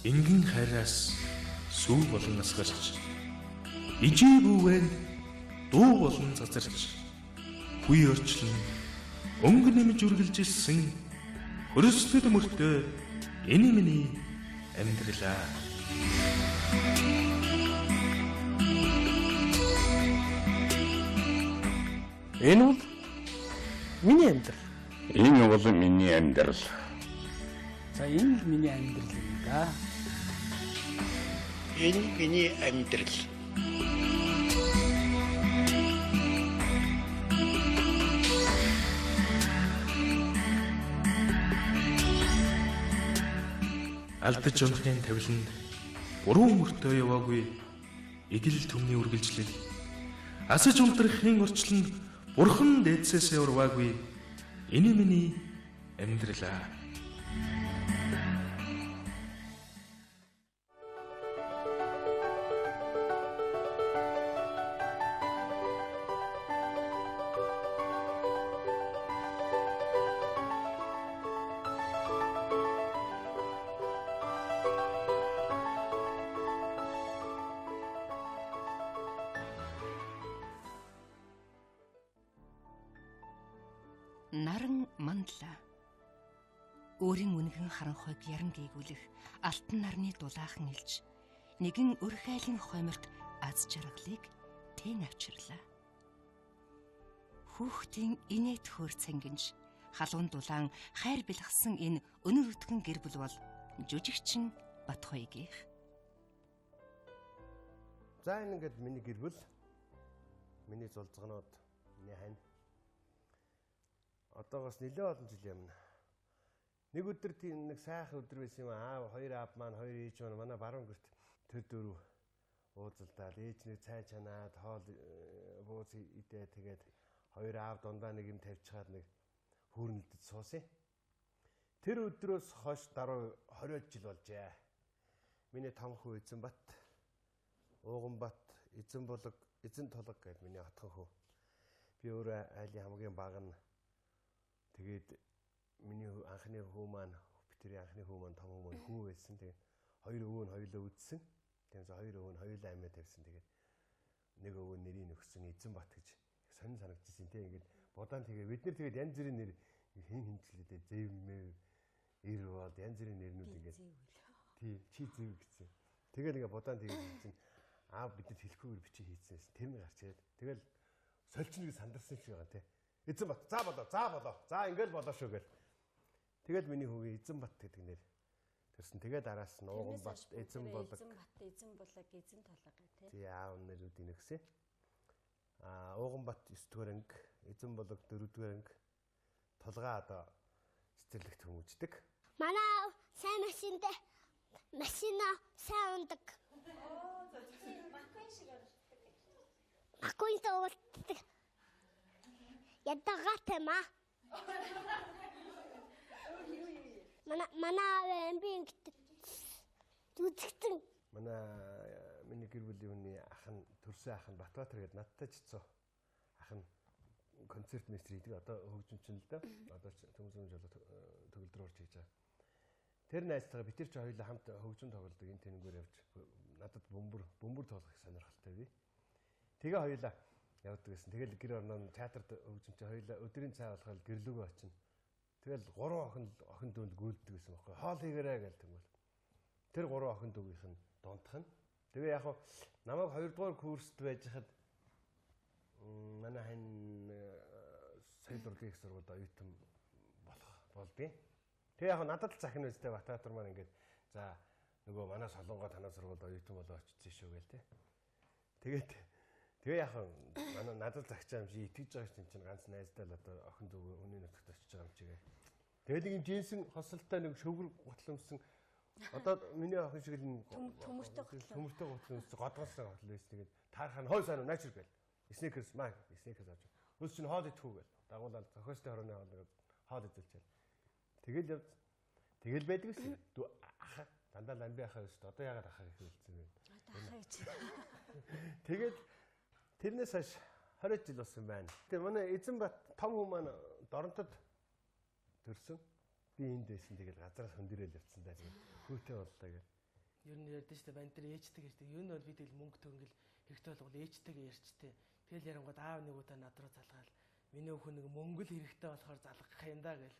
Энгийн хайраас сүү болон асгарч, ижээ бүүвэн дуу болон цацарч, үе орчлон өнгө нэмж үргэлжилсэн хөрөслөл мөртөө энэ миний амьдралаа. Энэ бол миний амьдрал. Энэ бол миний амьдрал. За энэ л миний амьдрал юм да. Энэ миний амьдрал. Алдаж унахын тавиланд буруу мөртөө яваагүй эгэл түмний үргэлжлэл. Асаж унтрахын орчлонд бурхан дээдсээсээ урваагүй энэ миний амьдралаа. Наран мандла. Өөрийн үнхэн харанхуйг яран гээгүүлэх алтан нарны дулаахан илж нэгэн өрх айлын хойморт аз жаргалыг тэн авчирлаа. Хүүхдийн инээд хөөр цангинж халуун дулаан хайр бэлгсэн энэ өнөр өтгөн гэр бүл бол жүжигчин Батхуйгийнх. За энэ ингээд миний гэр бүл, миний зулцганууд, миний хань. Одоогоос нэлээд олон жил юмна. Нэг өдөр тийм нэг сайхан өдөр байсан юм аа. Хоёр аав маань, хоёр ээж маань манай баруун гэрт тэр дөрөв уулзалдаад ээж нэг цай чанаад хоол бууз идээ тэгээд хоёр аав дундаа нэг юм тавьчихад нэг хүүрнэлдэд суусан. Тэр өдрөөс хойш дараа 20 жил болжээ. Миний том хүү Эзэнбат, Ууганбат, Эзэнбулаг, Эзэнтулаг гэдэг миний отхон хүү. Би өөрөө айлын хамгийн бага нь. Тэгээд миний анхны хүү маань, бидний анхны хүү маань том хүү маань хүү байсан. Тэгээд хоёр өвөө нь хоёулаа үдсэн. Тэгээс хоёр өвөө нь хоёулаа амиа тавьсан. Тэгээд нэг өвөө нэрийг өгсөн Эзэнбат гэж сонин санагдчихсэн тийм. Ингээд будаан тэгээ бид нэр тэгээд янз бүрийн нэр хэн хинчлээ зэвмээ эр бол янз бүрийн нэрнүүд ингээд тий чи зэв гэсэн. Тэгээд ингээд будаан тэгээд чинь аав бидэнд хэлэхгүйгээр бичиж хийцсэн. Тэр нь гарч ирээд тэгэл сольчин нэг сандарсан шиг байгаа тийм. Эзэнбат за болоо за болоо за ингээл болоо шүү гэл. Тэгэл миний хүүгээ Эзэнбат гэдэг нэр төрсөн. Тэгээд араас нь Ууганбат, Эзэнбулаг, Эзэнбат, Эзэнбулаг, Эзэнтулаг гэх тий. Тий аав нэрүүдийг нэгсэн. Аа Ууганбат 9 дугаар анги, Эзэнбулаг 4 дугаар анги, Тулгаа одоо цэцэрлэгт хүмүүждэг. Манай сайн машинд машина сайн ундаг. Маккуинтай уулздаг. Ядагаатай маа. Манай би ингэдэг зүтгэсэн. Манай миний гэр бүлийн хүний ах нь төрсөн ах нь Батбаатар гэдэг надтай ч цоо. Ах нь концерт мастер хийдэг. Одоо хөгжимчин л дөө. Одоо ч төмөс жолоо төгөлдөр орж хийж байгаа. Тэр найзтайгаа бид тэр ч хоёулаа хамт хөгжим тоглодог. Энэ тэнэгээр явж надад бөмбөр тоглох их сонирхолтой бий. Тэгээ хоёулаа явдаг гэсэн. Тэгэл гэр орноо театрт хөгжимч хоёулаа өдрийн цай болохоор гэрлүүгөө очино. Тэгэл гурван охин дүүнд гүйлдэг гэсэн байхгүй. Хоол хийгээрэй гэл тэгвэл. Тэр гурван охин дүүгийнх нь дундх нь. Тэгээ яг намайг 2 дугаар курст байж хад манай хань соёл урлагийн их сургуульд оюутан болох болдیں۔ Тэгээ яг надад л захин үстэй Батбаатар маань ингээд за нөгөө манай солонгоо танаа сургуульд оюутан болоо очсон шүү гээл те. Тэгээд тэгээ яг манай надад загчаа юм чи итгэж байгаа шүү чинь ганц найздаа л одоо охин зүг хүний нутагт очиж байгаа юм чигээ. Тэгэл нэг юм жинсэн хосолтой нэг шөвгөр гутал өмсөн одоо миний охин шиг л төмөртэй гутал төмөртэй гутал өмсөн годгоос гутал байсан. Тэгээд таархаа хой сайн уу наачир гээл. Сникерс маа сникерс авч. Хөлс чинь хоол идэхгүй гээл. Дагуулаад зохиостой хорооны хоол хоол идэлчээл. Тэгэл явж тэгэл байдаг шээ. Аха дандаа ламби ахаа өст одоо яагаад ахаа гэх хэлсэн бэ? Одоо ахаа гэж. Тэгээд тэрнээс хойш 20 жил болсон байна. Тэгээ манай Эзэнбат том хүн маань Доронтод төрсөн. Би энд байсан. Тэгэл газраас хөндөрөөл явцсан даа. Хүүтэй боллоо гэл. Ер нь ярьдэн шүү дээ, банд дээр ээжтэйг ярьдаг. Ер нь бол би тэгэл мөнгө төнгөл хэрэгтэй болгол ээжтэйгээ ярьчтэй. Тэгэл ярангууд аав нэг удаа над руу залгаал. Миний өхөн нэг мөнгө л хэрэгтэй болохоор залгах юм да гэл.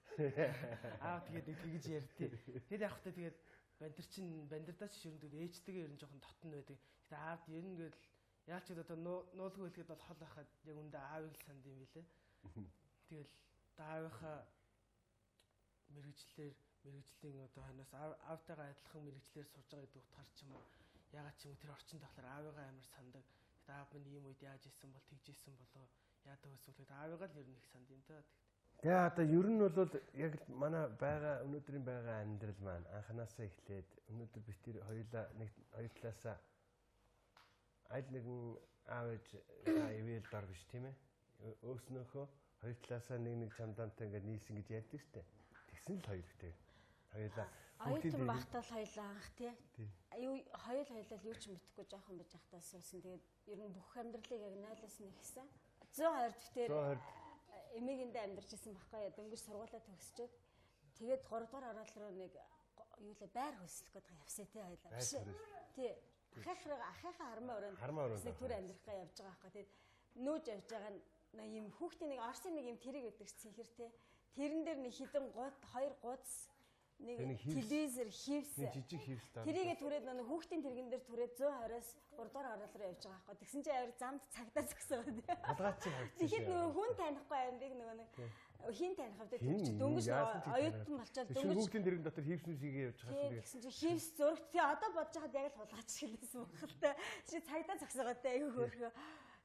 Аав тэгээд нэг тэгж ярьдээ. Тэгэл яг хөтэ тэгээд бандэр чин бандэрдаа ч ер нь тэгэл ээжтэйгээ ер нь жоохон дотн байдаг. Гэтэ аавд ер нь гэл яалч одоо нуулгүй хэлэхэд бол хол байхад яг үндэ аавыг л санд юм билээ. Тэгэл аавынхаа мэргэжлийн одоо ханаас аавтайгаа адилхан мэргэжлээр сурж байгаа гэдэг утгаар ч юм уу ягаад ч юм уу тэр орчинд болохоор аавыгаа амар сандаг. Тэгэхдээ аав минь ийм үед яаж исэн бол тэгж исэн болоо яадаг байсан бол аавыгаа л ер нь их санд юм даа. Тэгээ одоо ер нь бол яг л манай байгаа өнөөдрийн байгаа амьдрал маань анханасаа эхлээд өнөөдөр бид тэр хоёулаа нэг хоёр талаасаа аль нэгэн аав ээж ивэл дор биш тийм ээ. Өөснөөхөө хоёр талаасаа нэг нэг чамдаантай ингээд нийлсэн гэж ярьдаг штэ. Тэгсэн л хоёр хэрэгтэй. Хоёулаа оюутан байхдаа л хоёулаа анх тий. Юу хоёулаа юу ч мэдэхгүй жоохон байж байхдаа суусан. Тэгээд ер нь бүх амьдралыг яг 0-аас нь эхэлсэн. 120 дэвтэр эмээгэндээ амьдарч исэн байхгүй яа. Дөнгөж сургуулаа төгсчөөд тэгээд 3 дугаар орол руу нэг юу лээ байр хөлслөх гээд явсан тий хоёулаа. Биш. Тий. Ахыхаа хармаа өрөөнд нэг төр амьдрахгаа явж байгаа байхгүй. Тэгээд нүүж явж байгаа нь юм хүүхдийн нэг Орсын нэг юм тэрэг өгдөг цэнхэр тий. Тэрэн дээр нэг хідэн гут хоёр гудас нэг телевизэр хивс жижиг хивс даа. Тэрийгэ түрээд нэг хүүхдийн тэрэгэн дээр түрээд 120-оос 3 дугаар орол руу явж байгаа байхгүй. Тэгсэн чинь авир замд цагтаа зогсоод. Хулгайч харагдсан. Тэгэхэд нөгөө хүн танихгүй амьдыг нөгөө нэг хин таних вэ тэр дөнгөж оюутан болчоод дөнгөж хүүхдийн тэрэгэн дотор хивс нүсийгээ явж байгаа юм. Тэгсэн чинь хивс зурагт тий одоо бодож хахад яг л хулгайч хэлсэн баг л та. Чи цагтаа зогсоогоотой айгүй хөөрхөө.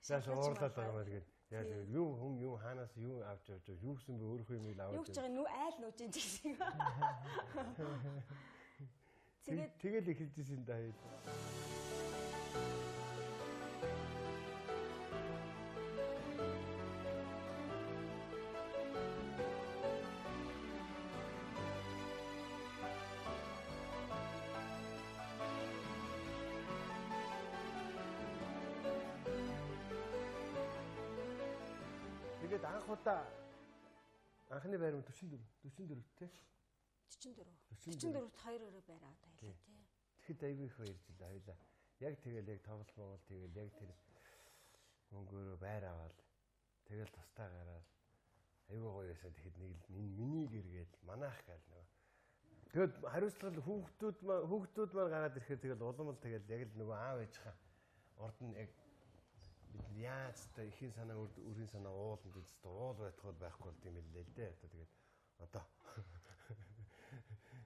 Зааш уурлаад байгаа юм л гээд. Яг юу хүн юу хаанаас юу авч явж юу гэсэн бэ өөрийнхөө юм л аваад. Юу гэж байгаа нү айл нууж ин гэсэн. Тэгээд тэгэл эхэлж исэн даа. Тэгээд анх удаа анхны байр нь 44 тий 44 44-т хоёр өрөө байр аваад байлаа тий. Тэгэхэд айгүй их баярлалаа хоёлаа. Яг тэгэл яг тоглолт Монгол тэгэл яг тэр мөнгөөрөө байр аваад тэгэл тусдаа гараад айгүй гоё байсан. Тэгэхэд нэг л энэ миний гэргээл манайх гээл нөгөө. Тэгээд хариуцлага хүүхдүүд маань гараад ирэхээр тэгэл улам л тэгэл яг л нөгөө аав ээжийнхаа урд нь яг бид яаж та ихийн санаа өрийн санаа ууланд үздэг уул байтугай байхгүй бол тийм хэллээ л дээ. Одоо тэгээд одоо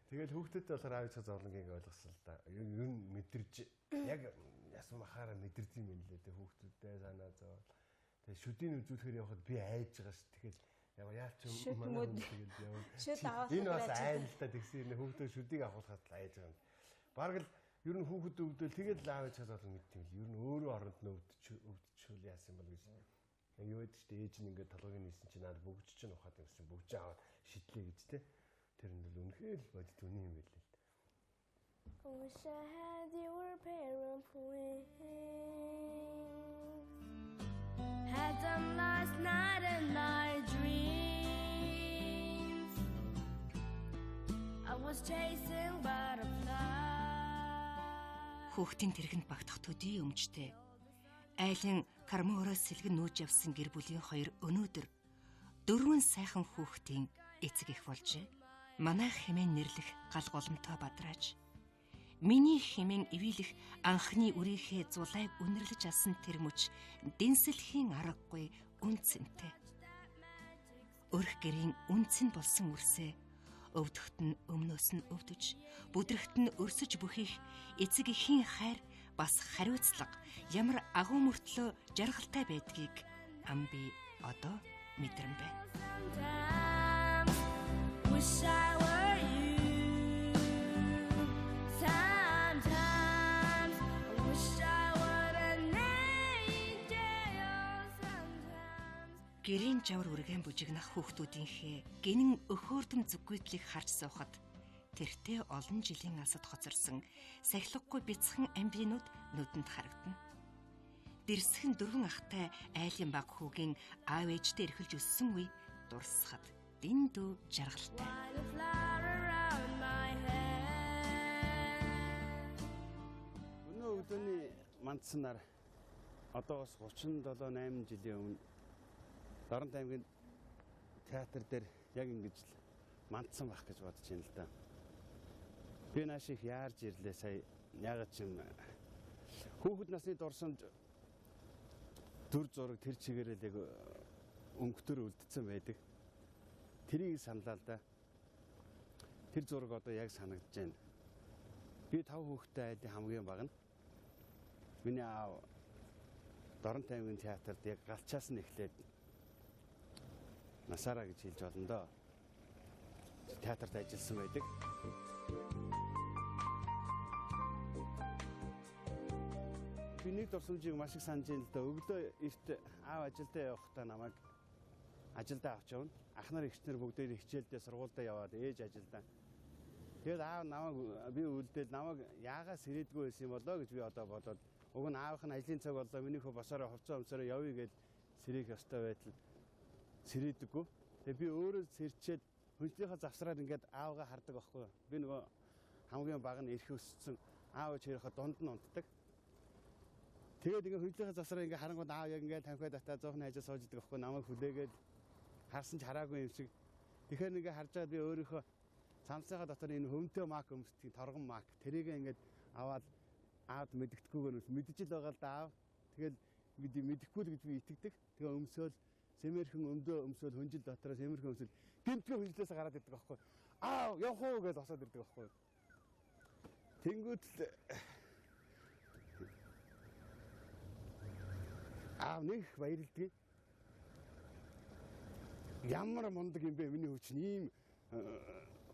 тэгэл хүүхдүүдтэй болохоор аав ээжийнхээ зовлонгийг ойлгосон л да. Ер нь мэдэрж яг ясан махаараа мэдэрд юм хэллээ дээ хүүхдүүдтэй санаа зовол. Тэгээд шүдийг үзүүлэхээр явхад би айж байгаа ш. Тэгэл яг яалч юм манай хүн тэгэл яв. Энэ бас айн л та тэгсэн юм хүүхдүүд шүдийг авахулахад л айж байгаа юм. Бараг л ер нь хүүхэд өвдөл тэгэл л аав ээжээ зовлон мэдт юм л. Ер нь өөрөө оронд нь өвдчихвэл яасан бол гэж. Яг юу гэдэг чинь ээж нь ингээд толгойг нийсэн чинь наад бөгж чинь ухаад юм чинь бөгж аваад шидлээ гэж те. Тэр нь бол үнэхээр л бодит үнэн юм байлээ. I wish I had your pair of wings. Had them last night in my dreams. I was chasing butterflies. Хүүхдийн тэрхэнд багтах төдий өмчтэй. Айлын кармоороос сэлгэн нүүж явсан гэр бүлийн хоёр өнөөдөр дөрвөн сайхан хүүхдийн эцэг эх болжээ. Манайх хэмээн нэрлэх гал голомтой бадрааж миний хэмээн ивэлэх анхны үрийнхээ зулайг үнэрлэж алсан тэр мөч дэнсэлхийн аргагүй үнцэнтэй. Өрх гэрийн үнцэн болсон үрсээ өвдөхт нь өмнөөс нь өвдөж, бүдрэхт нь өрсөж бүхийх эцэг эхийн хайр бас хариуцлага ямар агуу мөртлөө жаргалтай байдгийг ам би одоо мэдрэн байна. Wish I were you. Sometimes I wish I were an angel. Sometimes Гэрийн жавар үргэн бүжигнах хүүхдүүдийнхээ гинэн өхөөрдөм зүггүйтлийг харж суухад тэртээ олон жилийн асад хоцорсон сахилгагүй бяцхан амбинууд нүдэнд харагдана. Дэрсхэн дөрвөн ахтай айлын баг хүүгийн аав ээжтэй эрхэлж өссөн үе дурсахад дэндүү жаргалтай. the flower around my head. мандсанаар одоогоос 37 8 жилийн өмнө Дорнот аймгийн театр дээр яг ингэж л мандсан байх гэж бодож байна л да. Би нааш их яарж ирлээ сая. Яагаад ч юм хүүхэд насны дурсамж дүр зураг тэр чигээрэл яг өнгөтөр үлдсэн байдаг. Тэрийг саналаа л да. Тэр зураг одоо яг санагдаж байна. Би 5 хүүхэдтэй айлын хамгийн бага нь. Миний аав Дорнот аймгийн театрт яг галчаас нь эхлээд насаараа гэж хэлж болно доо. Театрт ажилласан байдаг. Би нэг дурсамжийг маш их санаж байна л да. Өглөө эрт аав ажилдаа явахдаа намайг ажилдаа авч явна. Ах нар эгч нар бүгдээр хичээлдээ сургуульдаа яваад ээж ажилдаа. Тэгээд аав намайг би үлдээл намайг яагаас ирээдгүй байсан юм болоо гэж би одоо бодоод уг нь аавынх нь ажлын цаг боллоо миний хөө босоороо хувцас өмсөөрөө явъя гэж сэрэх ёстой байтал сэрээдэггүй. Тэгээд би өөрөө сэрчээд хүндлийнхээ завсраад ингээд аавгаа хардаг байхгүй юу. Би нөгөө хамгийн бага нь эрх өссөн аав ээж хоёроо дунд нь унтдаг. Тэгээд ингээд хүндлийнхээ завсраа ингээд харангууд аав яг ингээд тамхиа татаа зөөхний хажуу сууж идэг байхгүй намайг хүлээгээд харсан ч хараагүй юм шиг. Тэгэхээр ингээд харж байгаад би өөрийнхөө цамцныхаа дотор энэ хөмтөө мак өмсдөг торгон мак тэрийг ингээд аваад аавд мэддэхгүйгээр мэдэж л байгаа л да аав. Тэгэл мэдэхгүй л гэж би итгэдэг. Тэгээ өмсөөл сэмэрхэн өмдөө өмсөөл хүнжил дотороо сэмэрхэн өмсөөл гэмтгэ хүнжлээс гараад ирдэг байхгүй. Аав явах уу гэж босоод ирдэг байхгүй. Тэнгүүд л аав нэг баярлдаг. Ямар мундаг юм бэ миний хүч ийм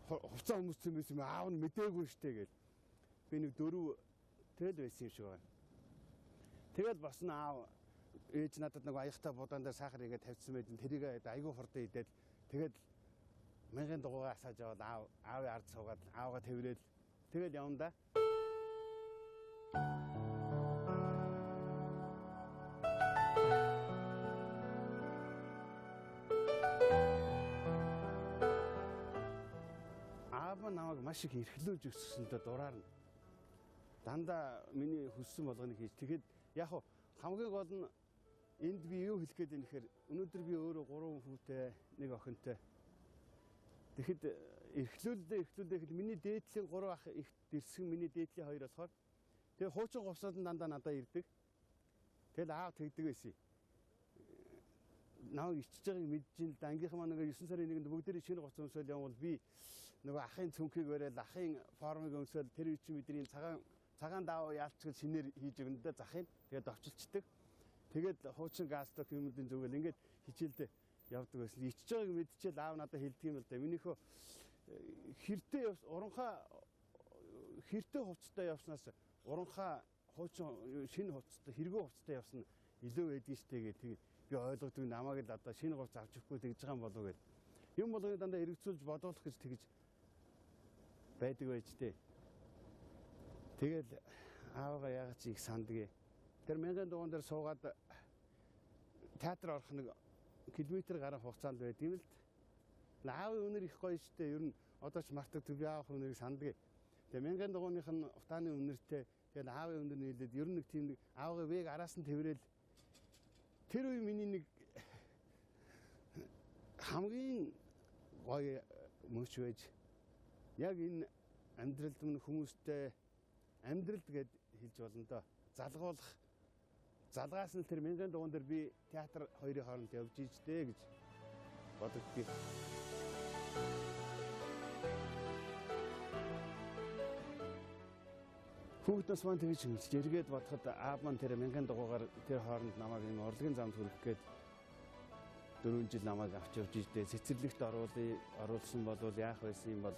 хувцас өмссөн байсан юм аав нь мдээгүй штэ гэл. Би нэг 4 тэл байсан юм шиг байна. Тэгэл босно аав ээж надад нэг аяхтай будаан дээр сахар игээ тавьчихсан байсан. Тэрийг айгүй хурдан идээд тэгээд мянган дугуйгаа асааж аваад аав аавын ард суугаад аавгаа тэрвэл тэгэл явна да. Аав намайг маш их эрхлүүлж өсгсөн дэ дураар нь. Дандаа миний хүссэн болгоныг хийж. Тэгэхэд яг хамгийн гол нь энд би юу хэлэх гээд байна гэхээр өнөөдөр би өөрөө 3 хүүтэй, нэг охинтой. Тэгэхэд эрхлүүлдэ гэхэд миний дээдлийн 3 ах их дэрсэн миний дээдлийн 2 болохоор тэгээ хуучин говсоод нь дандаа надад ирдэг. Тэгэл аав тэгдэг байсан. Намайг ичж байгааг мэдэж ин л да. Ангийнхан маань нэг 9 сарын 1-нд бүгдээрээ шинэ гоц өмсөөл явбал би нөгөө ахын цүнхийг бариад ахын формыг өмсөөл тэр үе чинь бидний цагаан даав яалчгал шинээр хийж өгнө дэ захын. Тэгээд довчилчдаг. Тэгээд хуучин галстук юмнуудын зүгэл ингээд хичээлдээ явдаг байсан. Ичж байгааг мэдчихэл аав надад хэлдэг юм л да. Минийхөө хэртэ уранхаа хэртэ хувцастай явснаас уранхаа хуучин шинэ хувцастай хэрэгөө хувцастай явсан илүү байдгийн штэ гэх тэгээд би ойлгодог намайг л одоо шинэ хувцас авч өгөхгүй тэгж байгаа юм болов гэд. Юм болгоныг дандаа эргэцүүлж бодуулах гэж тэгж байдаг байж тээ. Тэгэл аавгаа яагаад чи их санддаг. Тэр мянган дугуйн дээр суугаад театр орох нэг километр гаруй хугацаанд байд юм л д. Аавын үнэр их гоё штэ. Ер нь одоо ч мартагддаг би аавын үнэрийг санддаг. Тэгээ мянган дугуйных нь утааны үнэртэй тэгэл аавын үнэр нийлээд ер нь нэг тийм нэг аавын вэг араас нь тэрвэл тэр үе миний нэг хамгийн гоё мөч байж яг энэ амьдралд минь хүмүүстэй амьдралд гэд хэлж болно доо. Залгуулах залгаас нь тэр мянган дугуйн дээр би театр хоёрын хооронд явж иждээ гэж бодогдгийг. Хүүхэд нас маань тэгж хэмжиж эргээд бодоход аав маань тэр мянган дугуйгаар тэр хооронд намайг юм урлагийн замд хүргэх гээд 4 жил намайг авч явж иждээ. Цэцэрлэгт оруулсан болвол яах байсан юм бол.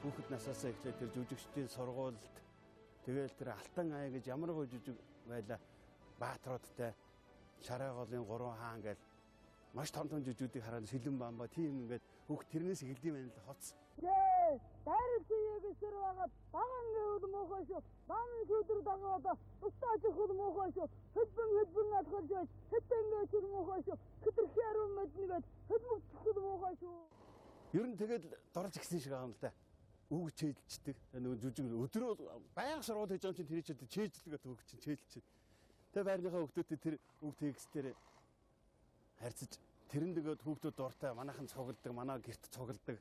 Хүүхэд насаасаа эхлээд тэр жүжигчдийн сургуульд тэгэл тэр Алтан ай гэж ямар гоё жүжиг байла. Баатруудтай Шарайголын 3 хаан гэл маш том том жүжигүүдийг хараад Сэлэн бамба тийм ингээд хүүхд тэрнээс эхэлдэм байх л хоц. Дайралцыг байгаад баган гэвэл муухай шүү. Бам шүдэр дагаад устаач хөл муухай шүү. Хөдбөн алхаж байж хэтэн гэж муухай шүү. Хэтэрхий ариун Ер нь тэгээд дорж гисэн шиг байгаа юм л да. Үг чэйдэлчдэг. Нөгөө жүжиг өдрөө байнга сургууль хийж байгаа юм чинь тэр чинь чэйжлэгээ төгөх чинь чэйдэлчдэг. Тэгээ байрныхаа хүүхдүүдэд тэр үг текстээр харьцаж тэрэн дэгөөд хүүхдүүд дуртай манайхан цугладаг, манай герт цугладаг,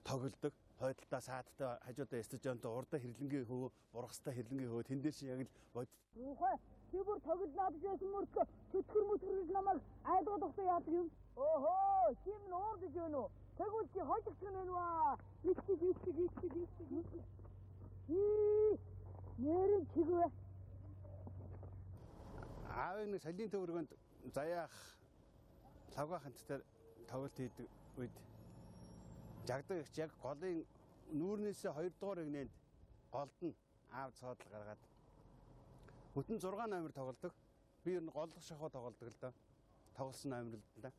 тоглодог. Хойдолтой саадтай хажуудаа стадионтой урдаа хэрлэнгийн хөвөө, бургастай хэрлэнгийн хөвөө тэн дээр чи яг л бод. Ухаа чи бүр тоглоод байсан мөртөө чөтгөр мөтгөр гэж намайг айлгуулсан яадаг юм. Оохоо, чи минь уурдаж байна уу? Тэгвэл чи хожигдох нь байна ваа. Ичиг ичиг ичиг ичиг ичиг. Ии, нэрэн чигвэ. Аавын нэг салийн төвөргөнд заяах лавгаахант дээр тоглолт хийдэг үед жагдаг их яг голын нүүрнээсээ 2 дугаар эгнээнд голд нь аав цоодол гаргаад бүтэн 6 номер тоглодог. Би ер нь голлох шахуу тоглодог л доо. Тоглосон номер л да.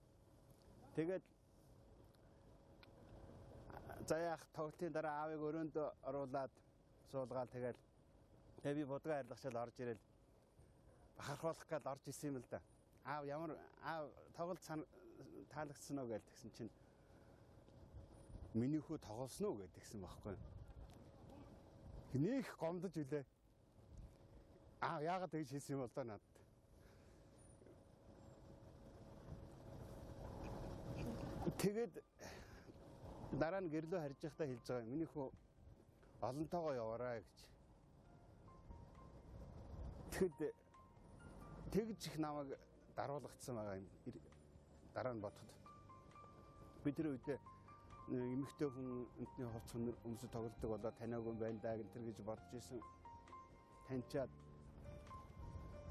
Тэгээд заяах тоглолтын дараа аавыг өрөөнд оруулаад суулгаал тэгэл тэгээ би будгаа арилгачаал орж ирэл бахархуулах гал орж исэн юм л да. Аав ямар аав тоглолт таалагдсан уу гэж тэгсэн чинь миний хүү тоглосон уу гэж тэгсэн байхгүй. Нэх гомдож үлээ. Аа яагаад тэгж хэлсэн юм бол доо надад. Тэгээд дараа нь гэрлөө харж байхдаа хэлж байгаа юм. Миний хүү олонтойгоо яваарай гэж. Тэгэхэд тэгж их намайг даруулгдсан байгаа юм. Дараа нь бодоход. Би тэр үедээ эмэгтэй хүн энтний хувц өмсө тоглодог болоо таниагүй байна даа гэнтэр гэж бодож исэн. Таньчаад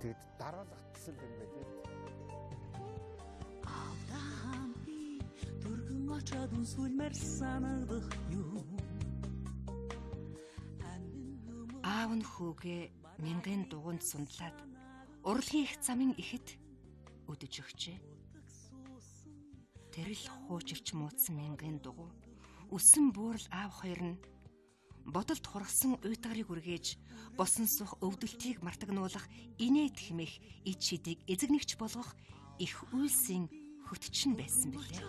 тэгэд даруулгдсан юм байлээ. Алдахан би түргэн очоод үнсүүлмээр санагдах юм. Аав нь хүүгээ мянган дугуйнд сундлаад урлагийн их замын ихэд өдөж өгчээ. Тэр л хуучирч муудсан мянган дугуй өсөн буурал аав хоёр нь бодолд хургасан уйтгарыг үргээж босон суух өвдөлтийг мартагнуулах инээд хэмээх ид шидийг эзэгнэгч болгох их үйлсийн хөтчин байсан билээ.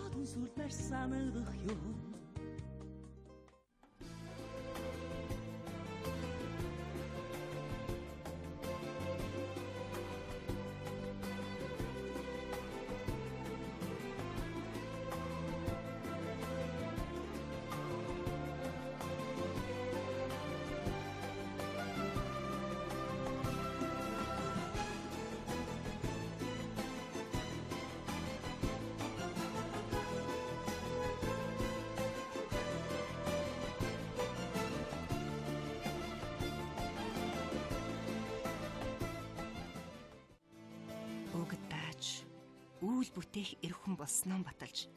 Үйл бүтээх эр хүн болсноо баталж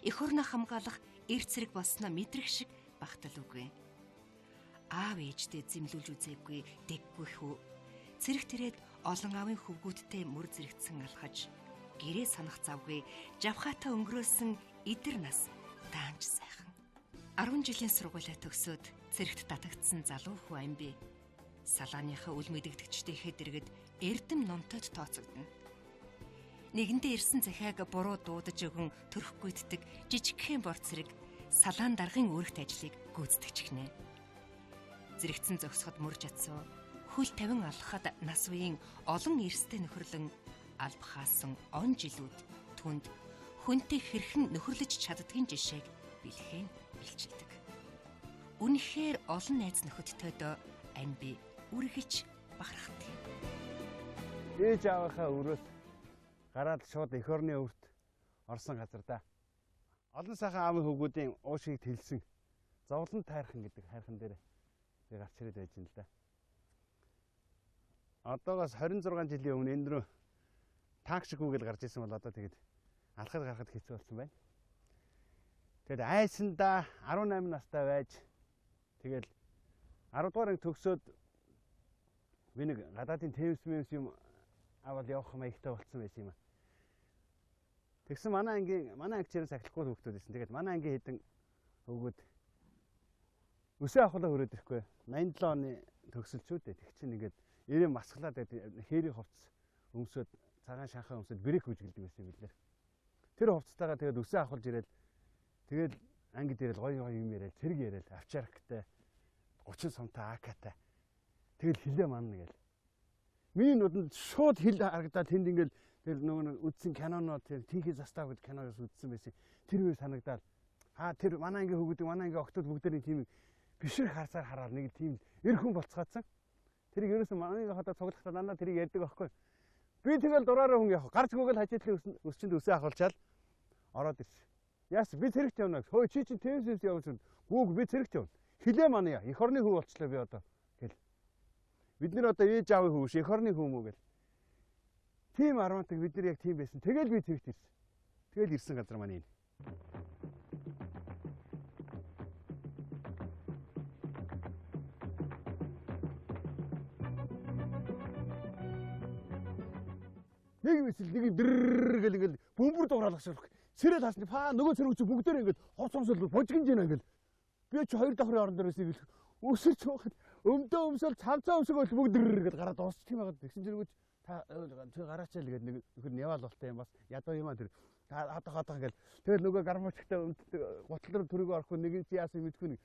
эх орноо хамгаалах эр цэрэг болсноо мэдрэх шиг багтал үгүй. Аав ээждээ зэмлүүлж үзээгүй дэггүй хүү. Цэрэг тэрээд олон аавын хөвгүүдтэй мөр зэрэгцэн алхаж гэрээ санах завгүй жавхаатай өнгөрөөсөн эдэр нас даанч сайхан. 10 жилийн сургуулиа төгсөөд цэрэгт татагдсан залуу хүү Амби салааныхаа үл мэдэгдэгчдийнхээ дэргэд эрдэм номтойд тооцогдоно. Нэгэндээ ирсэн захиаг буруу дуудаж өгөн төрөхгүйддэг жижигхэн бор цэрэг салаан даргын үүрэгт ажлыг гүйцэтгэж гинэ. Зэрэгцэн зогсоход мөр чадсан хөл тавин алхахад нас үеийн олон эрстэй нөхөрлөн алба хаасан он жилүүд түнд хүнтэй хэрхэн нөхөрлөж чаддгийн жишээг бэлхэн илчилдэг. Үнэхээр олон найз нөхөдтэйдөө Амби үргэлж бахархдаг. Ээж аавынхаа өрөөс гараад шууд эх орны өвөрт орсон газар да. Олон сайхан аавын хөвгүүдийн уушгийг тэлсэн зовлон тайрхан гэдэг хайрхан дээр би гарч ирээд байж юм л да. Одоогоос 26 жилийн өмнө энэ рүү танк шиг үгээл гарч исэн бол одоо тэгэд алхаад гарахад хэцүү болсон байна. Тэгэд айсандаа 18 настай байж тэгэл 10 дугаар анги төгсөөд би нэг гадаадын тевс мэмс юм аваад явах маягтай болцсон байсан юм. Тэгсэн манай ангичээр сахилахгүй хүүхдүүд байсан. Тэгээд манай ангийн хэдэн хөвгүүд өсөө авахлаа хүрээд ирэхгүй. 87 оны төгсөлчүүд дээ. Тэг чинь ингээд ирэн масглаад хээрийн хувцас өмсөөд цагаан шанхаа өмсөөд брэк үжиглдэг байсан юм билээ. Тэр хувцастайгаа тэгээд өсөө авахулж ирээд тэгээд Анги дээр л гоё гоё юм яриад, цэрэг яриад, авчаархтай 30 сумтай АК-тай. Тэгэл хилээ манна гэл. Миний нүдэнд шууд хил харагдаад тэнд ингээл тэр нөгөө нэг үдсэн киноноо тэр Тихий застав гэдэг киноос үдсэн байсан. Тэр үе санагдаад аа тэр манай ангийн хүүхдүүд, манай ангийн охтууд бүгдээрийн тийм бишрэх харцаар хараад нэг тийм эр хүн болцгаацсан. Тэрийг ерөөсөн манай ангийн хотод цуглахдаа дандаа тэрийг ярьдаг байхгүй. Би тэгэл дураараа хүн явах. Гарч гүгэл хажуудлын өсчөнд өсөө ахуулчаал ороод ирсэн. Яас би цэрэгт явна гэж. Хөөе чи чинь ТВС явж гүүг би цэрэгт явна. Хилээ манай эх орны хүү болчлоо би одоо гэл. Бид нэр одоо ээж аавын хүү биш эх орны хүү мүү гэл. Тийм армантаг бид нар яг тийм байсан. Тэгэл би цэрэгт ирсэн. Тэгэл ирсэн газар маань энэ. Нэг мэсэл нэг дэрр гэл ингээл бөмбөр дуграалах шиг. Сэрэл хасны фаа нөгөө цэрэг чи бүгдээр ингээд хоц хомсол бужигнж байна ингээл. Би чи хоёр давхрын орон дээр байсан ингээл өсөрч байхад өмдөө өмсөл цавцаа өмсөг бол бүгд дэрр гэл гараад дуусчих юм байгаад тэгсэн чинь нөгөөч та тэр гараачаал гээд нэг нөхөр няваал болтой юм бас ядуу юм а тэр хадах хадах ингээл тэгэл нөгөө гармуучтай гутал руу төрөг орохгүй нэг нь чи яасан мэдэхгүй нэг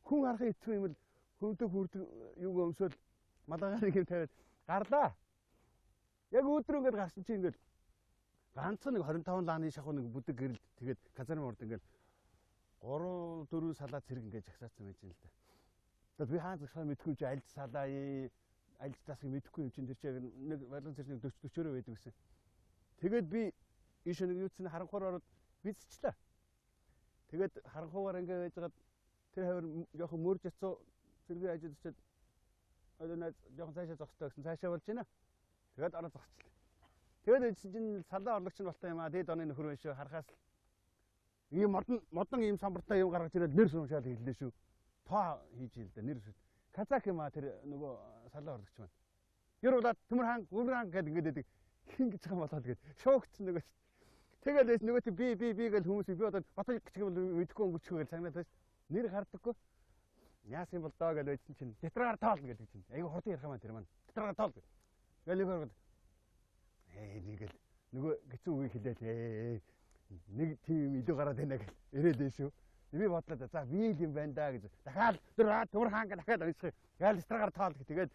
хүн харахын хэцүү юм л хөмдөг хүрдэг юуг өмсөөл малгайгаар нэг юм тавиад гарлаа. Яг өдрөө ингээд гарсан чинь ингээд ганцхан нэг 25 лааны шахуу нэг бүдэг гэрэлд тэгээд казармын урд ингээд 3 4 салаа цэрэг ингээд жагсаацсан байж юм л да. Тэгээд би хаан загсаа мэдэхгүй чи аль салаа аль засыг мэдэхгүй юм чинь тэр чинь нэг барилгын цэрэг 40 40-өрөө байдаг гэсэн. Тэгээд би ийш нэг юуцсан харанхуур ороод бицчлээ. Тэгээд харанхуугаар ингээд байжгаад тэр хавар жоохон мөрж яцуу цэргийн ажил очиад одоо найз жоохон цаашаа зогстой гэсэн цаашаа болж байна. Тэгээд ороо зогсчлаа. Тэгээд эцэн чинь салаа орлогч нь болтой юм аа. Дээд оны нөхөр байна шүү. Харахаас л ийм модон ийм самбартай юм гаргаж ирээд нэр суумшаал хэллээ шүү. Тоо хийж ил дээ нэр. Казак юм аа тэр нөгөө салаа орлогч маань. Ер болоод Төмөр хаан, Өвөр хаан гэдэг ингээд байдаг. Хин гэж байгаа болоод гээд шоогдсон нөгөө. Тэгээд эс нөгөө чи би гэл хүмүүс би одоо батал гэж юм мэдэхгүй өнгөрчихөө гэл цагнаад байж нэр хардаггүй. Яасан бол доо гэж байсан чинь тетраар тоол гэдэг чинь. Айгу хурдан ярих юм аа тэр маань. Тетраар тоол. Гэл нэг хоргод нэгэл нөгөө хэцүү үгийг хэлээл нэг тийм юм илүү гараад байна гэл ирээлээ шүү. Би бодлоо за би л юм байна да гэж. Дахиад Төмөр хаан гэх дахиад унших. Гаал страгаар тоол гэх тэгээд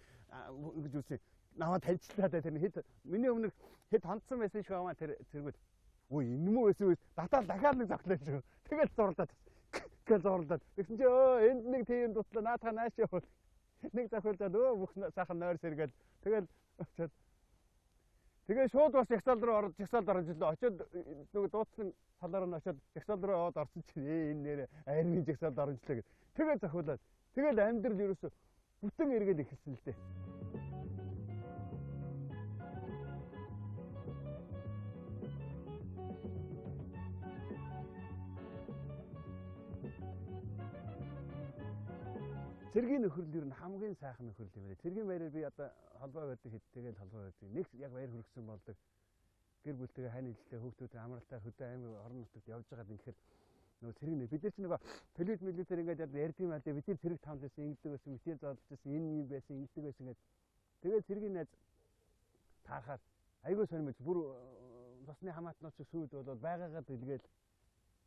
ингэж үсэн. Намаа таньчлаа тэр хэд миний өмнө хэд хонцсон байсан шүү амаа тэр цэргүүд. Өө энэ мүү байсан үс татаал дахиад нэг зогтлоо шүү. Тэгэл зурлаад гэл зурлаад. Тэгсэн чи өө энд нэг тийм дутлаа наадхаа нааш явуул. Нэг зохиолдоод өө бүх сайхан нойр сэргээл тэгэл очоод тэгээ шууд бас жагсаал руу ороод жагсаалд орж ирлээ. Очоод нөгөө дуудсан талаар нь очоод жагсаал руу яваад орсон чинь энэ нэр армийн жагсаалд орж ирлээ гэд. Тэгээ зохиолоод тэгэл амьдрал ерөөсө бүтэн эргээд эхэлсэн л дээ. Цэргийн нөхөрлөл ер нь хамгийн сайхан нөхөрлөл юм байна. Цэргийн баяраар би одоо холбоо барьдаг хэд тэгэл холбоо барьдаг. Нэг яг баяр хүргэсэн болдог. Гэр бүлтэйгээ хань нийлэлтэй хүүхдүүдтэй амралтаар хөдөө аймаг орон нутагт явж байгаад ингэхээр нөгөө цэрэг нэ бид нар чинь нөгөө полит милитэр ингээд ярьдаг юм аа бид нар цэрэг тавд байсан, ингэдэг байсан, метел зоолж байсан, энэ юм байсан, ингэдэг байсан гэдэг. Тэгээд цэргийн найз таарахаар айгүй сонирмож бүр цусны хамаатнууд шиг сүйд болоод байгаагаа дэлгээл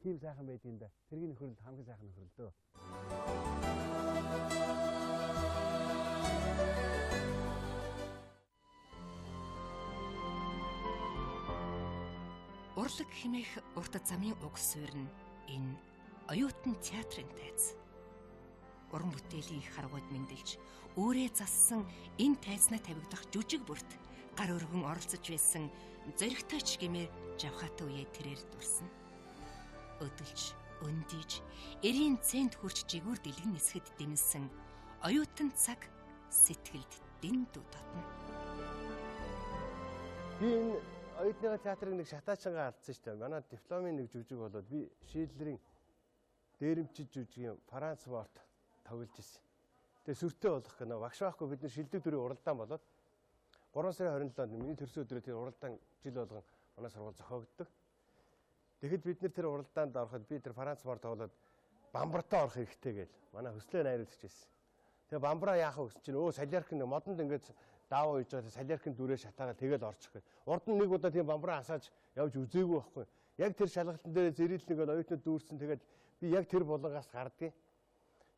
тийм сайхан байдаг юм да. Цэргийн нөхөрлөл хамгийн сайхан нөхөрлөл дөө. Урлаг хэмээх урт замын уг суурь нь энэ оюутан театрын тайз. Уран бүтээлийн их харгуйд мэндэлж өөрээ зассан энэ тайзнаа тавигдах жүжиг бүрт гар өргөн оролцож байсан зоригтойч гэмээр жавхаатай үеэ тэрээр дурсана. Өдөлж, өндийж, эрийн цент хурч жигүүр дэлгэн нисгэд дэмнсэн оюутан цаг сэтгэлд дэндүү татна. Би энэ оюутныхаа театрыг нэг шатаачангаа алдсан шүү дээ. Манай дипломын нэг жүжиг болоод би Шидлерийн дээрэмчид жүжигийн Франц Ворт тоглож ирсэн. Тэгээ сүртэй болох гэнэ багш байхгүй бид нар шилдэг дүрийн уралдаан болоод 3 сарын 27-нд миний төрсөн өдрөө тэр уралдаан жил болгон манай сургууль зохиогддог. Тэгэхэд бид нар тэр уралдаанд ороход би тэр Франц Ворт тоглоод бамбартаа орох хэрэгтэй гээл манай хөслөө найруулагч байсан. Тэгээ бамбараа яах вэ гэсэн чинь өө солиарх нэг модонд ингээд даавуу хийж байгаа солиархын дүрээ шатаагаад тэгэл орчих гээл. Урд нь нэг удаа тийм бамбараа асааж явж үзээгүй байхгүй. Яг тэр шалгалтын дээр зэрэл нэг оюутнууд дүүрсэн. Тэгээд би яг тэр булангаас гардгийг.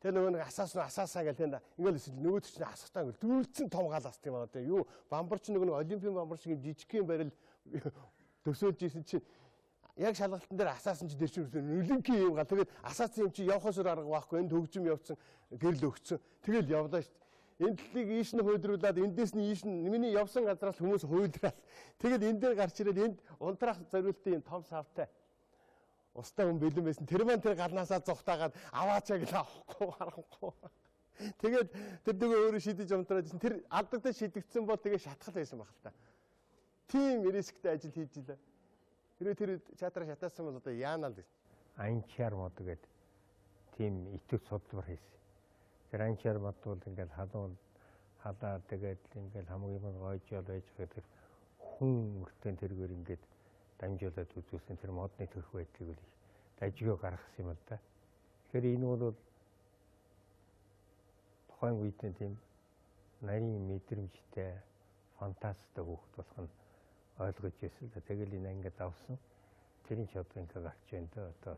Тэр нөгөө нэг асаасан асаасаа гэл тэнд ингээл нөгөөд чинь асахтаа ингээл дүүлцэн том гал асдаг юм аа тэ. Юу бамбар чинь нөгөө нэг олимпийн бамбар шиг жижиг юм барил төсөөлж исэн чинь яг шалгалтын дээр асаасан чи тэр чинь олимпийн юм гал. Тэгээд асаасан юм чи явахаас өөр арга байхгүй. Энд хөгжим явцсан, гэрэл өгцөн. Тэгэл явлаа шүү дээ. Энэ талыг ийш нь хуйдруулад эндээс нь ийш нь миний явсан газраас хүмүүс хуйдраал. Тэгэл энэ дээр гарч ирээд энд унтраах зориултын юм том савтай устай хүн бэлэн байсан. Тэр маань тэр галнаасаа зугтаагаад аваачаа гэж авахгүй харахгүй. Тэгээд тэр нөгөө өөрөө шидэж унтраад ирсэн. Тэр алдагдаж шидэгдсэн бол тэгээ шатгал байсан баг л та. Тийм рисктэй ажил хийж илээ. Тэрээ тэр чатраа шатаасан бол одоо яана л гэсэн. Анчаар мод гээд тийм итгэв судлаар хийсэн. Тэр анчаар мод бол ингээл халуун халаа тэгээд ингээл хамгийн юм гойжол байж байгаа тэр хүн мөртөн тэргээр ингээд дамжуулаад үзүүлсэн тэр модны төрх байдлыг л дажигөө гаргасан юм л да. Тэгэхээр энэ бол тухайн үед нь тийм нарийн мэдрэмжтэй фантастик хүүхэд болох нь ойлгож байсан л да. Тэгэл энэ ингээд авсан. Тэрийн ч одоо ингээд гарч байна да. Одоо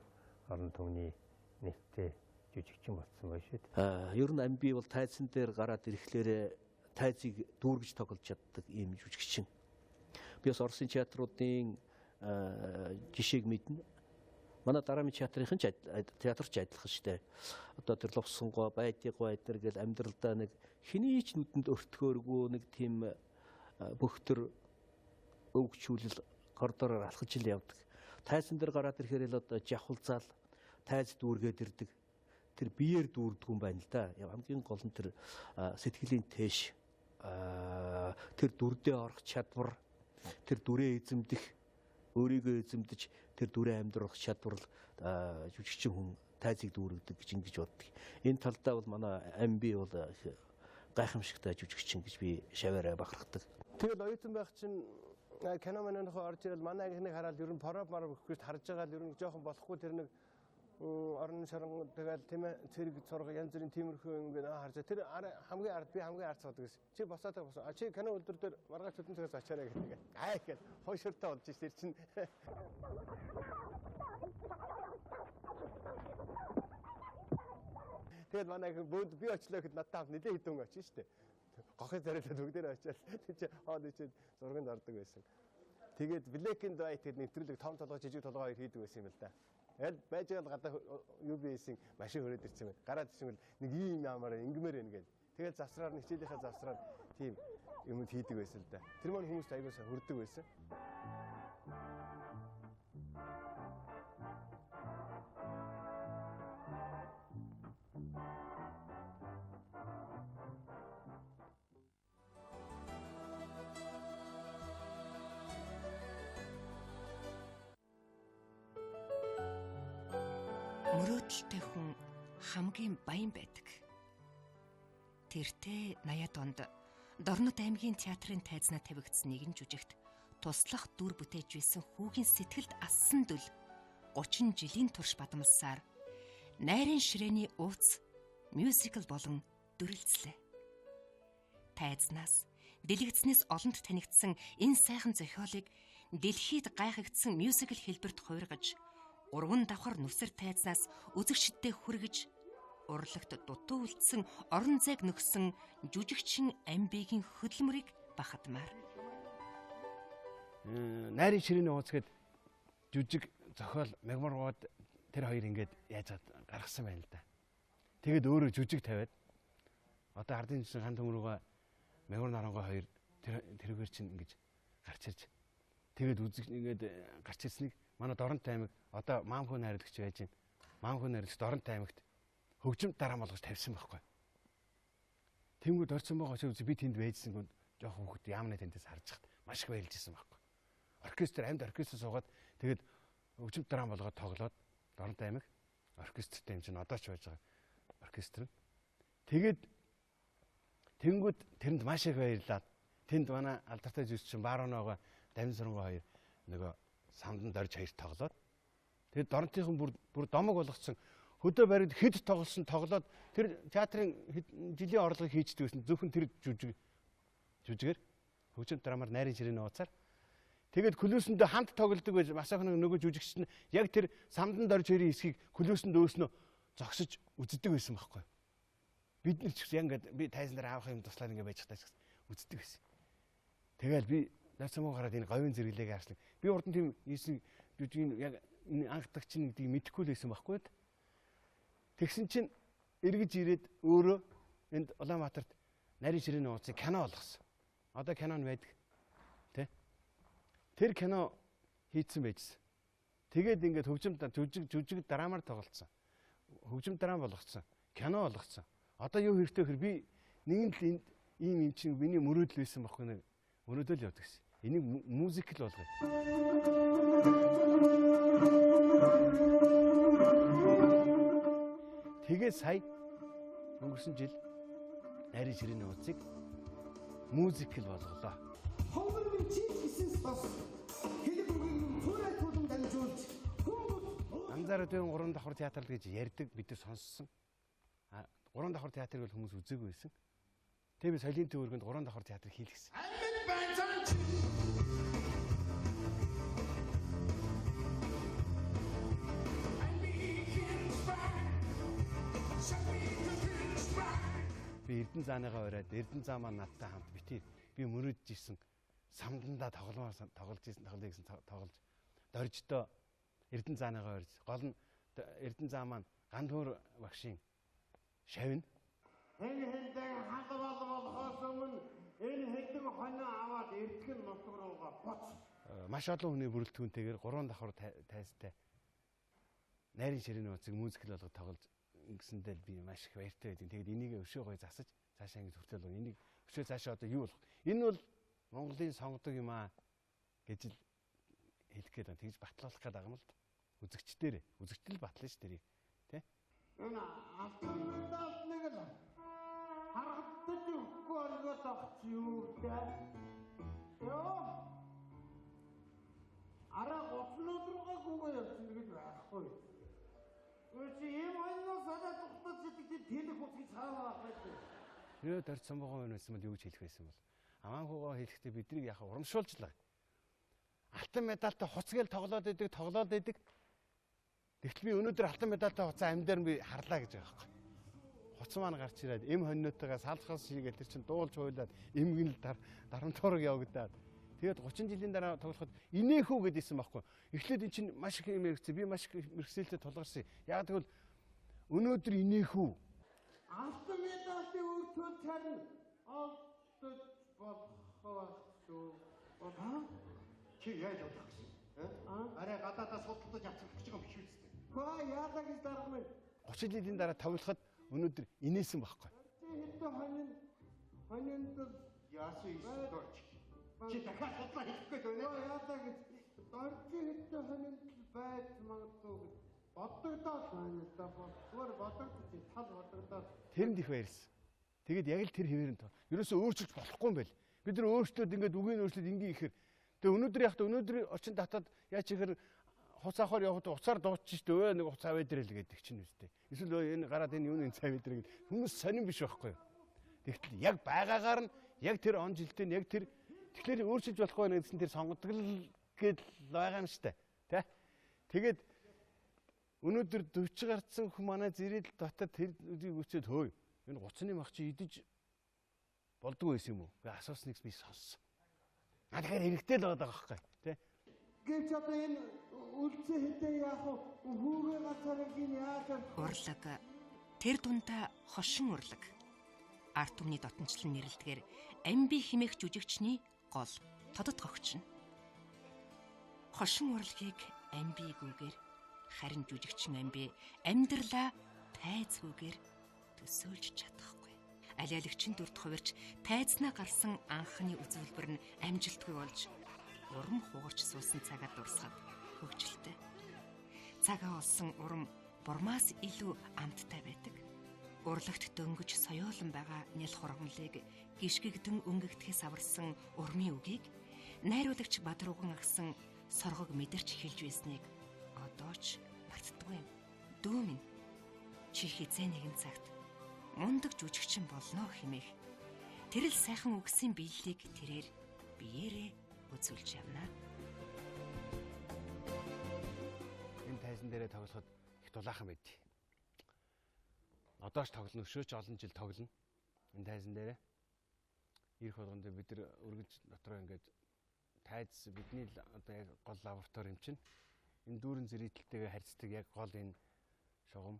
орон түмний нийтдээ жүжигчин болсон байна шүү дээ. Ер нь амби бол тайзан дээр гараад ирэхлээр тайзыг дүүргэж тоглож чаддаг ийм жүжигчин. Би бас Оросын театруудын жишээг мэднэ. Манай дараамын театрын ч театр ч адилхан шүү дээ. Одоо тэр Лувсангой, Байдигой эднэр гэл амьдралдаа нэг хэний ч нүдэнд өртгөөргүй нэг тийм бөхтөр өвгчүүлэл коридороор алхаж ил явдаг. Тайзан дээр гараад ирэхээр л одоо жавхалзаал тайз дүүргээд ирдэг. Тэр биеэр дүүрдэг юм байна л да. Хамгийн гол нь тэр сэтгэлийн тээш, тэр дүрдээ орох чадвар, тэр дүрээ эзэмдэх, өөрийгөө эзэмдэж тэр дүрээ амьдрах чадвар л жүжигчин хүн тайзыг дүүргдэг гэж ингэж боддог. Энэ талдаа бол манай амби бол гайхамшигтай жүжигчин гэж би шаваараа бахархдаг. Тэгэл оюутан байх чинь кино манайхаа орж ирэл манай ангийнхныг хараад ер нь проб марав өгөх гэж харж байгаа л ер нь жоохон болохгүй тэр нэг орон шорон тэгэл тийм ээ цэрэг цурга янз бүрийн тиймэрхүү юм ингээд харж тэр хамгийн ард би хамгийн ард суудаг гэсэн. Чи босоод босон. А чи кино үйлдвэр дээр маргааш төдөн цагаас очиарай гэдэг. Аа гэл хойшортой болж ш тэр чинь. Тэгээд манай бөөд би очлоо гэхэд надтай хамт нэлээд хэдэн хүн очив штэ. Гохын царайлаад бүгдээрээ очиад тэр чи хоо чи зурганд ордог байсан. Тэгээд Black and White гэдэг нэвтрүүлэг том толгой жижиг толгой хоёр хийдэг байсан юм л да. Аль байж байгаа гадаа UBS-ийн машин хөрөөд ирсэн байна. Гараад ирсэн бол нэг ийм ямар ингэмээр байна гэл. Тэгэл завсраар нь хичээлийнхаа завсраар тийм юм хийдэг байсан л да. Тэр маань хүмүүст аягүй сайн хүрдэг байсан. Мөрөөдөлтэй хүн хамгийн баян байдаг. Тэртээ 80-ад онд Дорнод аймгийн театрын тайзнаа тавигдсан нэгэн жүжигт туслах дүр бүтээж байсан хүүгийн сэтгэлд ассан дүл 30 жилийн турш бадамлсаар найрын ширээний ууц мюзикл болон дүрэлзлээ. Тайзнаас дэлгэцнээс олонд танигдсан энэ сайхан зохиолыг дэлхийд гайхагдсан мюзикл хэлбэрт хувиргаж 3 давхар нүсэр тайзнаас үзэгчдэд хүргэж урлагт дутуу үлдсэн орон зайг нөхсөн жүжигчин Амбигийн хөдөлмөрийг бахадмаар. Найрын ширээний ууц гээд жүжиг зохиол мягмаргууд тэр хоёр ингээд яаж гаргасан байна л да. Тэгээд өөрөө жүжиг тавиад одоо ардын жүжигчин хан төмөрөөгөө мягмар нарангой хоёр тэрүүгээр чинь ингэж гарч ирж тэгээд үзэг ингээд гарч ирснийг манай Доронт аймаг одоо Маамхүү найруулагч байж байна. Маамхүү найруулагч Доронт аймагт хөгжим дараа болгож тавьсан байхгүй. Тэнгүүд орсон байгаа ч би тэнд байжсан гүнд жоохон хүүхэд яамны тэндээс харж хат маш их баярлж ирсэн байхгүй. Оркестр амьд оркестр суугаад тэгээд хөгжим драм болгоод тоглоод Доронт аймаг оркестртэй юм чинь одоо ч байж байгаа оркестр нь. Тэгээд тэнгүүд тэрэнд маш их баярлаад тэнд манай алдартай жүжигчин Баруунаагаа Дамжсарангой хоёр нөгөө самдан дорж хоёр тоглоод тэгээд Доронтынхан бүр домог болгоцсон хөдөө баригд хэд тоглосон тоглоод тэр театрын жилийн орлогыг хийждэг байсан. Зөвхөн тэр жүжигээр хөгжим драмаар найрын ширээний ууцаар Тэгээд көлөөсөндөө хамт тоглодог байж Масаахан нөгөө жүжигч нь яг тэр Самдан Дорж хоёрын хэсгийг көлөөсөнд өөснөө зогсож үздэг байсан байхгүй. Бид нар ч гэсэн яг ингээд би тайзан дээр аавах юм туслаад ингээд байж хатаас үздэг байсан. Тэгэл би Дорцомоо гараад энэ говийн зэрэглээг харсан. Би урд нь тийм ийсэн жүжигийн яг энэ анхдагч нь гэдгийг мэдэхгүй л байсан байхгүй. Тэгсэн чинь эргэж ирээд өөрөө энд Улаанбаатарт нарийн ширээний ууцыг кино болгосон. Одоо кино нь байдаг. Тэ? Тэр кино хийцэн байжсэн. Тэгээд ингээд хөгжим жүжиг драмаар тоглолцсон. Хөгжим драм болгоцсон. Кино болгоцсон. Одоо юу хэрэгтэй гэхээр би нэгэн л энд ийм юм чинь миний мөрөөдөл байсан байхгүй нэг мөрөөдөл явдаг гэсэн. Энийг мюзикл болгоё. Тэгээд сая өнгөрсөн жил нарийн ширээний ууцыг мюзикл болголоо. Хонгор минь чийж гисэн тос хэлэг үгийг цуурай тулан дамжуулж Анзаараад байна 3 давхар театр л гэж ярьдаг бид нар сонссон. А 3 давхар театрыг бол хүмүүс үзээгүй байсан. Тэгээ би соёлын төв өргөнд 3 давхар театр хийлгэсэн. Би Эрдэнэ зааныгаа ураад Эрдэнэ заа маань надтай хамт битээ би мөрөөдж исэн самдандаа тогломоор тоглож исэн тоглоё гэсэн тоглож Дорждоо Эрдэнэ зааныгаа урьж гол нь Эрдэнэ заа маань Гандуур багшийн шавь. Энэ хэлдэг хадвал болохоос өмнө энэ хэлдэг хонио аваад эрдгэн нутг руугаа буц. Маш олон хүний бүрэлдэхүүнтэйгээр 3 давхар тайзтай нарийн ширээний ууцыг мюзикл болгож тоглож ингэсэндээ би маш их баяртай байдаг. Тэгээд энийг өшөө гоё засаж цаашаа ингэж хүртэл бол энийг өшөө цаашаа одоо юу болох? Энэ бол Монголын сонгодог юм аа гэж л хэлэх гээд байна. Тэгж батлуулах гээд байгаа юм л да. Үзэгчдэрээ. Үзэгчдэл батлана ш тэрийг. Тэ? Энэ алтан медаль нэг л харагдаж өгөхгүй болгоод авч юу вэ? Йоо. Араа гоцнууд руугаа гүгээ явчихна гэж байхгүй. Чи ийм хойноос санаа зүгтэж идэг тэлэх утгыг цааваа авах байх. Нөө Дорж Самбууган байсан бол юу гэж хэлэх байсан бол? Амаанхуугаа хэлэхдээ бидрийг яг урамшуулж л. Алтан медальтай хуц гээл тоглоод идэг. Тэгтэл би өнөөдөр алтан медальтай хуцаа амьдаар би харлаа гэж байгаа байхгүй. Хуц маань гарч ирээд эм хоньноотойгоо салхас шигээл тэр чин дуулж хуйлаад эмгэнэл дарамтуураг явагдаад. Тэгээд 30 жилийн дараа тоглоход инээх үү гэдээсэн байхгүй. Эхлээд эн чинь маш их юм яригдсан. Би маш их мэргэсэлтэд тулгарсан. Яг тэгвэл өнөөдөр инээх үү? Алтан медалийн өртөө чарна. Олдож болох шүү. Чи яаж болох гэсэн? Арай гадаадаас судалдаж авчих гэж байгаа юм биш үү? Хөө яалаа гэж дарга минь. 30 жилийн дараа тоглоход өнөөдөр инээсэн байхгүй. Чи хэдэн хонин хонинд яасан дорж. Чи дахиад судлаа хийх гээд байна. Яалаа гэж доржи хэдэн хонинд байж магадгүй гэж бодогдоод байна л да. Бодгоор бодогдож тал бодогдоод. Тэрэнд их баярлсан. Тэгээд яг л тэр хэвээр нь ерөөсөө өөрчилж болохгүй юм байл. Бид нар өөрчлөөд ингээд үгийг өөрчлөөд ингийн ихээр тэгээ өнөөдөр яг та өнөөдөр орчин татаад яаж ихээр хуц авахар явахад уцаар дуучиж шүү дээ. Нэг хуц аваад ирэл гэдэг чинь үстэй. Эсвэл энэ гараад энэ юуны цай аваад ирэл гэдэг хүмүүс сонирн биш байхгүй юу. Тэгтэл яг байгаагаар нь яг тэр он жилдээ нь яг тэр тэгэхээр өөрчилж болохгүй байна гэсэн тэр сонгодог л гээд байгаа юм шүү дээ. Тэ? Тэгээд өнөөдөр 40 гарцсан хүн манай зэрэл дотор тэр үгийг үчээд хөөе. Энэ 30-ны мах чи идэж болдгоо байсан юм уу? Гэ асуусныг би сонссон. А тэгэхээр хэрэгтэй л байгаа байхгүй тий. Гэвч одоо энэ үлцээ хэдэ яах вэ? Хүүгээ гацаарыг нь яаж урлаг тэр дундаа хошин урлаг. Ард түмний дотнчлон нэрлэдгээр амби химэх жүжигчний гол тодот гогч нь. Хошин урлагийг амби гүгээр харин жүжигчин амби амьдралаа тайзгүйгээр төсөөлж чадахгүй. Алиалагчийн дүрд хувирч тайзнаа гарсан анхны үзүүлбэр нь амжилтгүй болж урам хугарч суусан цагаа дурсахад хөгжилтэй. Цагаа олсон урам бурмаас илүү амттай байдаг. Урлагт дөнгөж соёолон байгаа нялх хургамлыг гიშгэгдэн өнгөгдөхөөс аварсан урмын үгийг найруулагч Бадрууган агсан соргог мэдэрч хэлж байсныг одоо ч мартдаггүй юм. Дүү минь чи хизээ нэгэн цагт мундаг жүжигчин болно хэмээх тэрэл сайхан үгсийн биеллийг тэрээр биеэрээ үзүүлж явна. дээрээ тоглоход их дулаахан байд. Одоо ч тоглоно, өшөөч олон жил тоглоно. Энэ тайзан дээрээ. Ирэх болгонд бид нар өргөж дотроо ингээд тайз бидний л одоо яг гол лаборатори юм чинь. Энэ дүүрэн зэрэгдэлтэйгээ харьцдаг яг гол энэ шугам.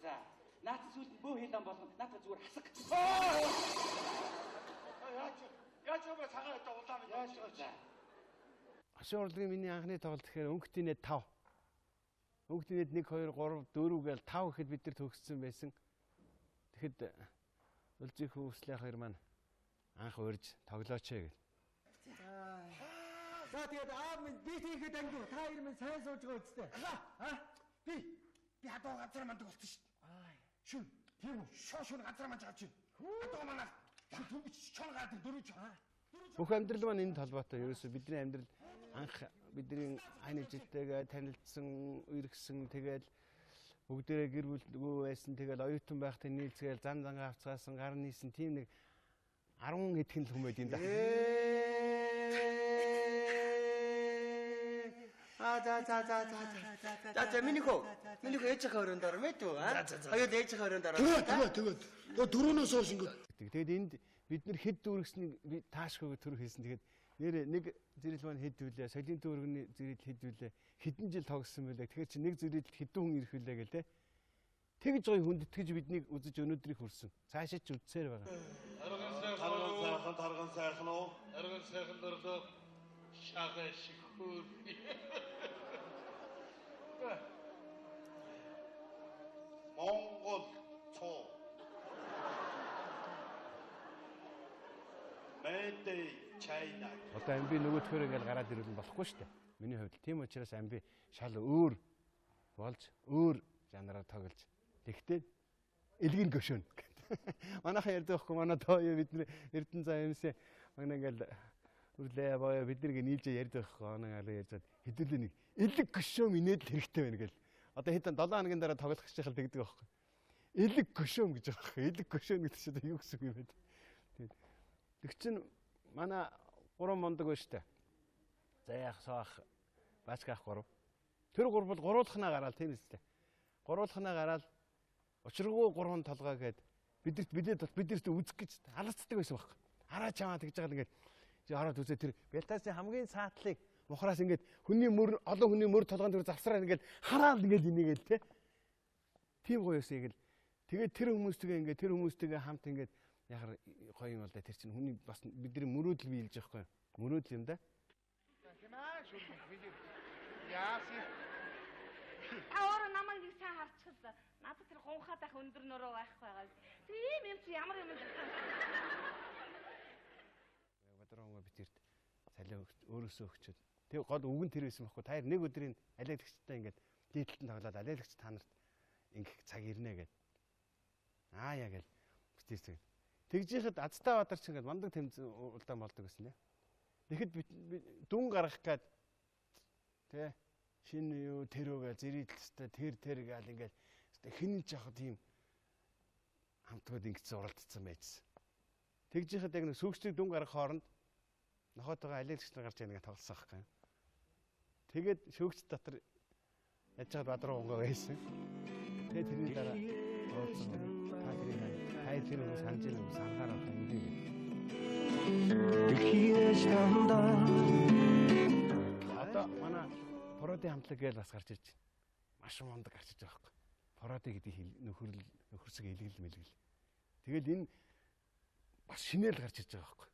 За, наад зүйлд бөө хилэн болгоно. Наадах зүгээр хасаг. Яаж яаж бэ цагаан өдөө улаан минь яаж байгаа. Хошин урлагийн миний анхны тоглолт гэхээр өнгөтийн нэт 5. Өнгөтийн нэт 1 2 3 4 гээл 5 гэхэд бид нар төгссөн байсан. Тэгэхэд Үлзий хүүслээ хоёр маань анх урьж тоглооч ээ гэл. За тэгээд аав минь би тийхэд ангив. Та хоёр минь сайн сууж байгаа үстэй. Аа би хадуу газар мандаг болсон шүү дээ. Шүн тийм үү? Шоо шүн газар манж авч. Хадуу манаа шүн түмч чон гадаг дөрөв чон. Бүх амьдрал маань энэ толгойтой. Ерөөсөө бидний амьдрал анх бидний хань жилтэйгээ танилцсан, үерхсэн, тэгэл бүгдээрээ гэр бүлгүй байсан, тэгэл оюутан байхдаа нийлцгээл зан зангаа авцгаасан, гар нийсэн тийм нэг 10 хэдхэн л хүн байд юм да. А за за за за за. За за миний хөө. Миний хөө ээжийнхээ өрөөнд орно мэт үү? Аа. Хоёул ээжийнхээ өрөөнд орно. Тэгээ тэгээ тэгээ. Дөрөвнөөс хойш ингээд. Тэгээд энд бид нэр хэд дүүргэснийг би таашгүй төр хэлсэн. Тэгээд нэр нэг зэрэл маань хэд вүлээ, солийн дүүргэний зэрэл хэд вүлээ, хэдэн жил тогссон мөлий. Тэгэхээр чи нэг зэрэлд хэдэн хүн ирэх вүлээ гэл те. Тэгж гоё хүндэтгэж биднийг үзэж өнөөдрийг хүрсэн. Цаашаа ч үзсээр байгаа. Арган сайхан, тарган сайхан уу? Арган сайхан дөрдөө шагай шиг хөөр. Монгол цоо. Made in China. Одоо амби нөгөөдхөөр ингээл гараад ирвэл болохгүй шүү дээ. Миний хувьд тийм учраас амби шал өөр болж өөр жанраар тоглож. Тэгтээ элгийн гөшөөн. Манайхан ярьдаг байхгүй манай тооё бид нэр Эрдэнэ заа юмсээ манай ингээл үрлээ боёо бид нэг нийлж ярьдаг байхгүй манай алуу ярьж чад хэдүүлээ нэг элэг гөшөөм инээд л хэрэгтэй байна гэл. Одоо хэд 7 хоногийн дараа тоглох гэж хал тэгдэг байхгүй. Элэг гөшөөм гэж байгаа байхгүй. Элэг гөшөөм гэдэг чинь одоо юу гэсэн үг юм бэ? Тэгээд тэг чинь манай гурван мундаг байна шүү дээ. Заяах, соох, бачгаах гурав. Тэр гурав бол гурвуулхнаа гараал тийм үстэй. Гурвуулхнаа гараал учиргүй гурван толгой гээд бидэрт бидэд бидэрт үзэх гэж алацдаг байсан байхгүй. Хараа чамаа тэгж байгаа л ингээд чи ороод үзээ тэр Бялтасын хамгийн саатлыг мухраас ингээд хүний мөр олон хүний мөр толгойн дээр завсраа ингээд хараал ингээд инээгээл те. Тийм гоё байсан яг л. Тэгээд тэр хүмүүстэйгээ ингээд тэр хүмүүстэйгээ хамт ингээд яхаар гоё юм бол да тэр чинь хүний бас бидний мөрөөдөл биелж байгаа байхгүй. Мөрөөдөл юм да. Та өөрөө намайг нэг сайн харчихсан. Надад тэр гунхаад ах өндөр нөрөө байхгүй байгаа. Тэр ийм юм чи ямар юм бэ? Бадран битэрт цалин өөрөөсөө өгчөөд. Тэг гол үг нь тэр байсан байхгүй. Та нэг өдрийн алиалагчтай ингээд дийдэлтэн тоглоод алиалагч та нарт ингэх цаг ирнэ гэд. Аа яа гэл битэрт. Тэгж яхад азтай бадарч ингээд мундаг тэмцэн улдаан болдог гэсэн нэ. Тэгэхэд дүн гаргах гээд тэ шинэ юу тэрөө гээл зэрэгэлстэй тэр тэр гээл ингээд хин ч яхад тийм хамтгад ингэсэн уралдсан байжсэн. Тэгж яхад яг нэг сүүгчдийг дүн гаргах хооронд нохоотойгоо алиалагч нар гарч ирнэ тоглосон байхгүй. Тэгээд шүүгч дотор яаж чад бадруу унгаа байсан. Тэгээд тэрний дараа уулзсан. Та тэрийг та тэр хүмүүс санаж байгаа юм санахаар байх юм дээ. Одоо манай Фородын хамтлаг гэж бас гарч ирж байна. Маш мундаг гарч ирж байгаа байхгүй. Фороди гэдэг нөхөрл нөхөрсөг элгэл мэлгэл. Тэгэл энэ бас шинээр л гарч ирж байгаа байхгүй.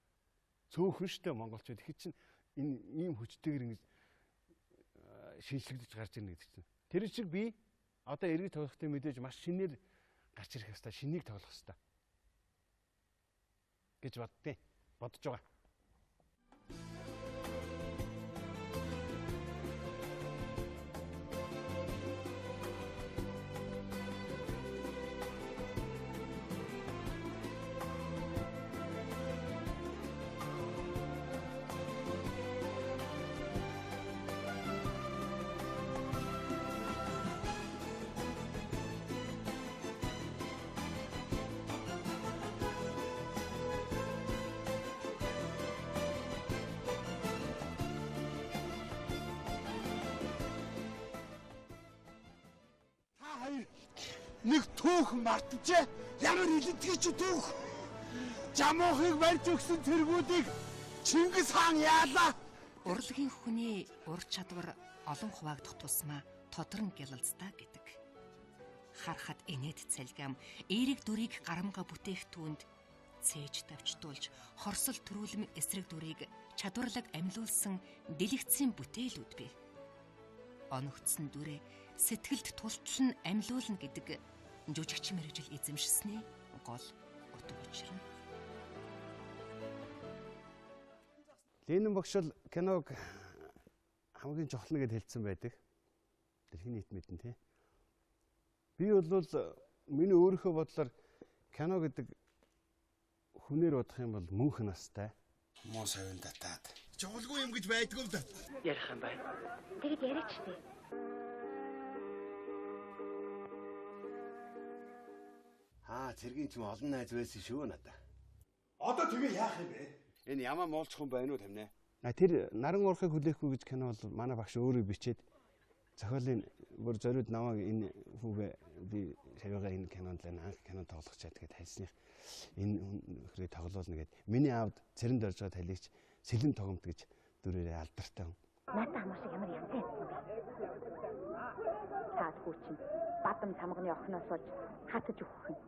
Цөөхөн штэ монголчууд ихэд чинь энэ ийм хүчтэйгэр ингэж шинжлэгдэж гарч ирнэ гэдэг чинь. Тэр шиг би одоо эргэж тоглохтой мэдээж маш шинээр гарч ирэх ёстой, шинийг тоглох ёстой гэж боддیں۔ Бодож байгаа. Нэг түүх мартжээ. Ямар илэнтгий чи түүх. Жамуухыг барьж өгсөн цэргүүдийг Чингис хаан яалаа. Урлагийн хүний ур чадвар олон хуваагдах тусмаа тодрон гялалздаг гэдэг. Харахад инээд цалгам, эерэг дүрийг гарамга бүтээх түүнд цээж тавчдуулж, хорсол төрүүлэм эсрэг дүрийг чадварлаг амьлуулсан дэлгэцийн бүтээлүүд бий. Оногдсон дүрээ сэтгэлд тултал нь амьлуулна гэдэг жүжигч мэргэжил эзэмшсэний гол утга учир нь. Ленин багш бол киног хамгийн чухал нь гэд хэлсэн байдаг. Дэлхийн нийт мэдэн тий. Би бол миний өөрийнхөө бодлоор кино гэдэг хүнээр бодох юм бол мөнх настай. Муу савин татаад. Чухалгүй юм гэж байдгүй л да. Ярих юм байна. Тэгэд яриач тээ. Аа, цэргийн ч юм олон найз байсан шүү надаа. Одоо тэгээ яах юм бэ? Энэ ямаа муулчих хүн байна уу тамнэ? А тэр наран уурхыг хүлээхгүй гэж кино бол манай багш өөрөө бичээд зохиолын бүр зориуд намайг энэ хүүгээ би шавьяагаа энэ кинонд л анх кино тоглох чад гэд хайсных энэ нөхрийг тоглоулна гэд миний аавд цэрэнд орж байгаа талигч Сэлэм тогомт гэж дүрээрээ алдартай хүн. Надад хамаа шиг ямар янзын юм бэ? Цаад хүү чинь бадам цамганы охиноос болж хатаж өгөх юм.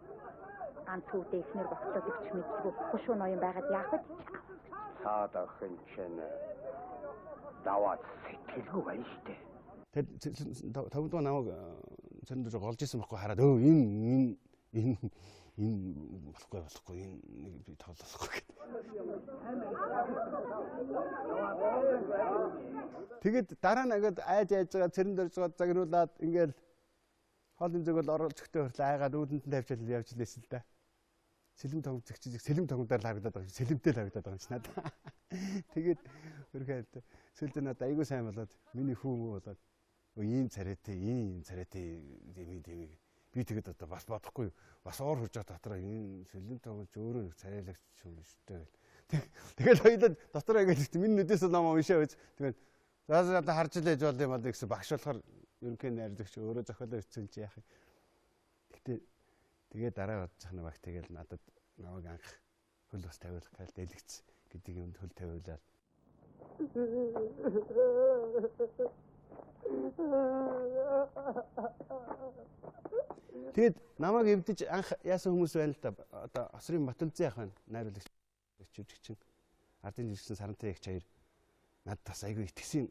Ганц хүүдээ эхнэр богцоод өгч мэддэггүй хушуу ноён байгаад яах вэ? Цаад охин чинь даваад сэтгэлгүй байна штэ. Тэр тогтмол намайг цэрэнд орж голж исэн байхгүй хараад өө энэ энэ энэ болохгүй болохгүй энэ нэг би тоглохгүй гэдэг. Тэгээд дараа нь ингээд айж айж байгаа цэрэнд орж байгаа загнуулаад ингээд хоолын зүг бол оруулж өгтөө хүртэл айгаад үүдэнд нь тавьчаал явж лээсэн л да. Сэлэм тогм зэгчиж сэлэм тогмдоор л харагдаад байгаа юм. Сэлэмтэй л харагдаад байгаа юм чи надад. Тэгээд өрхөө сүүлдээ надад айгүй сайн болоод миний хүү мүү болоод ийм царайтай, ийм царайтай дэмий дэмий. Би тэгээд одоо бас бодохгүй бас уур хурж байгаа дотроо энэ сэлэм тогмч өөрөө нэг царайлагч юм шүү дээ гэл. Тэгэл хоёулаа дотроо ингээд миний нүдээс ном уншаа үз. Тэгээд за за одоо харж л ээж бол юм бол гэсэн багш болохоор ерөнхий найрлагч өөрөө зохиолоо бичсэн чи яах юм. Гэтэ тэгээ дараа бодчих нэг баг тэгэл надад намайг анх хөл бас тавиулах гал дэлгэц гэдэг юмд хөл тавиулаад. Тэгэд намайг эвдэж анх яасан хүмүүс байна л да. Одоо Осрын Батүлзээ ах байна. Найруулагч жүжигчин ардын жүжигчин Сарантай ягч хоёр надад бас айгүй итгэсэн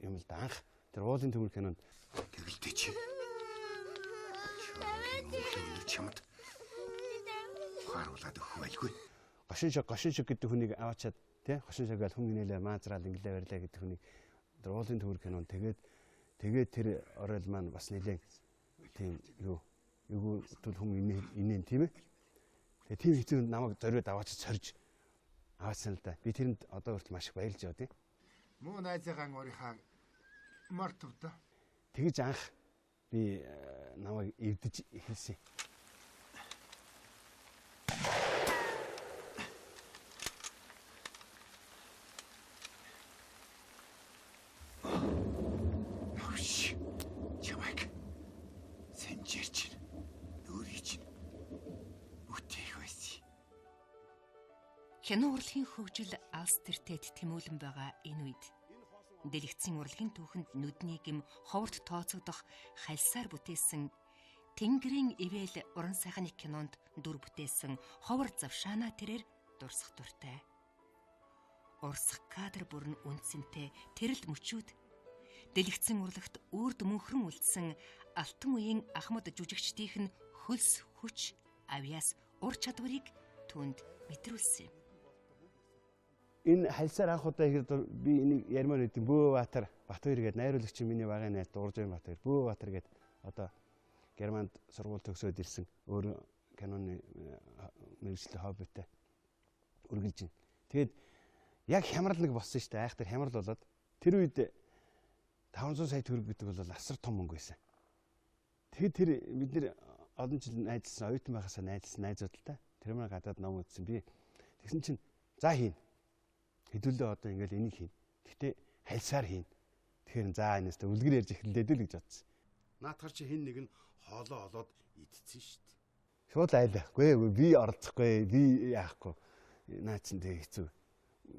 юм л да. Анх тэр уулын төмөр кинонд тэрэлтэй чи. Чамд чамд харуулад өгөх байлгүй. Гошин шиг гэдэг хүнийг аваачаад тий гошин шиг гал хүн гинэлээ маазраал инглээ барьлаа гэдэг хүнийг тэр уулын төмөр кинонд тэгээд тэр орол маань бас нэлээд тийм юу эвгүй тул хүн инээн тийм ээ. Тэгээ тийм хэцүү намайг зориуд аваач сорж аваасан л да. Би тэрэнд одоо хүртэл маш их баярлж байгаа тийм. Муу найзыгаа өөрийнхөө мартав да. Тэгэж анх би намайг эвдэж эхэлсэн. Новш. Чамайг сэнжэр чинь нүрий чинь үтээх байсан. Кино урлагийн хөгжил алс тэртет тэмүүлэн байгаа энэ үед дэлгэцийн урлагийн түүхэнд нүдний гэм ховорт тооцогдох хальсаар бүтээсэн Тэнгэрийн ивэл уран сайхны кинонд дүр бүтээсэн ховор завшаана тэрээр дурсах дуртай. Урсах кадр бүрэн үнцэнтэй тэрэл мөчүүд дэлгэцэн урлагт үрд мөнхрөн үлдсэн алтан үеийн ахмад жүжигчдийнх нь хөлс хүч авьяас ур чадварыг түүнд мэдрүүлсэн юм. Энэ хальсаар анх удаа ихэд би энийг ярмаар өгдөг Бөө Баатар Батбаяр гэдэг найруулагч миний багын найз Дууржийн Батбаяр Бөө Баатар гэдэг одоо Германд сургууль төгсөөд ирсэн өөрөө киноны мэргэжлийн хоббитой үргэлж байна. Тэгээд яг хямрал нэг болсон шүү дээ. Айхтар хямрал болоод тэр үед 500 сая төгрөг гэдэг бол асар том мөнгө байсан. Тэгээд тэр бид нэр олон жил найзлсан, оюутан байхасаа найзлсан найзууд л та. Тэр маань гадаад ном үзсэн би. Тэгсэн чинь за хийн. Хэдүүлээ одоо ингээл энийг хийн. Гэхдээ хальсаар хийн. Тэгэхээр за энэс тэ үлгэр ярьж эхэллээ л гэж бодсон. Наадхаар чи хэн нэг нь хоолоо олоод идсэн шүү дээ. Шууд айлаа. Үгүй би оролцохгүй, би яахгүй. Наа чин тэг хэцүү.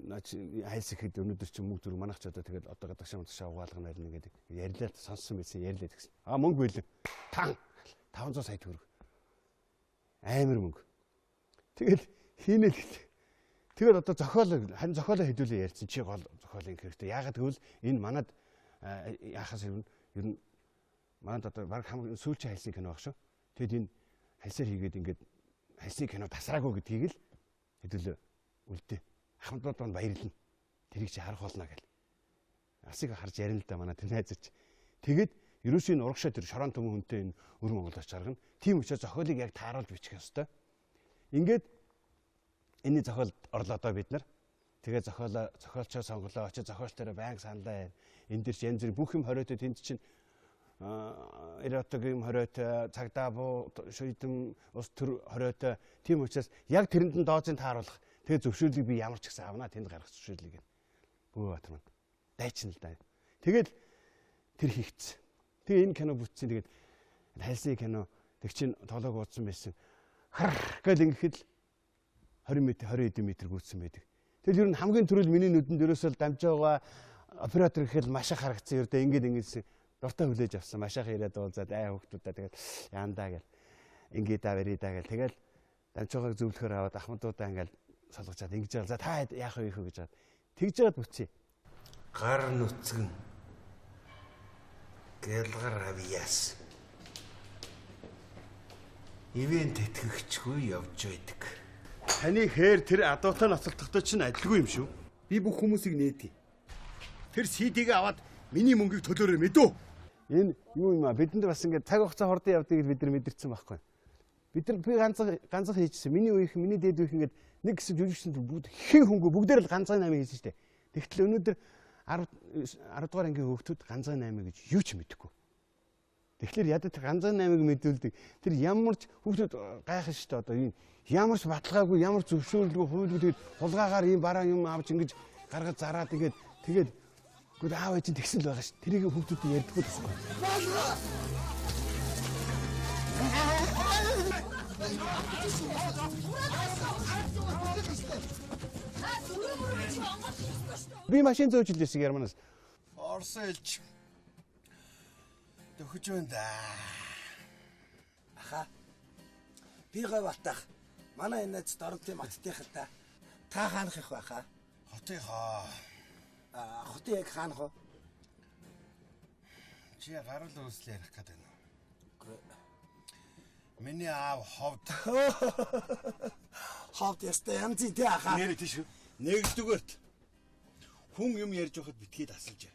Наа чи хайлс ихэд өнөөдөр чи мөнгө төр манайх ч одоо тэгэл одоо гадагшаа унташаа угаалгана арина гэдэг ярьлаа сонссон байсан ярьлаа гэсэн. Аа мөнгө байлаа. Тан 500 сая төгрөг. Амар мөнгө. Тэгэл хийнэ л гэлээ. Тэгэл одоо зохиол харин зохиолоо хэдүүлээ ярьсан чи гол зохиолын хэрэгтэй. Яагаад гэвэл энэ манад яахаас ер нь манад одоо баг хамгийн сүүлчийн хайлсын кино баг шүү. Тэгэд энэ хальсаар хийгээд ингээд хальсын кино тасраагүй гэдгийг л хэдүүлээ үлдээ. Ахмадууд маань баярлна. Тэрийг чи харах болно гэл. Асыг харж ярина л да манай тэр найзч. Тэгээд ерөөсөө энэ урагшаа тэр шорон төмөн хүнтэй энэ өр Монголоос жаргана. Тийм учраас зохиолыг яг тааруулж бичих ёстой. Ингээд энэний зохиолд орлоо доо бид нар. Тэгээ зохиолчоо сонголоо. Очиж зохиолч дээр байнга саналаа. Энэ дэр чи янз бүрийн бүх юм хориотой тэнд чинь эротик юм хориотой, цагдаа буу, шүйдэн ус төр хориотой. Тийм учраас яг тэрэнд нь доозын тааруулах. Тэгээ зөвшөөрлийг би ямар ч гэсэн авнаа тэнд гаргах зөвшөөрлийг. Бүү Баатар маань дайчин л да. Тэгэл тэр хийгдсэн. Тэгээ энэ кино бүтсэн. Тэгээд хайлсны кино тэг чин толгойг уудсан байсан. Хар гэл ингэхэд л 20 м 20 хэдэн метр гүйцсэн байдаг. Тэгэл ер нь хамгийн түрүүл миний нүдэнд ерөөсөө дамжаагаа оператор гэхэл маш их харагдсан ердөө ингээд ингэсэн дуртай хүлээж авсан. Маш их ирээд уулзаад ай хүүхдүүдээ тэгэл яандаа гэл ингээд аа барий даа гэл тэгэл дамжуугааг зөвлөхөр аваад ахмадуудаа ингээд солгочаад ингэж байгаа. За та яах вэ гэж хаад тэгж жаад бүтсий. Гар нүцгэн гэлгар авьяас ивэн тэтгэгчгүй явж байдаг. Таны хээр тэр адуутай ноцолдохдоо чинь адилгүй юм шүү. Би бүх хүмүүсийг нээдий. Тэр CD-г аваад миний мөнгийг төлөөрэй мэдүү. Энэ юу юм аа бидэнд бас ингээд цаг хугацаа хурдан явдгийг бид нар мэдэрсэн байхгүй. Бид нар би ганцхан хийжсэн. Миний үеийнх, миний дээд үеийнх ингээд нэг гэсэн жүжигчсэн бүгд хэн хөнгө бүгдээр л ганцхан 8 хийсэн шүү дээ. Тэгтэл өнөөдөр 10 дугаар ангийн хүүхдүүд ганцхан 8 гэж юу ч мэдэхгүй. Тэгэхээр ядаж ганцхан 8-ыг мэдүүлдэг. Тэр ямар ч хүүхдүүд гайхах шүү дээ одоо энэ ямар ч баталгаагүй, ямар ч зөвшөөрлгүй, хуйлгүй тэгээд хулгаагаар ийм бараа юм авч ингэж гаргаж зараад ингээд тэгээд гүр аав ээж нь тэгсэн л байгаа шүү. Тэрийг хүүхдүүдэд ярьдаггүй л байхгүй. Би машин зөөж илээсэн Германаас. Орсон элч төхөж байна да. Аха. Би гой батах. Манай энэ найз Доронтын маттынх л да. Та хаанах их байхаа? Хотынхоо. А хотын яг хаанах вэ? Чи гарал үүсэл ярих гэдэг нь. Миний аав ховд. Ховд ястай янз тий ахаа. Нэрээ тийш. Нэгдүгээрт хүн юм ярьж байхад битгий тасалж.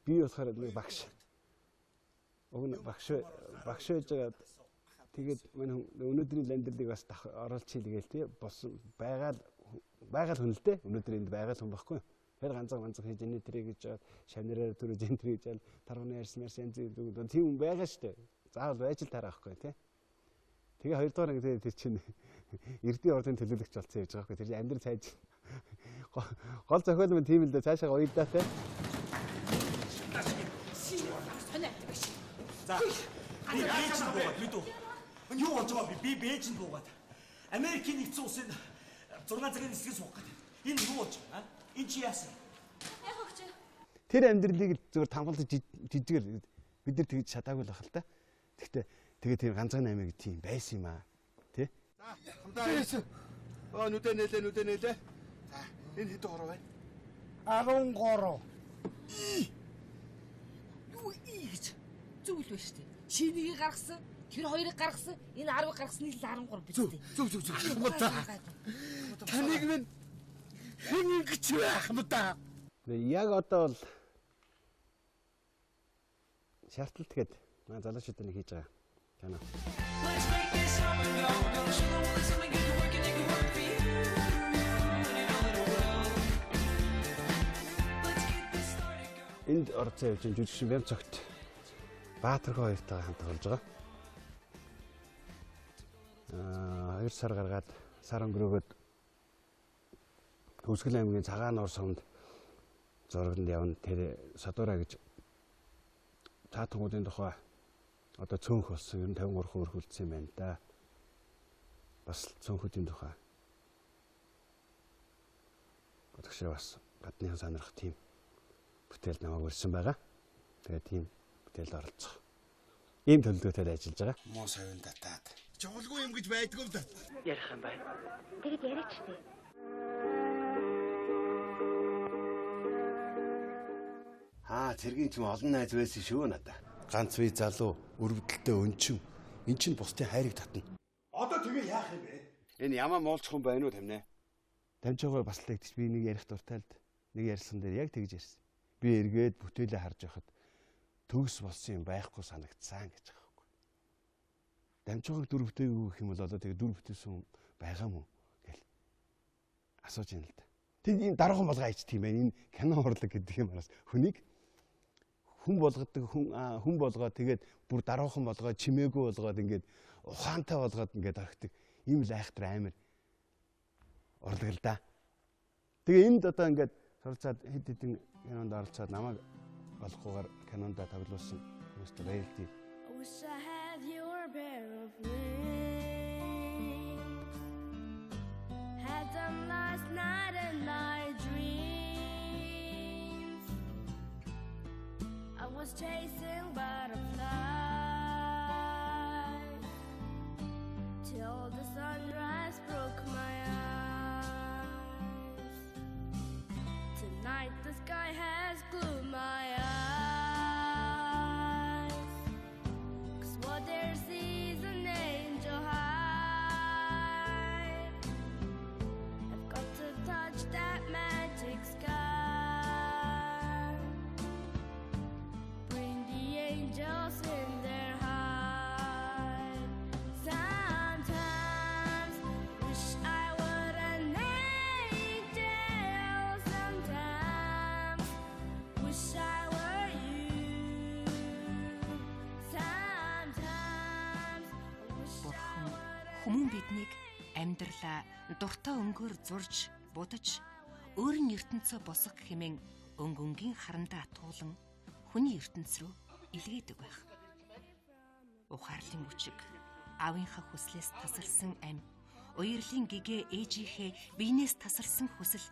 Би болохоор нэг багш. Уг нь багш байж байгаа. Тэгээд манай өнөөдрийн амьдралыг бас оруулчих гээл тий. Болсон байгаал хүн л дээ. Өнөөдөр энд байгаал хүн байхгүй. Тэр ганцхан ганцхан хийж энэ тэрийг гэж жаад шавнараар төрөж энэ тэрийг жаал тарганы ярьсан ярьсан янз бүр тийм хүн байгаа шүү дээ. Заавал байж л тараахгүй тий. Тэгээ хоёрдугаар анги тэр чинь Эрдийн ордын төлөөлөгч болсон явж байгаа байхгүй. Тэр чинь амьдрал цайж гол зохиол мөн тийм л дээ. Цаашаа уялдаатай. За. Би Бээжинд буугаад мэдүү. Юу болж байгаа бэ? Би Бээжинд буугаад Америкийн нэгдсэн улсын 6 цагийн нислэгийг суух гэдэг. Энэ юу болж байгаа? Энэ чи яасан? Яг өгч. Тэр амьдралыг зөвхөн тамгалж жижигээр бид нар тэгж чадаагүй л байх л та. Тэгтээ тэгээ тэр ганцхан 8 гэдэг тийм байсан юм аа. Тэ? За, хамтаа. Оо нүдэ нээлээ нүдэ нээлээ. За, энэ хэдэн хороо байна? 13. Юу ий гэж зүг л байна шүү дээ. Шинийг гаргасан, тэр хоёрыг гаргасан, энэ 10-ыг гаргасан нийл 13 биз дээ. Зүг зүг зүг. Таныг минь хэн ингэж байх юм да? Яг одоо бол шаардлагатай гээд манай залуучууд нэг хийж байгаа кино. Энд орцсон явж жүжигчин Бям цогт Баатархаа хоёртойгоо хамт тоглож байгаа. 2 сар гаргаад сар өнгөрөөгөөд Төгсгөл аймгийн Цагаан нуур сумд зурагнд явна. Тэр Содора гэж Цаатангуудын тухай одоо цөөнх болсон, ер нь 53 өрх үлдсэн юм байна да. Бас цөөнхүүдийн тухай. Бодгшээ бас гадныхан сонирхох тийм бүтээл намайг өрсөн байгаа. Тэгээд тийм бүтээлд оролцох ийм төлөвлөгөөтэй ажиллаж байгаа. Муу совин татаад. Чухалгүй юм гэж байдгүй юм да. Ярих юм байна. Тэгэд яриач тээ. Аа, цэргийн ч юм олон найз байсан шүү надаа. Ганц бие залуу, өрөвдөлтөй өнчин. Эн чинь бусдын хайрыг татна. Одоо тэгээ яах юм бэ? Энэ ямаа муулчих хүн байна уу тамнэ? Дамжаагаар бас л тэгж би нэг ярих дуртай л нэг ярьсан дээр яг тэгж ярьсан. Би эргээд бүтээлээ харж байхад төгс болсон юм байхгүй санагдсан гэж байгаа байхгүй. Дамжуугыг дүр бүтээгүй гэх юм бол одоо тэгээ дүр бүтээсэн хүн байгаа мó гэл асууж байна л да. Тэг ийм дараахан болгоо айч тийм байх. Энэ кино урлаг гэдэг юм араас хүнийг хүн болгодог, хүн болгоо тэгээд бүр дараахан болгоо чимээгүй болгоод ингээд ухаантай болгоод ингээд орхидог ийм л айхтар амар урлаг л да. Тэгээ энд одоо ингээд суралцаад хэд хэдэн кинонд оролцоод намайг болохгүйгээр кинонд тоглуулсан хүмүүст баярлалаа. I wish I had your pair of wings. Had them last night in my dreams. I was chasing butterflies till the sunrise broke my eyes. Tonight the sky has glued my eyes. 'Cause what there sees an angel high. I've got to touch that magic sky. Bring the angels in their hide. Sometimes wish I were an angel. Sometimes wish I were you. Sometimes wish I Бурхан хүмүүн биднийг амьдралаа дуртай өнгөөр зурж, будаж, өөрийн ертөнцөө босго хэмээн өнгө өнгийн харандаа атуулан хүний ертөнц рүү илгээдэг байх. Ухаарлын үчиг, аавынхаа хүслээс тасарсан ам, уярлын гэгээ ээжийнхээ биенээс тасарсан хүсэл,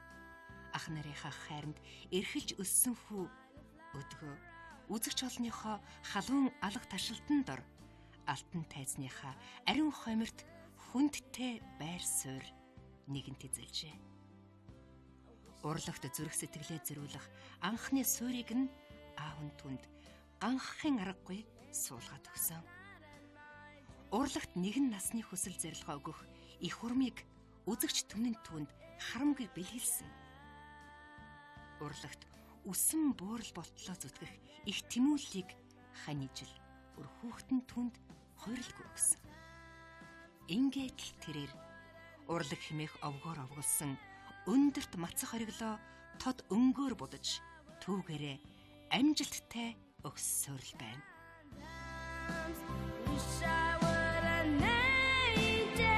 ах нарынхаа хайранд эрхэлж өссөн хүү өдгөө үзэгч олныхоо халуун алга ташилтан дор алтан тайзныхаа ариун хойморт хүндтэй байр суурь нэгэнт эзэлжээ. Урлагт зүрх сэтгэлээ зориулах анхны суурийг нь аав нь түнд ганхахын аргагүй суулгаад өгсөн. Урлагт нэгэн насны хүсэл зорилгоо өгөх их урмыг үзэгч түмэн түнд харамгүй бэлгэлсэн. Урлагт үсэн буурал болтлоо зүтгэх их тэмүүллийг хань ижил өр хүүхдэн түнд хувирлгүй өгсөн. Ингээд л тэрээр урлаг хэмээх овгоор овголсон өндөрт мацах хориглоо тод өнгөөр будаж түүгээрээ амжилттай өгссөөр л байна. wish I were an angel.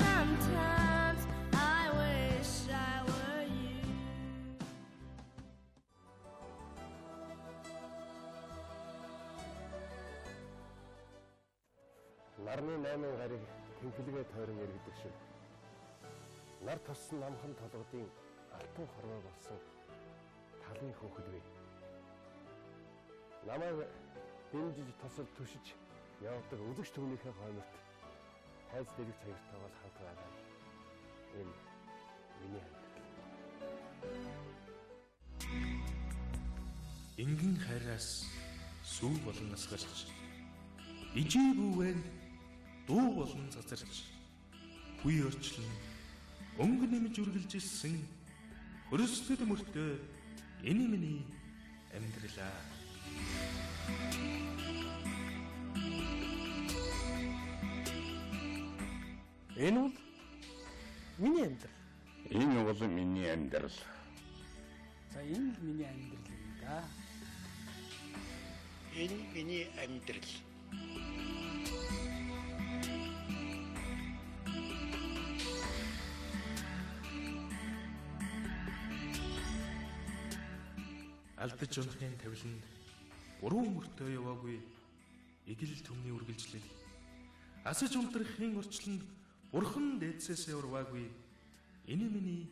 Sometimes I wish I were you. Нарны 8 гарыг тэнхлэгээ тойрон эргэдэг шиг. Нар тоссон намхан толгодын алтан хорвоо болсон талын хөөхд бий. Намайг дэмжиж тусал түшиж явдаг үзэгч түмнийхээ хойморт хайз дэрэг цагтайгаа хамт байгаа. Энэ миний амьдрал. Ингэн хайраас сүү болон насгарч ижээ бүүвэн дуу болон цацарч үе орчлон өнгө нэмж үргэлжилсэн хөрөсдөд мөртөө энэ миний амьдралаа. Энэ бол миний амьдрал. Энэ бол миний амьдрал. За энэ л миний амьдрал юм да. Энэ миний амьдрал. Алдаж унахын тавиланд буруу мөртөө яваагүй эгэл төмний үргэлжлэл. Асаж унтрахын орчлонд бурхан дээдсээсээ урваагүй. Энэ миний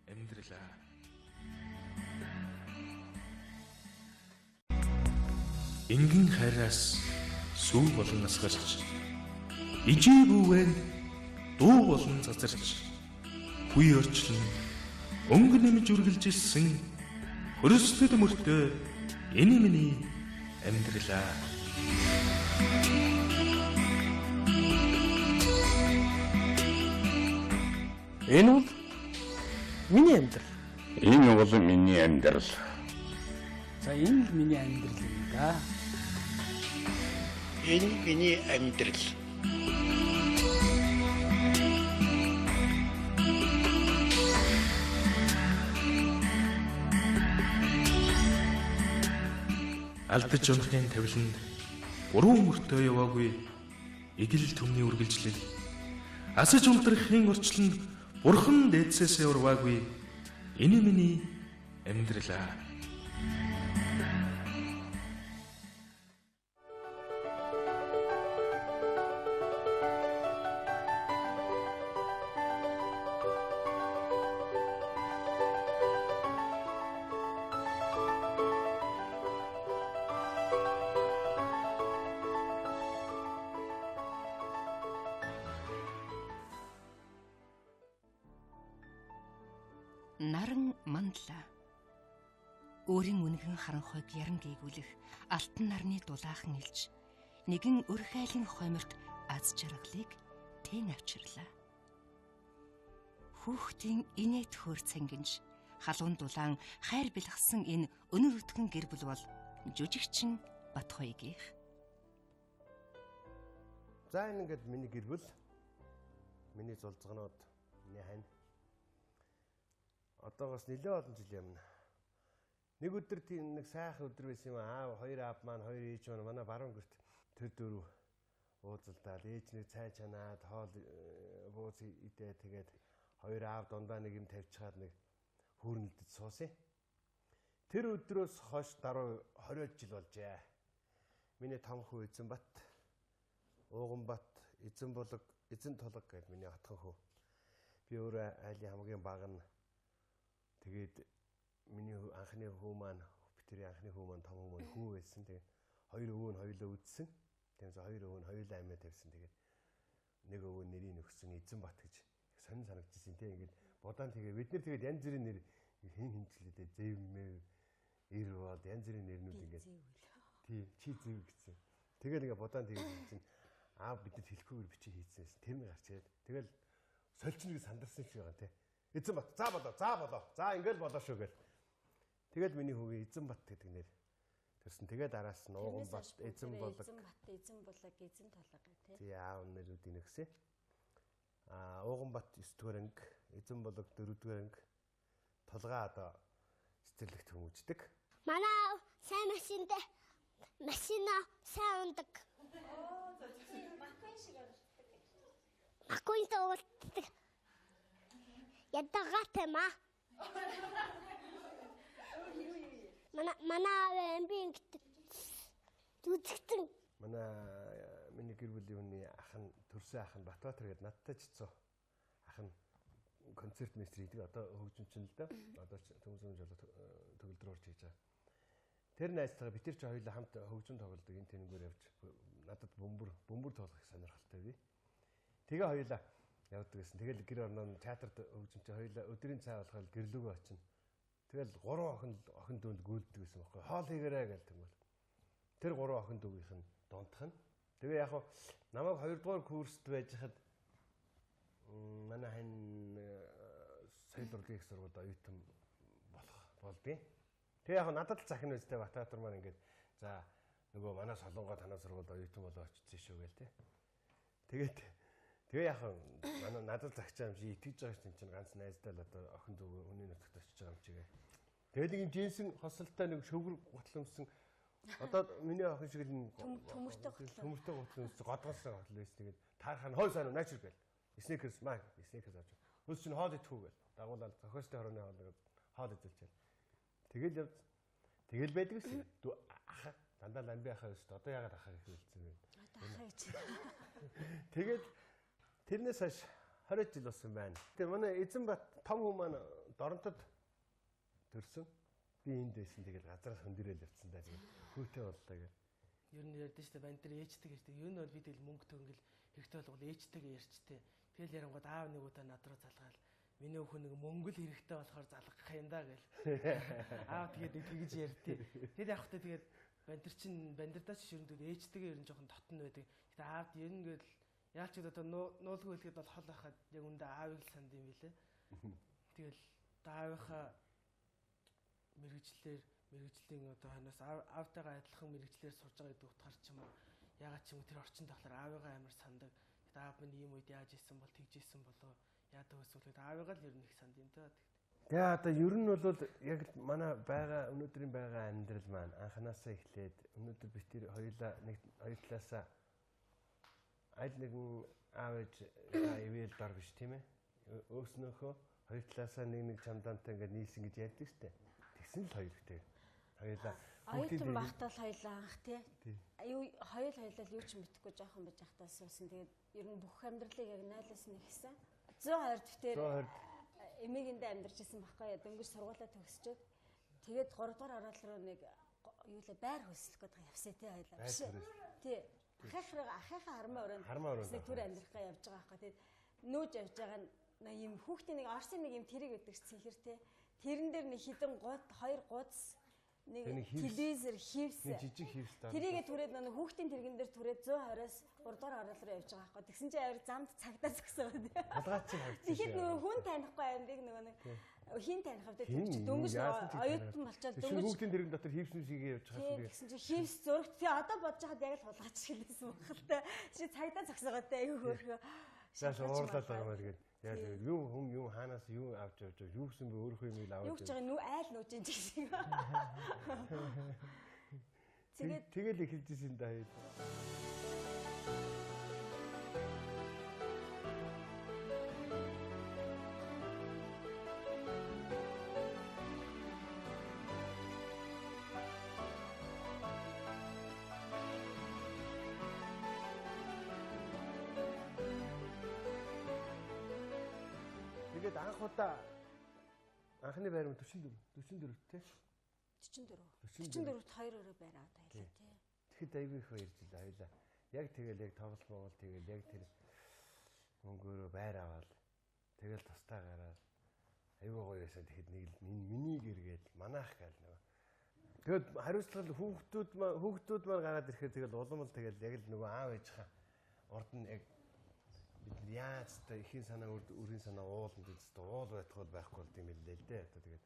амьдралаа. Ингэн хайраас сүү болон асгарч, ижээ бүүвэн дуу болон цацарч, үе орчлон өнгө нэмж үргэлжилсэн хөрслөд мөртөө энэ миний амьдралаа. Энэ бол миний амьдрал. Энэ бол миний амьдрал. За энэ л миний амьдрал юм да. Энэ миний амьдрал. Алдаж унахын тавиланд буруу мөртөө яваагүй эгэл төмний үргэлжлэл. Асаж унтрахын орчлонд бурхан дээдсээсээ урваагүй. Энэ миний амьдралаа. Наран мандла. Өөрийн үнэгэн харанхуйг яран гээгүүлэх алтан нарны дулаахан илж нэгэн өрх айлын хойморт аз жаргалыг тэн авчирлаа. Хүүхдийн инээд хөөр цангинж халуун дулаан хайр бэлгсэн энэ өнөр өтгөн гэр бүл бол жүжигчин Батхуйгийнх. За энэ ингээд миний гэр бүл, миний зулцганууд, миний хань. Одоогоос нэлээд олон жил юмна. Нэг өдөр тийм нэг сайхан өдөр байсан юм аа. Хоёр аав маань, хоёр ээж маань манай баруун гэрт тэр дөрөв уулзалдаал ээж нэг цай чанаад хоол бууз идээ тэгээд хоёр аав дундаа нэг юм тавьчихад нэг хүүрнэлдэд суусан. Тэр өдрөөс хойш дараа 20 жил болжээ. Миний том хүү Эзэнбат, Ууганбат, Эзэнбулаг, Эзэнтулаг гэдэг миний отхон хүү. Би өөрөө айлын хамгийн бага нь. Тэгээд миний анхны хүү маань, битэрийн анхны хүү маань том хүү маань хүү байсан. Тэгээд хоёр өвөө нь хоёулаа үдсэн. Тэгээс хоёр өвөө нь хоёулаа амиа тавьсан. Тэгээд нэг өвөө нэрийг өгсөн Эзэнбат гэж сонин санагдчихсэн тийм. Ингээд будаан тэгээ бид нэр тэгээд янз бүрийн нэр хэн хинчлээ зэвмээ эр бол янз бүрийн нэрнүүд ингээд тий чи зэв гэсэн. Тэгээд ингээд будаан тэгээд чинь аав бидэд хэлэхгүйгээр бичиж хийцэн байсан. Тэр нэг гарч ирээд тэгэл сольчин нэг сандарсан шиг байгаа тийм. Эзэнбат за болоо за болоо за ингээл болоо шүү гэл. Тэгэл миний хүүгийн Эзэнбат гэдэг нэр төрсөн. Тэгээ дараас нь Ууганбат, Эзэнбулаг, Эзэнбат, Эзэнбулаг, Эзэнтулаг гэх тий. Аав нэрүүдийг нэгсэн. Аа Ууганбат 9 дугаар анги, Эзэнбулаг 4 дугаар анги, Тулгаа одоо цэцэрлэгт хүмүүждэг. Манай сайн машинд машина сайн ундаг. Маккуинтай уулздаг. Ядагаатай маа. Манай би ингэж зүтгэсэн. Манай миний гэр бүлийн хүний ах нь төрсөн ах нь Батбаатар гэдэг надтай ч цоо. Ах нь концерт мастер хийдэг. Одоо хөгжимчин л дөө. Одоо ч төмсөн жолоо төгөлдөр орж хийж байгаа. Тэр найзтайгаа бид тэр ч хоёулаа хамт хөгжим тоглодог. Энэ тэнэгээр явж надад бөмбөр тоглох их сонирхолтой бий. Тэгээ хоёулаа явдаг гэсэн. Тэгэл гэр орноо театрт хөгжимч хоёулаа өдрийн цай болохоор гэрлүүгөө очино. Тэгэл гурван охин дүүнд гүйлдэг гэсэн байхгүй. Хоол хийгээрэй гэл тэгвэл. Тэр гурван охин дүүгийнх нь дундх нь. Тэгээ яг намайг 2 дугаар курст байж хад манай хань соёл урлагийн их сургуульд оюутан болох болдیں۔ Тэгээ яг надад л захин үстэй Батбаатар маань ингээд за нөгөө манай солонгоо танаа сургуульд оюутан болоо очсон шүү гээл те. Тэгээд тэгээ яг манай надад загчаа юм чи итгэж байгаа шүү чинь ганц найздаа л одоо охин дүү хүний нутагт очиж байгаа юм чигээ. Тэгээд нэг юм жинсэн хосолтой нэг шөвгөр гутал өмсөн одоо миний охин шиг л төмөртэй гутал өмсөн годгоолсон гутал байсан. Тэгээд таархаа хой сайн наачир гээл. Сникерс маа сникерс авч. Хөөс чинь хоол идэхгүй гээл. Дагуулаад зохиостой хорооны хоол хоол идэлчээл. Тэгэл явж тэгэл байдаг шээ. Ах Дандаа л амби ахаа өстө. Одоо яагаад ахаа гэх хэлсэн бэ? Одоо ахаа гэж. Тэгээд тэрнээс хойш 20 жил болсон байна. Тэгээ манай Эзэнбат том хүн маань Доронтод төрсөн. Би энд байсан. Тэгэл газараас хөндөрөөл явцсан даа. Тэгээд хүүтэй боллоо гэх. Ер нь ярьдэн шүү дээ. Банд дээр ээжтэй гэж. Ер нь бол би тэгэл мөнгө төнгөл хэрэгтэй болгол ээжтэйгээ ярьчтэй. Тэгэл ярангууд аав нэг удаа над руу залгаал. Миний өхөн нэг мөнгө л хэрэгтэй болохоор залгах юм да гэл. Аав тэгээд нэг тэгж ярьдээ. Тэгэл яг хөтэ тэгээд бандэр чин бандэрдаа ч ширэндүүд ээжтэйгээ ер нь жоохон дотн байдаг. Гэтэ аавд ер нь гэл яалч одоо нуулгүй хэлэхэд бол хол байхад яг үндэ аавыг л санд юм билэ. Тэгэл аавынхаа мэрэгжлийн одоо ханаас аавтайгаа адилхан мэрэгжлэр сурж байгаа гэдэг утгаар ч юм уу ягаад ч юм уу тэр орчинд болохоор аавыгаа амар сандаг. Гэтэ аав минь ийм үед яаж исэн бол тэгж исэн болоо яадаг вэ гэвэл аавыгаа л ер нь их санд юм даа. Тэгээ одоо ер нь бол яг манай байгаа өнөөдрийн байгаа амьдрал маань анханасаа эхлээд өнөөдөр бид тэр хоёулаа нэг хоёр талаасаа аль нэгэн аав ээж ивэл дор биш тийм ээ. Өөснөөхөө хоёр талаасаа нэг нэг чамдаантай ингээд нийлсэн гэж ярьдаг штэ. Тэгсэн л хоёр ихтэй. Хоёулаа оюутан багтаа л хоёлаа анх тий. Юу хоёулаа юу ч мэдэхгүй жоохон байж ахтаа суусан. Тэгээд ер нь бүх амьдралыг яг 0-аас нь эхэлсэн. 120 дэвтэр эмээгэндээ амьдарч исэн байхгүй яа. Дөнгөж сургуулаа төгсчөөд тэгээд 3 дугаар орол руу нэг юу лээ байр хөлслөх гэдэг явсан тий хоёлаа. Биш. Тий. Ахыхаа хармаа өрөөнд нэг төр амьдрахгаа явж байгаа байхгүй. Тэгээд нүүж явж байгаа нь юм хүүхдийн нэг Орсын нэг юм тэрэг өгдөг цэнхэр тий. Тэрэн дээр нэг хідэн гууд хоёр гудас нэг телевизэр хивс жижиг хивс даа. Тэрийгэ түрээд нэг хүүхдийн тэрэгэн дээр түрээд 120-оос 3 дугаар орол руу явж байгаа байхгүй. Тэгсэн чинь авир замд цагтаа зогсоо. Хулгайч харагдсан. Тэгэхэд нөгөө хүн танихгүй амьдыг нөгөө нэг хин таних вэ тэр чинь дөнгөж оюутан болчоод дөнгөж хүүхдийн тэрэгэн дотор хивс мүсийгээ явж байгаа юм. Тэгсэн чинь хивс зурагт тий одоо бодож хахад яг л хулгайч хэлсэн баг л та. Чи цагтаа зогсоогоотой аюу хөөрхөө. Зааш уурлаад байгаа юм тэгээд яг юу хүн юу хаанаас юу авч явж юу гэсэн бэ өөрийнхөө юм л аваад. Юу ч байгаа нү айл нууж ин гэсэн. Тэгээд тэгэл эхэлж исэн даа. Тэгээд анх удаа анхны байр 44 44 тий 44 44-т хоёр өрөө байр аваад байлаа тий. Тэгэхэд айгүй их баярлж байлаа хоёлаа. Яг тэгэл яг тоглолт монгол тэгэл яг тэр мөнгөөрөө байр аваад тэгэл тусдаа гараад айгүй гоё байсан. Тэгэхэд нэг л энэ миний гэргээл манайх гээл нөгөө. Тэгээд хариуцлага хүүхдүүд маань гараад ирэхээр тэгэл улам л тэгэл яг л нөгөө аав ээжийнхаа урд нь яг бид яаж та ихийн санаа өрийн санаа ууланд үздэг уул байтугай байхгүй бол тийм хэллээ л дээ. Одоо тэгээд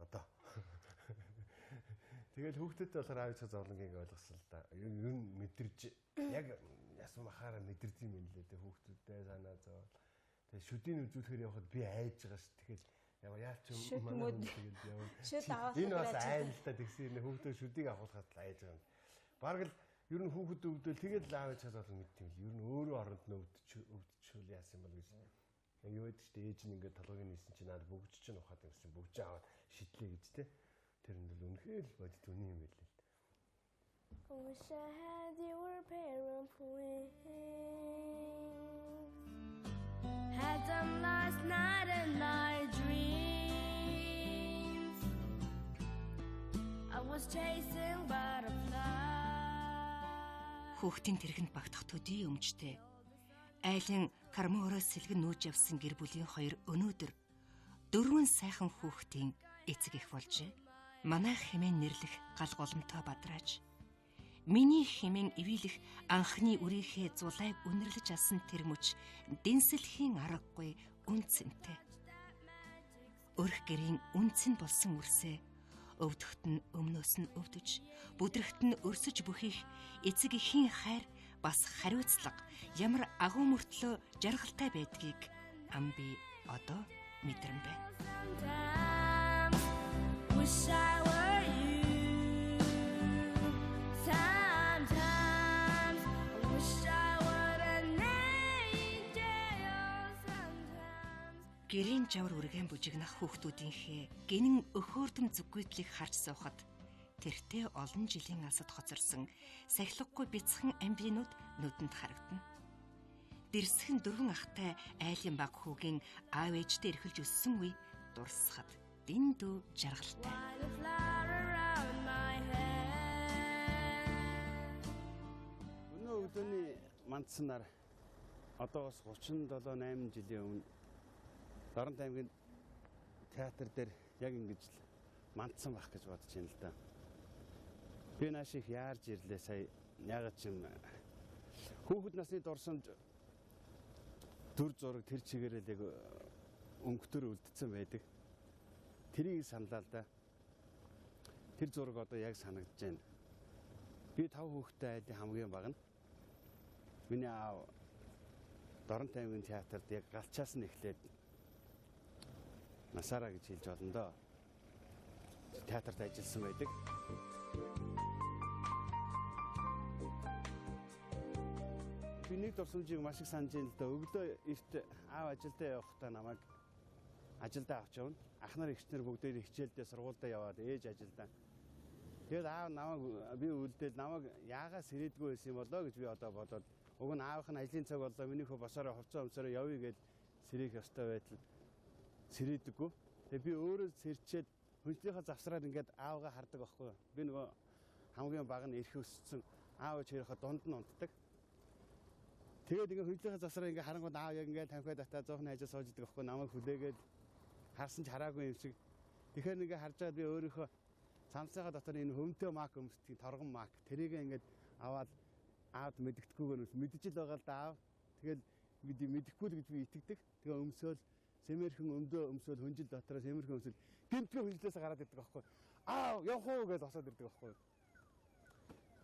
одоо тэгэл хүүхдүүдтэй болохоор аав ээжийнхээ зовлонгийг ойлгосон л да. Ер нь мэдэрж яг ясан махаараа мэдэрж юм лээ дээ хүүхдүүдтэй санаа зовол. Тэгээд шүдийг үзүүлэхээр явхад би айж байгаа ш. Тэгэл яа яалч юм манай хүн тэгэл яваа. Энэ бас айл л та тэгсэн юм хүүхдөө шүдийг авахлахад л айж байгаа юм. Бараг л ер нь хүүхэд өвдөл тэгэл аав ээжээ зовлон мэдт юм л. Ер нь өөрөө оронд нь өвдчихвэл яасан юм бол гэж. Яг юу гэдэг чинь ээж нь ингээд толгойг нь хийсэн чинь наад бөгж чинь ухаад юмсан бөгж аваад шидлээ гэж те. Тэр нь бол үнэхээр л бодит үнэн юм байлээ. I wish I had your pair of wings. Had them last night in my dreams. I was chasing butterflies. Хүүхдийн тэрхэнд багтах төдий өмчтэй. Айлын Кармоороос сэлгэн нүүж явсан гэр бүлийн хоёр өнөөдөр дөрвөн сайхан хүүхдийн эцэг эх болжээ. Манайх хэмээн нэрлэх гал голомтой бадрааж миний хэмээн ивэлэх анхны үрийнхээ зулайг үнэрлэж алсан тэр мөч дэнсэлхийн аргагүй үнцэнтэй. Өрх гэрийн үнцэн болсон үрсээ өвдөхт нь өмнөөс нь өвдөж, бүдрэхт нь өрсөж бүхийх эцэг эхийн хайр бас хариуцлага ямар агуу мөртлөө жаргалтай байдгийг ам би одоо мэдэрэн байна. Wish I were you. Sometimes I wish I were an angel. Sometimes Гэрийн жавар үргэн бүжигнах хүүхдүүдийнхээ гинэн өхөөрдөм зүггүйтлийг харж суухад Тэртээ олон жилийн асад хоцорсон сахилгагүй бяцхан амбинууд нүдэнд харагдана. Дэрсхэн дөрвөн ахтай айлын баг хүүгийн аав ээжтэй эрхэлж өссөн үе дурсахад дэндүү жаргалтай. Өнөө өдөөний мандсанаар одоогоос 37 8 жилийн өмнө Дорнот аймгийн театр дээр яг ингэж л мандсан байх гэж бодож байна л да. Би нааш их яарж ирлээ сая. Яагаад ч юм хүүхэд насны дурсамж дүр зураг тэр чигээрэл яг өнгөтөр үлдсэн байдаг. Тэрийг саналаа л да. Тэр зураг одоо яг санагдаж байна. Би 5 хүүхэдтэй айлын хамгийн бага нь. Миний аав Дорнот аймгийн театрт яг галчаас нь эхлээд насаараа гэж хэлж болно доо. Театрт ажилласан байдаг. Би нэг дурсамжийг маш их санаж байна л да. Өглөө эрт аав ажилдаа явахдаа намайг ажилдаа авч явна. Ах нар эгч нар бүгдээр хичээлдээ сургуульдаа яваад ээж ажилдаа. Тэгээд аав намайг би үлдээл намайг яагаас ирээдгүй байсан юм болоо гэж би одоо бодоод уг нь аавынх нь ажлын цаг боллоо миний хөө босоороо хувцас өмсөрөө явъя гэж сэрэх ёстой байтал сэрээдэггүй. Тэгээд би өөрөө сэрчээд хүндлийнхээ завсраад ингээд аавгаа хардаг байхгүй. Би нөгөө хамгийн бага нь эрх өссөн аав ээж хоёроо дунд нь унтдаг. Тэгээд ингээ хүндлийнхээ завсраа ингээ харангууд аав яг ингээ тамхиа татаа зоохны хажуу сууж идэг байхгүй. Намайг хүлээгээд харсан ч хараагүй юм шиг. Тэгэхээр ингээ харж байгаад би өөрийнхөө цамцныхаа дотор энэ хөмтөө мак өмсдөг торгон мак тэрийг ингээд аваад аавд мэдгэдэггүйгээр мэдэж л байгаа л да аав. Тэгэл мэдэхгүй л гэж би итгэдэг. Тэгээ өмсөөл сэмэрхэн өмдөө өмсөөл хөнжил дотроо сэмэрхэн өмсөөл гэмтгэ хөнжлөөс гараад ирдэг байхгүй. Аав явах уу гэж босоод ирдэг байхгүй.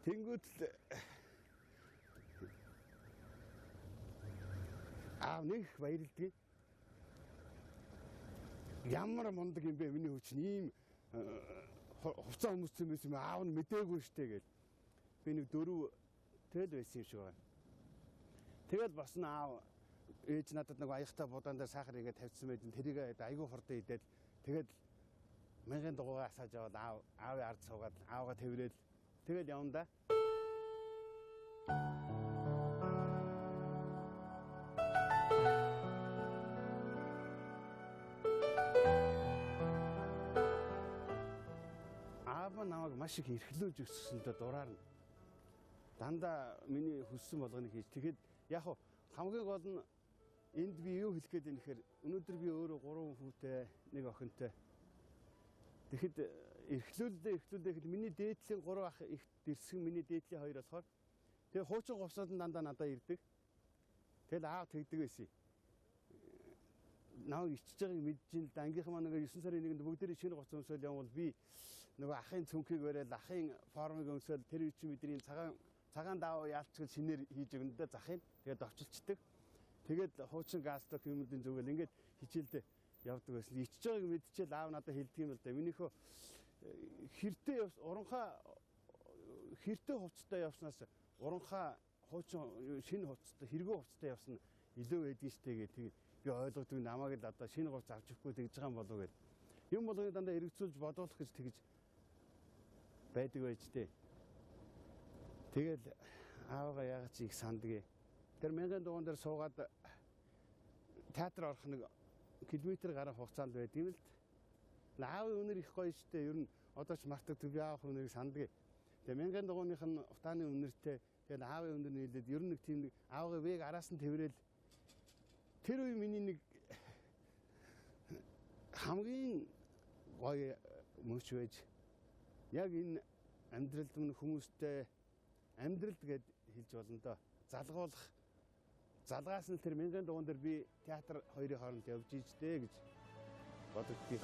Тэнгүүд л аав нэг баярлдаг. Ямар мундаг юм бэ миний хүч нь ийм хувцас өмссөн байсан юм аав нь мдээгүй штэ гэл. Би нэг дөрөв тэл байсан юм шиг байна. Тэгэл босно аав ээж надад нэг аяхтай будаан дээр сахар игээ тавьчихсан байсан. Тэрийг айгүй хурдан идээд тэгээд мянган дугуйгаа асааж аваад аав аавын ард суугаад аавгаа тэрвэл тэгэл явна да. Аав намайг маш их эрхлүүлж өсгсөн дэ дураар нь. Дандаа миний хүссэн болгоныг хийж. Тэгэхэд яг хамгийн гол нь энд би юу хэлэх гээд байна гэхээр өнөөдөр би өөрөө 3 хүүтэй, нэг охинтой. Тэгэхэд эрхлүүлдэ гэхэд миний дээдлийн 3 ах их дэрсэн миний дээдлийн 2 болохоор тэгээ хуучин говсоод нь дандаа надад ирдэг. Тэгэл аав тэгдэг байсан. Намайг ичж байгааг мэдэж ин л да. Ангийнхан маань нэг 9 сарын 1-нд бүгдээрээ шинэ гоц өмсөөл явбал би нөгөө ахын цүнхийг бариад ахын формыг өмсөөл тэр үе чинь бидний цагаан даав яалчгал шинээр хийж өгнө дэ захын. Тэгээд довчилчдаг. Тэгээд хуучин галстук юмнуудын зүгэл ингээд хичээлдээ явдаг байсан. Ичж байгааг мэдчихэл аав надад хэлдэг юм л да. Минийхөө хэртээ явс уранхаа хэртээ хувцастай явснаас уранхаа хуучин шинэ хувцастай хэрэгөө хувцастай явсан илүү байдгийн штэ гэх тэгээд би ойлгодог намайг л одоо шинэ хувцас авч өгөхгүй тэгж байгаа юм болов уу гэд. Юм болгоныг дандаа эргэцүүлж бодуулах гэж тэгж байдаг байж тээ. Тэгэл аавгаа яагаад чи их санддаг. Тэр мянган дугуйн дээр суугаад театр орох нэг километр гаруй хугацаанд байдаг юм л д. Аавын үнэр их гоё штэ. Ер нь одоо ч мартагддаг би аавын үнэрийг санддаг. Тэгээ мянган дугуйных нь утааны үнэртэй тэгэл аавын үнэр нийлээд ер нь нэг тийм нэг аавын вэг араас нь тэрвэл тэр үе миний нэг хамгийн гоё мөч байж яг энэ амьдралд минь хүмүүстэй амьдралд гэд хэлж болно доо. Залгуулах залгаас нь тэр мянган дугуйн дээр би театр хоёрын хооронд явж иждээ гэж бодогдгийг.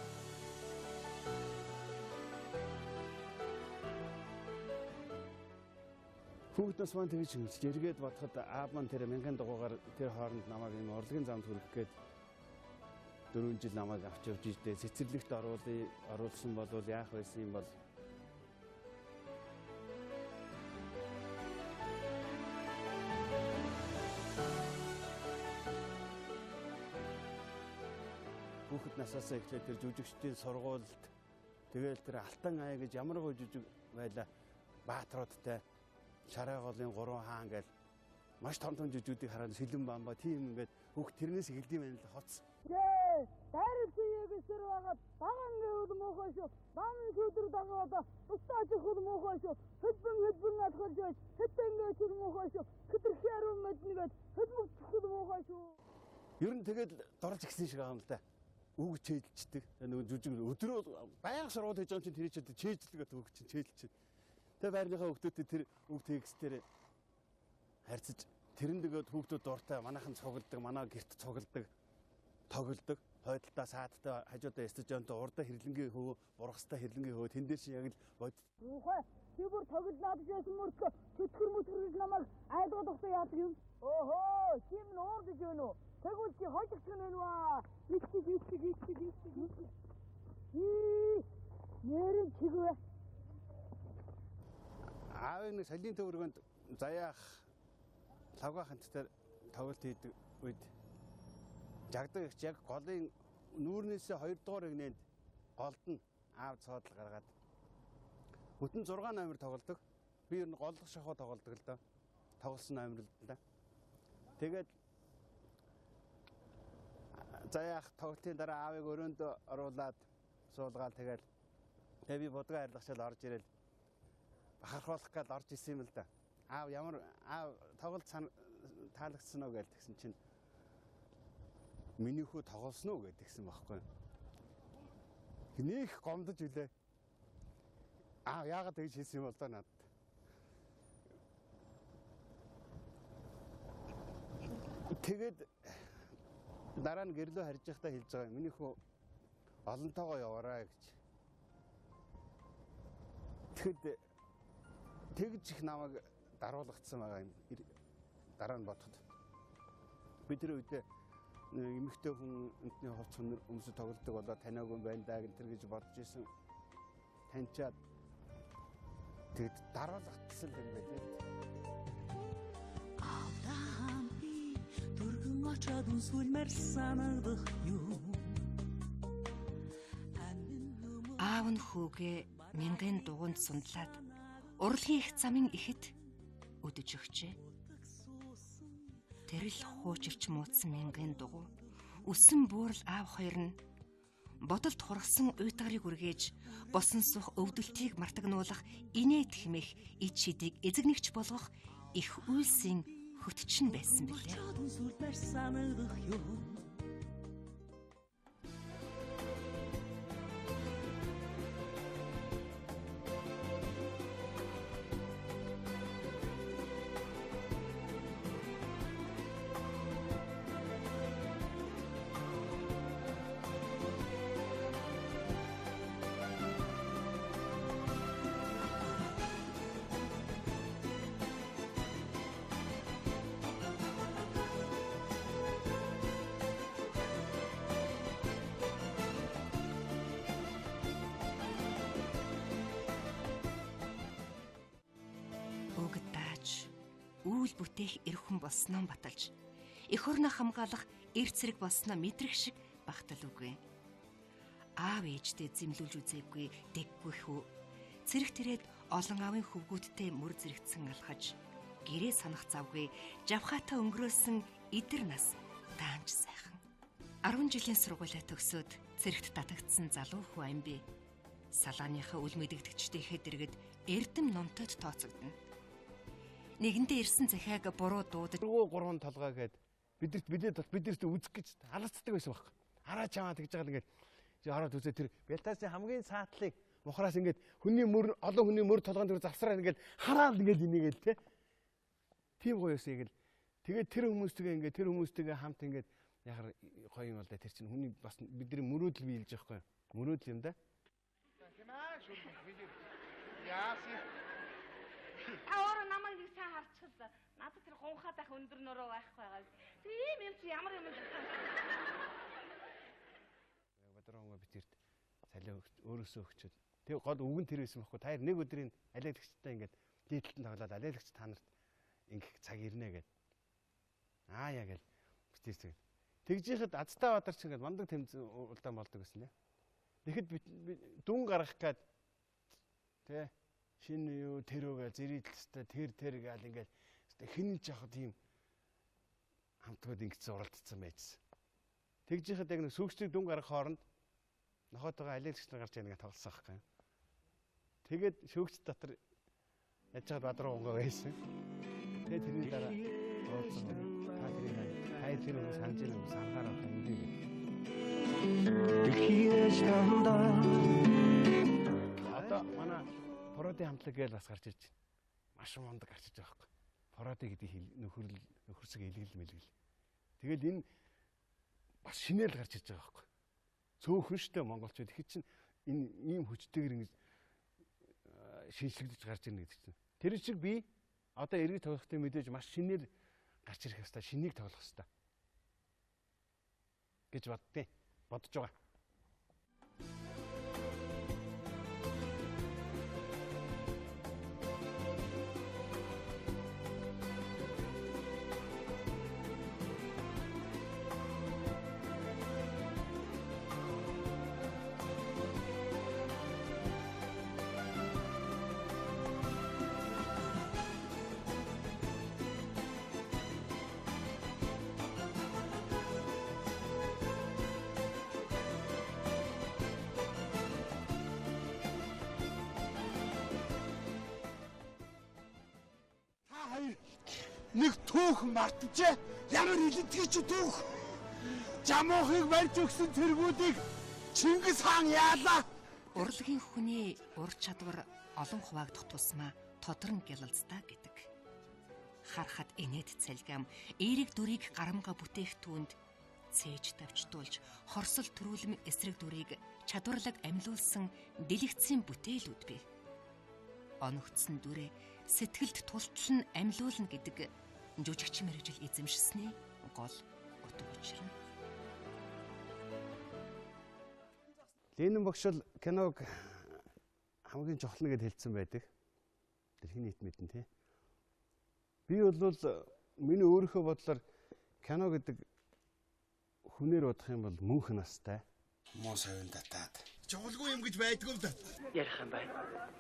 Хүүхэд нас маань тэгж хэмжиж эргээд бодоход аав маань тэр мянган дугуйгаар тэр хооронд намайг юм урлагийн замд хүргэх гээд 4 жил намайг авч явж иждээ. Цэцэрлэгт оруулсан болвол яах байсан юм бол. Хүүхэд насаас эхлээд тэр жүжигчдийн сургуульд тэгэл тэр Алтан ай гэж ямар гоё жүжиг байла. Баатруудтай Шарай голын 3 хаан гээл маш том том жүжигүүдийг хараад Сэлэн бамба тийм ингээд бүх тэрнээс эхэлдэм байх л хоц. Дайралцыг байгаад баган гэвэл муухай шүү. Бам шүдэр дагаад устаач хөл муухай шүү. Хөдбөн хөдбөн алхаж байж хэдэн гэж муухай шүү. Хэтрхи ариун мэднэгээд хөдмөгч хөл муухай шүү. Ер нь тэгээд дорж гисэн шиг байгаа юм л да. Үг чэйдэлчдэг. Нөгөө жүжиг өдрөө байнга сургууль хийж байгаа чинь тэр чинь чэйдэлдэг үг чинь чэйдэлчдэг. Тэгээ байрныхаа хүүхдүүдтэй тэр үг текстээр харьцаж тэрэн тэгээд хүүхдүүд дуртай манайхан цугладаг, манай герт цугладаг, тоглодог. Хойдолтой саадтай хажуудаа стадионтой урдаа хэрлэнгийн хөвөө, бургастай хэрлэнгийн хөвөө тэн дээр чи яг л бод. Муухай. Чи бүр тоглоод байсан мөртлөө чөтгөр мөтгөр гэж намайг айлгуулах ухсан яадаг юм. Өөхөө, чи минь уурдаж байна уу? Тэгвэл чи хожигдох нь байна ваа. Ичиг ичиг ичиг ичиг ичиг. Нэрэн чигвэ. Аавын нэг салийн төвөргөнд заяах лавгааханттай тоглолт хийдэг үед жагдаг их яг голын нүүрнээсээ 2 дугаар эгнээнд голд нь аав цоодол гаргаад бүтэн 6 номер тоглодог. Би ер нь голлох шахуу тоглодог л доо. Тоглосон номер л да. Тэгээд заяах тоглолтын дараа аавыг өрөөнд оруулаад суулгаал тэгэл тэгээ би будгаа арилгачаал орж ирэл бахархуулах гээд орж исэн юм л да. Аав ямар аав тоглолт таалагдсан уу гэж тэгсэн чинь миний хүү тоглосон уу гэж тэгсэн байхгүй. Нэх гомдож үлээ. Аа яагаад тэгж хэлсэн юм бол доо надад. Тэгээд дараа нь гэрлөө харж байхдаа хэлж байгаа юм. Миний хүү олонтойгоо яваарай гэж. Тэгэхэд тэгж их намайг даруулгдсан байгаа юм. Дараа нь бодоход. Би тэр үедээ эмэгтэй хүн энтний хувц өмсө тоглодог болоо таниагүй байна даа гэнтэр гэж бодож исэн. Таньчаад тэгэд даруулгдсан юм байлээ. Алдаан би түргэн очоод үнсүүлмээр санагдах юм. Аав нь хүүгээ мянган дугуйнд сундлаад урлагийн их замын ихэд өдөж өгчээ. Тэр л хуучирч муудсан мянган дугуй өсөн буурал аав хоёр нь бодолд хургасан уйтгарыг үргээж босон суух өвдөлтийг мартагнуулах инээд хэмээх ид шидийг эзэгнэгч болгох их үйлсийн хөтчин байсан билээ. Үйл бүтээх эр хүн болсноо баталж эх орноо хамгаалах эр цэрэг болсноо мэдрэх шиг багтал үгүй. Аав ээжтэй зэмлүүлж үзээгүй дэггүй хүү. Цэрэг тэрээд олон аавын хөвгүүдтэй мөр зэрэгцэн алхаж гэрээ санах завгүй жавхаатай өнгөрөөсөн эдэр нас даанч сайхан. 10 жилийн сургуулиа төгсөөд цэрэгт татагдсан залуу хүү амби. Салааныхаа үл мэдэгдэгчдийнхээ дэргэд эрдэм номтойд тооцогдоно. Нэгэндээ ирсэн захиаг буруу дуудаж 3 толгой гээд бидэрт бидэрт үзэх гэж алацдаг байсан байхгүй. Араа чамаа тэгж байгаа л ингээд чи ороод үзээ тэр Бялтаасын хамгийн саатлыг мухраас ингээд хүний мөр олон хүний мөр толгойн дээр завсраа ингээд хараад ингээд инээгээл те. Тийм гоё байсан ингээд тэгээд тэр хүмүүстэйгээ ингээд тэр хүмүүстэйгээ хамт ингээд яхаар гоё юм бол да тэр чинь хүний бас бидний мөрөөдөл биелж байгаа байхгүй. Мөрөөдөл юм да. Та өөрөө намайг нэг сайн харчихвал надад тэр гунхаад ах өндөр нуруу байхгүй байгаа. Тэр ийм юм чи ямар юм бэ? Бадран битэрт цалин өөрөөсөө өгчөөд. Тэг гол үг нь тэр байсан байхгүй. Та нэг өдрийн алиалагчтай ингээд лидлэлтэн тоглоод алиалагч та нарт ингэх цаг ирнэ гэд. Аа яа гэл битэрт. Тэгж яхад азтай бадарч ингээд мандаг тэмцэн улдаан болдог гэсэн нэ. Тэгэхэд дүн гаргах гээд тэ Шинэ юу тэр үү гээл зэрэглэлтэй тэр гээл ингээл хин ч яхад тийм хамтгад ингэсэн уралдсан байжсэн. Тэгж яхад яг нэг сүүгчдийг дүн гаргах хооронд нохоотойгоо алиалагч нар гарч ирнэ тоглосон байхгүй юм. Тэгээд шүүгч дотор яж чад бадруу унгаа байсан. Тэгээд тэрний дараа уулзсан. Та тэрийг та тэр хүн санаж байгаа юм санахаар байх юм дээ. Одоо манай Фородын хамтлаг гэж бас гарч ирж байна. Маш мундаг гарч иж байгаа байхгүй. Фороди гэдэг нөхөрл нөхөрсөг илгэл мэлгэл. Тэгэл энэ бас шинээр л гарч ирж байгаа байхгүй. Цөөхөн штэ монголчууд ихэд чинь энэ ийм хүчтэйгэр ингэж шинжлэгдэж гарч ирнэ гэдэг чинь. Тэр шиг би одоо эргэж тоглохтой мэдээж маш шинээр гарч ирэх ёстой, шинийг тоглох ёстой гэж боддیں۔ Бодож байгаа. Нэг түүх мартжээ. Ямар илэнтгий чи түүх. Жамуухыг барьж өгсөн цэргүүдийг Чингис хаан яалаа. Урлагийн хүний ур чадвар олон хуваагдах тусмаа тодорн гялалздаг гэдэг. Харахад инээд цалгам, эерэг дүрийг гарамга бүтээх түүнд цээж тавчдуулж, хорсол төрүүлэм эсрэг дүрийг чадварлаг амьлуулсан дэлгэцийн бүтээлүүд бий. Оногдсон дүрээ сэтгэлд тултал нь амьлуулна гэдэг жүжигч мэргэжил эзэмшсэний гол утга учир нь. Ленин багш л киног хамгийн чухал нь гэд хэлсэн байдаг. Дэлхийн нийт мэдэн тий. Би бол миний өөрийнхөө бодлоор кино гэдэг хүнээр бодох юм бол мөнх настай. Муу савин татаад. Чухалгүй юм гэж байдгүй л да. Ярих юм байна.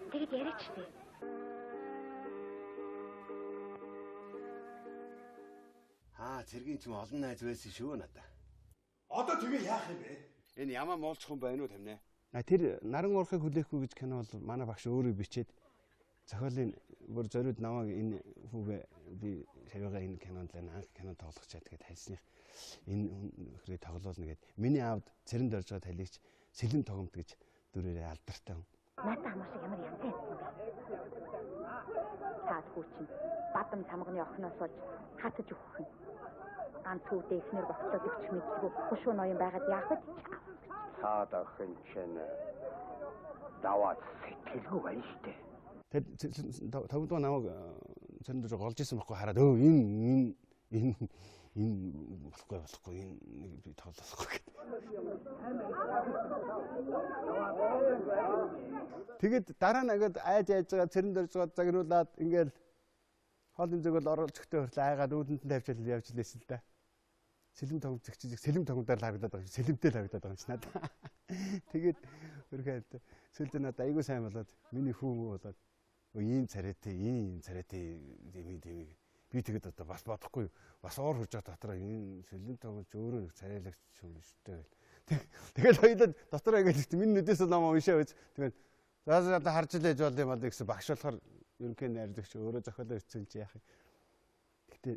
Тэгэд яриач тээ. Аа, цэргийн ч юм олон найз байсан шүү надаа. Одоо тэгээ яах юм бэ? Энэ ямаа муулчих хүн байна уу тамнэ? А тэр наран уурхыг хүлээхгүй гэж кино бол манай багш өөрөө бичээд зохиолын бүр зориуд намайг энэ хүүгээ би шавьяагаа энэ кинонд л анх кино тоглох чад гэд хайсных энэ нөхрийг тоглоулна гэд миний аавд цэрэнд орж байгаа талигч Сэлэн тогомт гэж дүрээрээ алдартай хүн. Надад хамаа шиг ямар янз юм бэ? Цаад хүү чинь бадам самганы охиноос болж хатаж өгөх юм. Ганц хүүдээ эхнэр боцоод өгч мэддэггүй хушуу ноён байгаад яах вэ? Цаад охин чинь даваад сэтгэлгүй байна штэ. Тэгээд тогтмол намайг цэрэнд орж голж исэн байхгүй хараад өө энэ энэ энэ болохгүй энэ нэг би тоглохгүй гэдэг. Тэгээд дараа нь ингээд айж айж байгаа цэрэнд орж байгаа загнуулаад ингээд хоол эмзэг бол оруулж өгтөө хүртэл айгаад үүдэнд нь тавьчаал явж лээсэн л да. Сэлэм тогм зэгчиж сэлэм тогмдоор л харагдаад байгаа юм. Сэлэмтэй л харагдаад байгаа юм чи надад. Тэгээд өрхөө сэлдэ надад айгүй сайн болоод миний хүү мүү болоод ийм царайтай, ийм царайтай юм тийм. Би тэгээд одоо бас бодохгүй бас уур хурж байгаа дотроо энэ сэлэм тогмч өөрөө нэг царайлагч юм шүү дээ. Тэгэл хоёулаа дотроо ингээд миний нүдээс ном уншаа үз. Тэгээд за одоо харж л ээж бол юм бол гэсэн багш болохоор ерөнхий найрлагч өөрөө зохиолоо бичсэн чи яах юм. Гэтэ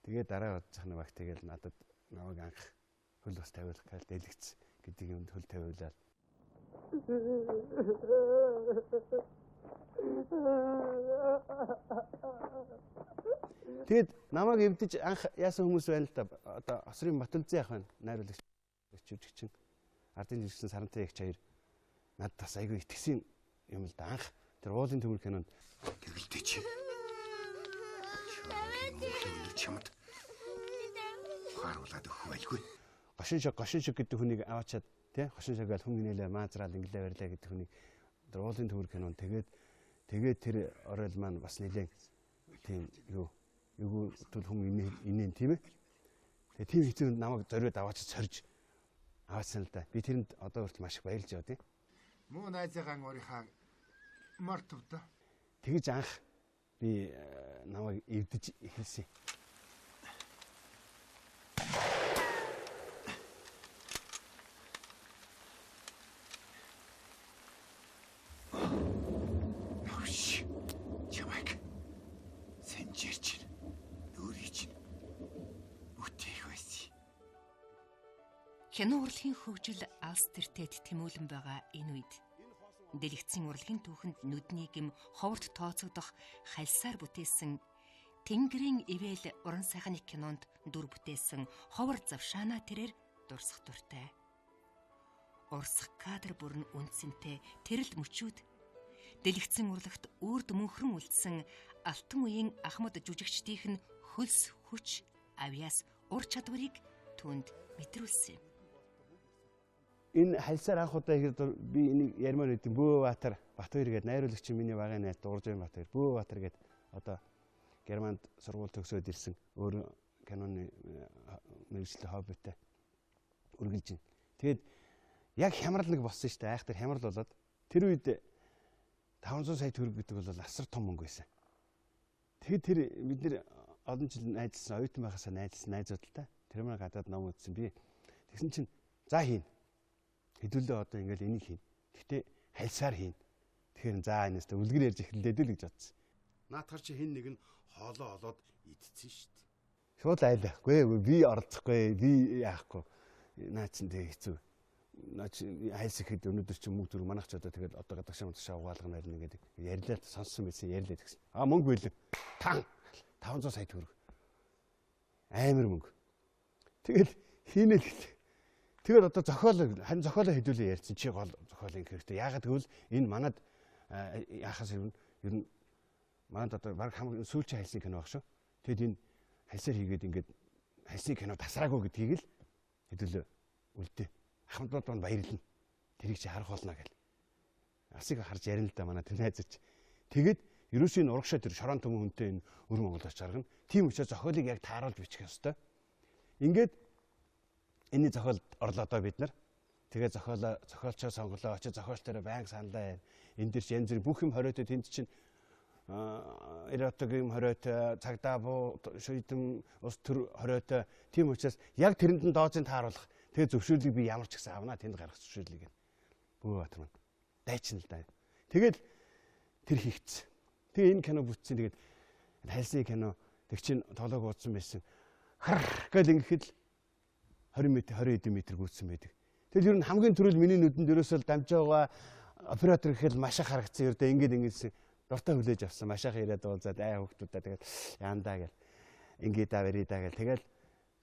тэгээ дараа бодчих нэг баг тэгэл надад намайг анх хөл бас тавиулах гал дэлгэц гэдэг юмд хөл тавиулаад. Тэгэд намайг эвдэж анх яасан хүмүүс байна л да. Одоо Осрын Батүлзээ ах байна. Найруулагч жүжигчин. Ардын жүжигчин Сарантай ягч хоёр надад бас айгүй итгэсэн юм л да. Анх тэр уулын төмөр кинонд тэгэлтэй чи. Өндөр чамд харуулад өгөх байлгүй. Гошин шиг гэдэг хүнийг аваачаад тий гошин шиг гал хүн гинэлээ маазраал инглээ барьлаа гэдэг хүнийг тэр уулын төмөр кинонд тэгээд тэр орой маань бас нэлээд тийм юу эвгүй тул хүн инээн тийм ээ. Тэгээ тийм хэцүү намайг зориуд аваач сорж аваачсан л да. Би тэрэнд одоо хүртэл маш их баярлж байгаа тийм. Муу найзыгаа өөрийнхөө мартав да. Тэгж анх би намайг эвдэж эхэлсэн. Чамайг сэнжэр чинь нүрий чинь бүтээх байсан. Кино урлагийн хөгжил алс тэртет тэмүүлэн байгаа энэ үед дэлгэцийн урлагийн түүхэнд нүдний гэм ховорт тооцогдох хальсаар бүтээсэн Тэнгэрийн ивэл уран сайхны кинонд дүр бүтээсэн ховор завшаана тэрээр дурсах дуртай. Урсах кадр бүрэн үндсэнтэй тэрэл мөчүүд дэлгэцэн урлагт үрд мөнхрөн үлдсэн алтан үеийн ахмад жүжигчдийнх нь хөлс хүч авьяас ур чадварыг түүнд мэдрүүлсэн юм. Энэ хальсаар анх удаа ихэд би энийг ярмаар өгдөг. Бөө Баатар Батбаяр гэдэг найруулагч миний багын найз Дууржин Батбаяр. Бөө Баатар гэдэг одоо Германд сургууль төгсөөд ирсэн өөр киноны мэргэжлийн хоббитой үргэлж байна. Тэгээд яг хямрал нэг болсон шүү дээ. Айхтар хямрал болоод тэр үед 500 сая төгрөг гэдэг бол асар том мөнгө байсан. Тэгээд тэр бид нэр олон жил найзлсан, оюутан байхасаа найзлсан найзууд л та. Тэр маань гадаад ном үзсэн би. Тэгсэн чинь за хийн. Хэдүүлээ одоо ингээл энийг хийн. Гэхдээ хальсаар хийн. Тэгэхээр за энэс тэ үлгэр ярьж эхэллээ дээ л гэж бодсон. Наатахар чи хин нэг нь хоолоо олоод идсэн шүү дээ. Шууд айлахгүй, би оролцохгүй, би яахгүй. Наа чин тэг хэцүү. Наа чи хайлс ихэд өнөөдөр чи мөнгө зүрх манайх ч одоо тэгэл одоо гадагшаа унтшаа угаалгана арина гэдэг ярьлаа сонссон байсан ярьлаа тэгсэн. А мөнгө байлаа. Тан 500 сая төгрөг. Амар мөнгө. Тэгэл хийнэ л гэлээ. Тэгээд одоо зохиол харин зохиолоо хэдүүлээ ярьсан чи гол зохиолын хэрэгтэй. Яагаад гэвэл энэ манад яахаас ер нь манад одоо баг хамгийн сүүлчийн хайлсын кино баг шүү. Тэгэд энэ хальсаар хийгээд ингээд хальсын кино тасраагүй гэдгийг л хэдүүлээ үлдээ. Ахмадууд маань баярлна. Тэрийг чи харах болно гэл. Асыг харж ярина л да манай тэр найзаж. Тэгээд ерөөсөө энэ урагшаа тэр шорон төмөн хүнтэй энэ өр Монгол очиж гаргана. Тийм учраас зохиолыг яг тааруулж бичих ёстой. Ингээд энэний зохиолд орлоо доо бид нар. Тэгээ зохиолоо зохиолчоо сонголоо, очиж зохиолч дээрээ байнга саналаа. Энэ дэр чи янз бүрийн бүх юм хориотой тэнд чинь эротик юм хориотой, цагдаа буу, шийдэн улс төр хориотой. Тийм учраас яг тэрэнд нь доозын тааруулах. Тэгээ зөвшөөрлийг би ямар ч гэсэн авнаа тэнд гаргах зөвшөөрлийг. Бөө Баатар маань дайчин л да. Тэгэл тэр хийгдсэн. Тэгээ энэ кино бүтсэн. Тэгээд хайлсын кино тэг чин толгойг уудсан байсан. Хар гэл ингэхэд л 20 м 20 хэдэн метр гүйцсэн байдаг. Тэгэл ер нь хамгийн түрүүл миний нүдэнд ерөөсөө л дамжаага оператор гэхэл маш их харагдсан. Ердөө ингэж ингэсэн дуртай хүлээж авсан. Маш их ирээд уулзаад ай хүүхдүүдээ тэгэл яандаа гэл ингээ да барий да гэл тэгэл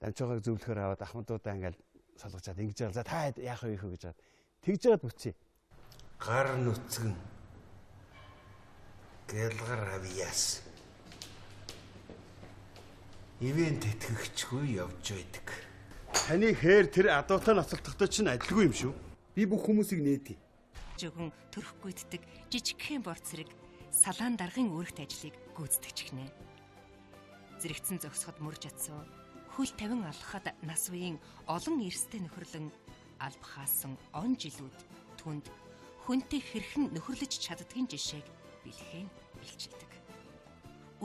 дамжуугааг зөвлөхөр аваад ахмадуудаа ингээл солгочаад ингэж байгаа. За та яах вэ хөө гэж хаад тэгж жаад бүтсий. Гар нүцгэн гэлгар авьяас ивэн тэтгэгчгүй явж байдаг. Таны хээр тэр адуутай ноцолдохдоо чинь адилгүй юм шүү. Би бүх хүмүүсийг нээдий. Жогон төрөх гүйддэг жижигхэн бор цэрэг салаан даргын үүрэгт ажлыг гүйцэтгэж гинэ. Зэрэгцэн зогсоход мөр жатсан, хөл тавин алхахад нас үеийн олон эрстэй нөхөрлөн алба хаасан он жилүүд түнд хүнтэй хэрхэн нөхөрлөж чаддгийн жишээг бэлхэн илчилдэг.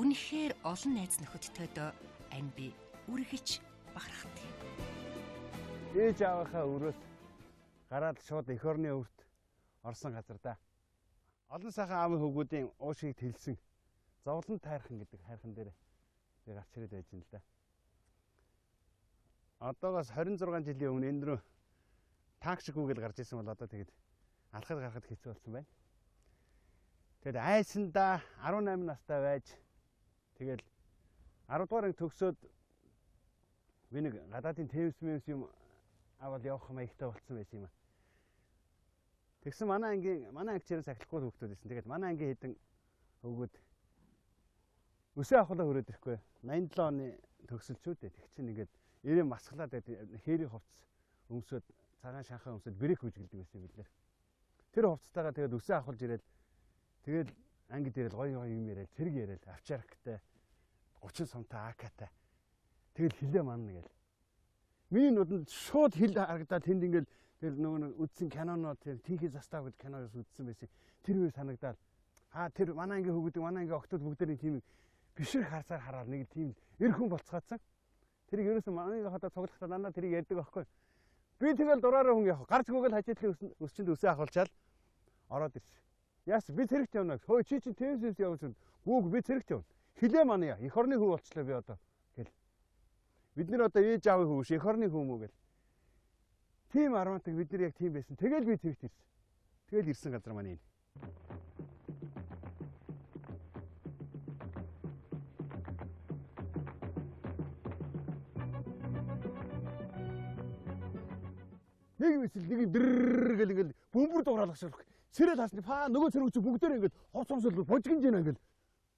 Үнэхээр олон найз нөхөдтэйдөө ань би үргэлж бахархдаг. Ээж аавынхаа өрөөс гараад шууд эх орны өвөрт орсон газар да. Олон сайхан аавын хөвгүүдийн уушгийг тэлсэн зовлон тайрхан гэдэг хайрхан дээр би гарч ирээд байж юм л да. Одоогоос 26 жилийн өмнө энэ рүү танк шиг үгээл гарч исэн бол одоо тэгэд алхаад гарахад хэцүү болсон байна. Тэгэд айсандаа 18 настай байж тэгэл 10 дугаар анги төгсөөд би нэг гадаадын тевс мевс юм аваад явах маягтай болцсон байсан юм а. Тэгсэн манай ангийн манай ангичээрээ сахилахгүй хүүхдүүд байсан. Тэгээд манай ангийн хэдэн хөвгүүд өсөө авахлаа хүрээд ирэхгүй. 87 оны төгсөлчүүд дээ. Тэг чинь ингээд ирэн масглаад байдаг хээрийн хувцас өмсөөд цагаан шанхаа өмсөөд брэк үжгэлдэг байсан юм билээ. Тэр хувцастайгаа тэгээд өсөө авахулж ирээд тэгээд анги дээр л гоё гоё юм яриад цэрэг яриад авчаархтай 30 сумтай АК-тай. Тэгэл хилээ манна гэл. Миний нүдэнд шууд хил харагдаад тэнд ингээл тэр нөгөө нэг үзсэн киноноо тэр Тихий застав гэдэг киноос үзсэн байсан. Тэр үе санагдаад Аа тэр манай ангийн хүүхдүүд, манай ангийн охтууд бүгдээр тийм бишрэх харцаар хараад нэг тийм эр хүн болцгаацсан. Тэрийг ерөөсөн манай хотод цуглахдаа дандаа тэрийг ярьдаг байхгүй. Би тэгэл дураараа хүн явах. Гарч гүгэл хажуудлын өсчөнд өсөө ахуулчаал ороод ирсэн. Яас би цэрэгт явна гэж. Хөөе чи чинь тэмсэс явж гүүг би цэрэгт явна. Хилээ манай эх орны хүү болчлоо би одоо гэл. Бид нэр одоо ээж аавын хүү биш эх орны хүү мүү гэл. Тийм армантаг бид нар яг тийм байсан. Тэгэл би цэрэгт ирсэн. Тэгэл ирсэн газар маань энэ. Нэг мэсэл нэг дэрр гэл ингээл бөмбөр дуграалах шиг. Сэрэл хасны фаа нөгөө цэрэг чи бүгдээр ингээл хоц хомсол божигнж байна ингээл.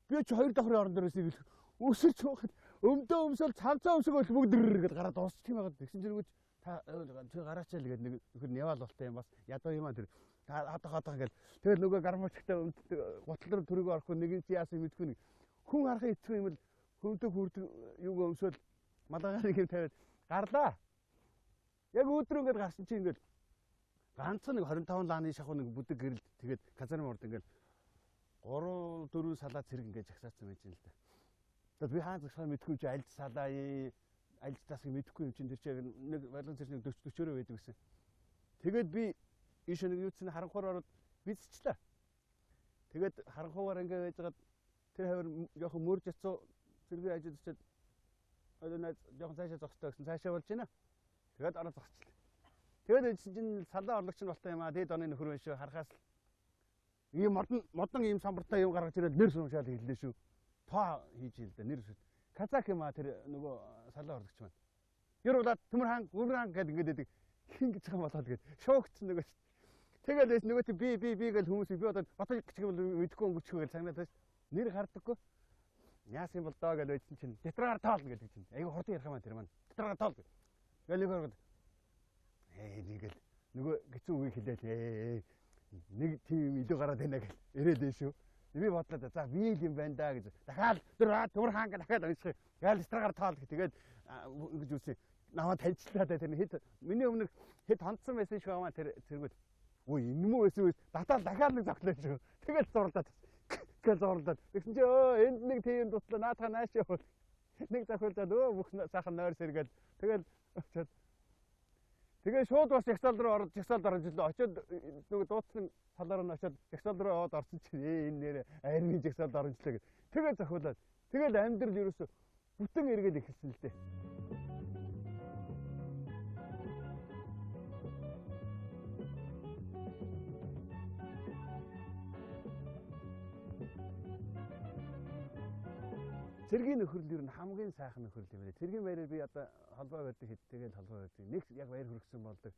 Би чи хоёр давхрын орон дээр байсан ингээл өсөрч байхад өмдөө өмсөл цавцаа өмсөг бол бүгд дэрр гэл гараад дуусчих юм байгаад тэгсэн чинь нөгөөч та тэр гараачаал гээд нэг нөхөр няваал болтой юм бас ядуу юм а тэр хадах хадах гэл тэгэл нөгөө гармуучтай гутал руу төрөг орохгүй нэг нь чи яасан мэдгүй нэг хүн харахын хэцүү юм л хөмдөг хүрдэг юуг өмсөөл малгайгаар нэг юм тавиад гарлаа. Яг өдрөө ингээд гарсан чинь ингээд ганцхан нэг 25 лааны шахуу нэг бүдэг гэрэлд тэгээд казарм урд ингээд 3 4 салаа цэрэг ингээд жагсаацсан байж юм л да. Тэгээд би хаан загсаа мэдгүй чи аль салаа аль засыг мэдгүй юм чинь тэр чинь нэг барилгын цэрэг 40 40-өрөө байдаг гэсэн. Тэгээд би ийш нэг юуцсан харанхуур ороод бицчлээ. Тэгээд харанхуугаар ингээд байжгаад тэр хавар жоохон мөрж яцуу цэргийн ажид очиад одоо найз жоохон цаашаа зогстой гэсэн цаашаа болж байна. Тэгээд ороо зогсчлаа. Тэгээд эцэн чинь салаа орлогч нь болтой юм аа. Дээд оны нөхөр байна шүү. Харахаас л ийм модон ийм самбартай юм гаргаж ирээд нэр суумшаал хэллээ шүү. Тоо хийж ил дээ нэр шүү. Казак юм аа тэр нөгөө салаа орлогч маань. Ер болоод төмөр хаан, гүр хаан гэдэг ингээд байдаг. Хин гэж байгаа болоод гээд шоогдсон нөгөө. Тэгээд эс нөгөө чи би гэж хүмүүс би одоо батал гэж юм мэдэхгүй өнгөрчихөө гэж цагнаад байж нэр хардаггүй. Яасан бол доо гэж байсан чинь тетраар тоол гэдэг чинь. Айгу хурдан ярих юм аа тэр маань. Тетраар тоол. Гээл нэг хоргод нэгэл нөгөө хэцүү үгийг хэлээл нэг тийм илүү гараад байна гэл ирээд байна шүү. Би бодлоо за би л юм байна да гэж. Дахиад төмөр хаан гэж дахиад унших. Гээл страгаар тоол гэх тэгээд ингэж үсэн. Намаа таньчлаа тэр хэд миний өмнө хэд хонцсон байсан шүү амаа тэр цэргүүд. Өө энэ мүү байсан үү? Татаал дахиад нэг зогтлоо шүү. Тэгэл зурлаад гэл зурлаад. Тэгсэн чи энд нэг тийм дутлаа наадхаа нааш явуул. Нэг зохиолдоод бүх сайхан нойр сэргээл тэгэл очоод тэгээ шууд бас жагсаал руу ороод жагсаалд орж ирлээ. Очоод нөгөө дуудсан талаар нь очоод жагсаал руу яваад орсон чинь энэ нэр армийн жагсаалд орж ирлээ гэх. Тэгээ зохиолоод тэгэл амьдрал ерөөсө бүтэн эргээд эхэлсэн л дээ. Цэргийн нөхөрлөл ер нь хамгийн сайхан нөхөрлөл юм байна. Цэргийн баяраар би одоо холбоо барьдаг хэдтэйгээ л холбоо барьдаг. Нэг яг баяр хүргэсэн болдог.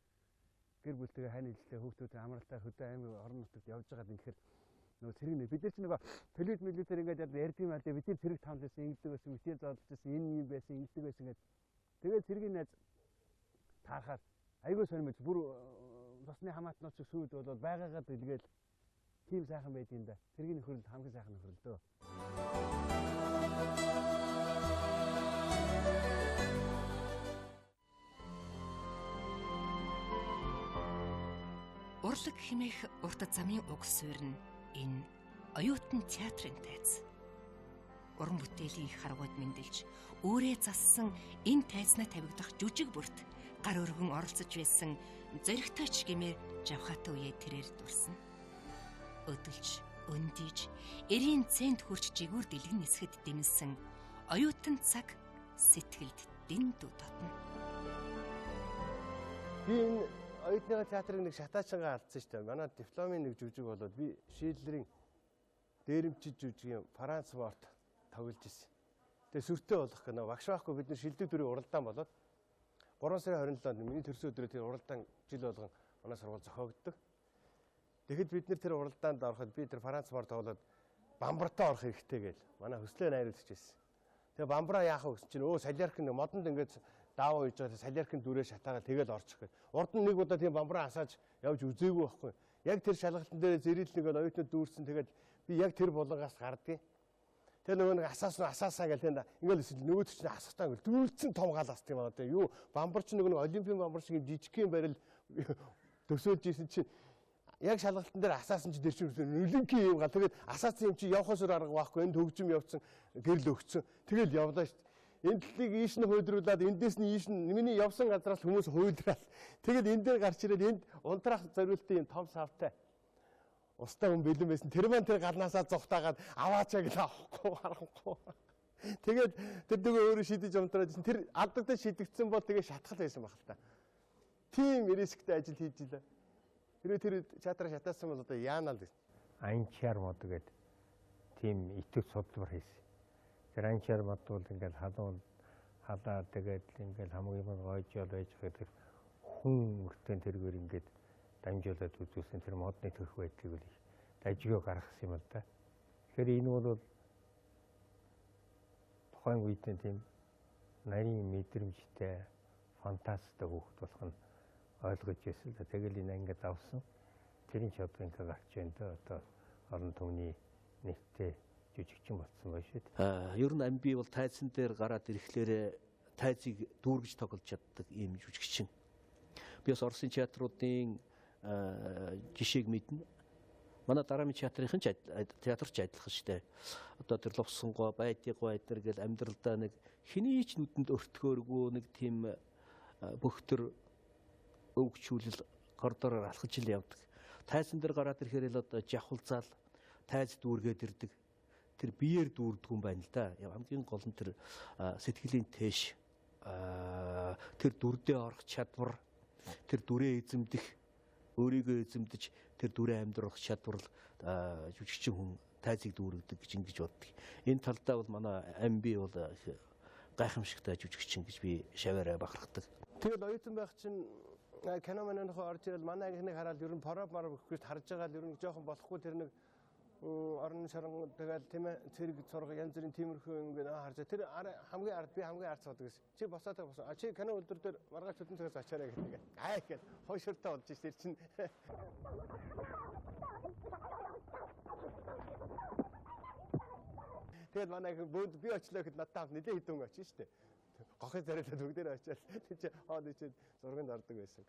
Гэр бүлтэйгээ хань нийлэлтэй хүүхдүүдтэй амралтаар хөдөө аймаг орон нутагт явж байгаад ингэхээр нөгөө цэрэг бид нар чинь нөгөө төлөвт милитэр ингээд ярьдаг юм аа бид нар цэрэг тамд байсан, ингэдэг байсан, мэтэр зоолж байсан, энэ юм байсан, ингэдэг байсан гэдэг. Тэгээд цэргийн найз таарахаар айгүй сонирмож бүр цусны хамаатнууд шиг сүйд болоод байгаагаа дэлгээл тийм сайхан байд юм да. Цэргийн нөхөрлөл хамгийн сайхан нөхөрлөл дөө. Урлаг хэмээх урт замын уг суурь нь энэ оюутан театрын тайз. Уран бүтээлийн их харгууд мэндэлж өөрээ зассан энэ тайзнаа тавигдах жүжиг бүрт гар өргөн оролцож байсан зоригтойч гэмээр жавхаатай үеэ тэрээр дурсана. Өдөлж, өндийж, эрийн цент хурч жигүүр дэлгэн нисгэд дэмнсэн оюутан цаг сэтгэлд дэндүү татна. Би энэ оюутныхаа театрыг нэг шатаачингаа алдсан шүү дээ. Манай дипломын нэг жүжиг болоод би Шидлерийн дээрэмчид жүжигийн Франц Ворт тоглож ирсэн. Тэгээ сүртэй болох гэнэ багш байхгүй бид нар шилдэг дүрийн уралдаан болоод 3 сарын 27-нд миний төрсөн өдрөө тэр уралдаан жил болгон манай сургууль зохиогддог. Тэгэхэд бид нэр тэр уралдаанд ороход би тэр Франц Ворт тоглоод бамбартаа орох хэрэгтэй гээл манай хөслөө найруулагч байсан. Тэгээ бамбараа яах вэ гэсэн чинь солиарк нэг модонд ингээд даавуу хийж байгаа солиаркын дүрээ шатаагаад тэгэл орчих гээл. Урд нь нэг удаа тийм бамбараа асааж явж үзээгүй байхгүй. Яг тэр шалгалтын дээр зэрэл нэг оюутнууд дүүрсэн тэгээд би яг тэр булангаас гардгийг. Тэр нөгөө нэг асаасаа гэл тэнд ингээл өсөл нөгөөд чинь асахтаа ингээл дүүлцэн том гал асдаг юм аа тэ юу бамбар чинь нөгөө нэг олимпийн бамбар шиг жижиг юм барил төсөөлж исэн чинь Яг шалгалтын дээр асаасан чи тэр чинь нүлэнкий юм гал. Тэгээд асаасан юм чи явахаас өөр арга байхгүй. Энд хөгжим явцсан, гэрэл өгцөн. Тэгэл явлаа шүү дээ. Энэ талыг ийш нь хуйдруулад эндээс нь ийш нь миний явсан газраас хүмүүс хуйдраал. Тэгэл энэ дээр гарч ирээд энд унтраах зориултын юм том савтай. Устай хүн бэлэн байсан. Тэр маань тэр галнаасаа зугтаагаад аваачаа гэж авахгүй харахгүй. Тэгээд тэр дөгөө өөрөө шидэж унтраад ирсэн. Тэр алдагдаж шидэгдсэн бол тэгээ шатгал байсан баг л та. Тийм рисктэй ажил хийж илээ. Хэрвээ тэр театраа шатаасан бол одоо яана л гэсэн. Анчаар мод гээд тийм идэвх судлаар хийсэн. Тэр анчаар мод бол ингээл халуун халаа тэгээд ингээл хамгийн юм гойжол байж байгаа тэр хүн мөртөн тэргээр ингээд дамжуулаад үзүүлсэн тэр модны төрх байдлыг л их дажгүй гаргасан юм л да. Тэгэхээр энэ бол тухайн үед нь тийм нарийн мэдрэмжтэй фантастик хүүхэд болох нь ойлгож байсан л да. Тэгэл энэ ингээд авсан. Тэрийн ч одоо ингээд гарч байна да. Одоо орон түмний нэгтэй жүжигчин болсон байна шүү дээ. Ер нь амби бол тайзан дээр гараад ирэхлээр тайзыг дүүргэж тоглож чаддаг ийм жүжигчин. Би бас Оросын театруудын жишээг мэднэ. Манай дараамын театрын ч театр ч адилхан шүү дээ. Одоо тэр Лувсангой, Байдигой эднэр гэл амьдралдаа нэг хэний ч нүдэнд өртгөөргүй нэг тийм бөхтөр өвгчүүлэл коридороор алхаж ил явдаг. Тайзан дээр гараад ирэхээр л одоо жавхалзаал тайз дүүргээд ирдэг. Тэр биеэр дүүрдэг юм байна л да. Хамгийн гол нь тэр сэтгэлийн тээш, тэр дүрдээ орох чадвар, тэр дүрээ эзэмдэх, өөрийгөө эзэмдэж тэр дүрээ амьдрах чадвар л жүжигчин хүн тайзыг дүүргдэг гэж ингэж боддог. Энэ талдаа бол манай амби бол гайхамшигтай жүжигчин гэж би шаваараа бахархдаг. Тэгэл оюутан байх чинь кино манайхаа орж ирэл манай ангийнхныг хараад ер нь проб марав өгөх гэж харж байгаа л ер нь жоохон болохгүй тэр нэг орон шорон тэгэл тийм ээ цэрэг цурга янз бүрийн тиймэрхүү юм ингээд харж тэр хамгийн ард би хамгийн ард суудаг гэсэн. Чи босоод босон. А чи кино өдөр дээр маргааш өдөн цагаас очиарай гэдэг. Ай гэл хойшортой болж ш тэр чинь. Тэгээд манай бөөд би очлоо гэхэд надтай хамт нэлээд хэдэн хүн очив штэ. Гохын царайлаад бүгдээрээ очиад тэр чи хоо чи зурганд ордог байсан.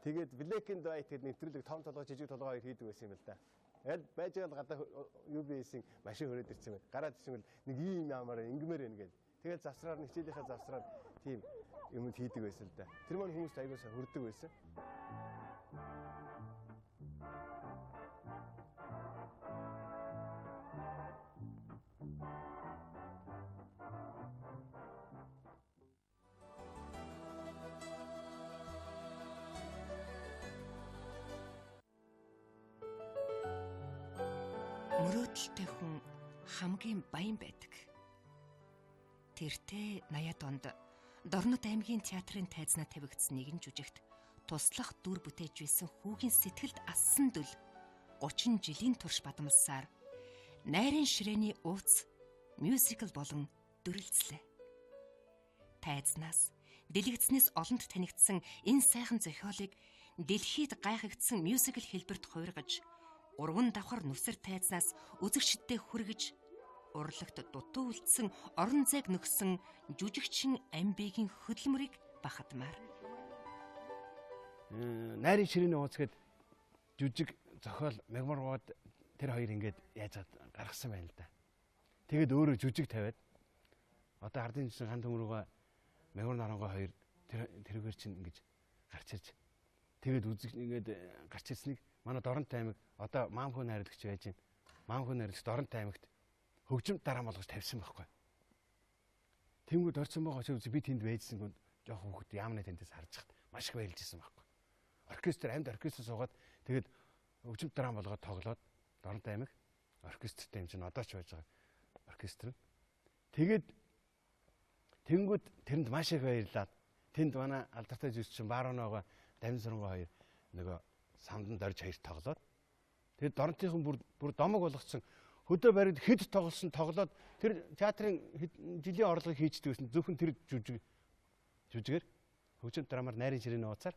Тэгээд Black and White гэдэг нэвтрүүлэг том толгой жижиг толгой хоёр хийдэг байсан юм л да. Аль байж байгаа гадаа UBS-ийн машин хөрөөд ирсэн байна. Гараад ирсэн бол нэг ийм ямар ингэмээр байна гэл. Тэгэл завсраар нь хичээлийнхаа завсраар тийм юм хийдэг байсан л да. Тэр маань хүмүүст аягүй сайн хүрдэг байсан. Мөрөөдөлтэй хүн хамгийн баян байдаг. Тэртээ 80-ад онд Дорнод аймгийн театрын тайзнаа тавигдсан нэгэн жүжигт туслах дүр бүтээж байсан хүүгийн сэтгэлд ассан дүл 30 жилийн турш бадамлсаар найрын ширээний ууц мюзикл болон дүрэлзлээ. Тайзнаас дэлгэцнээс олонд танигдсан энэ сайхан зохиолыг дэлхийд гайхагдсан мюзикл хэлбэрт хувиргаж 3 давхар нүсэр тайзнаас үзэгчдэд хүргэж урлагт дутуу үлдсэн орон зайг нөхсөн жүжигчин Амбигийн хөдөлмөрийг бахадмаар. Найрын ширээний ууц гээд жүжиг зохиол мягмаргууд тэр хоёр ингээд яаж гаргасан байна л да. Тэгээд өөрөө жүжиг тавиад одоо ардын жишээ хан төмөргөө мягмар нарангаа хоёр тэрүүгээр чинь ингэж гарч ирж тэгээд үзэг ингээд гарч ирснийг манай Доронт аймаг одоо Маамхүү найруулагч байж байна. Маамхүү найруулагч Доронт аймагт хөгжим дараа болгож тавьсан байхгүй. Тэнгүүд орсон байгаа ч би тэнд байжсан гүнд жоох хүүхэд яамны тэндээс харж хат маш их баярлж ирсэн байхгүй. Оркестр амьд оркестр суугаад тэгээд хөгжим дараа болгоод тоглоод Доронт аймаг оркестртэй юм чинь одоо ч байж байгаа оркестр нь. Тэгээд тэнгүүд тэрэнд маш их баярлаад тэнд манай алдартай жүжигчин Баруунаагаа Дамжсарангой хоёр нөгөө самдан дорж хоёр тоглоод тэгээд Доронтынхан бүр домог болгоцсон хөдөө баригд хэд тоглосон тоглоод тэр театрын жилийн орлогыг хийждэг байсан зөвхөн тэр жүжигээр хөгжим драмаар найрын ширээний ууцаар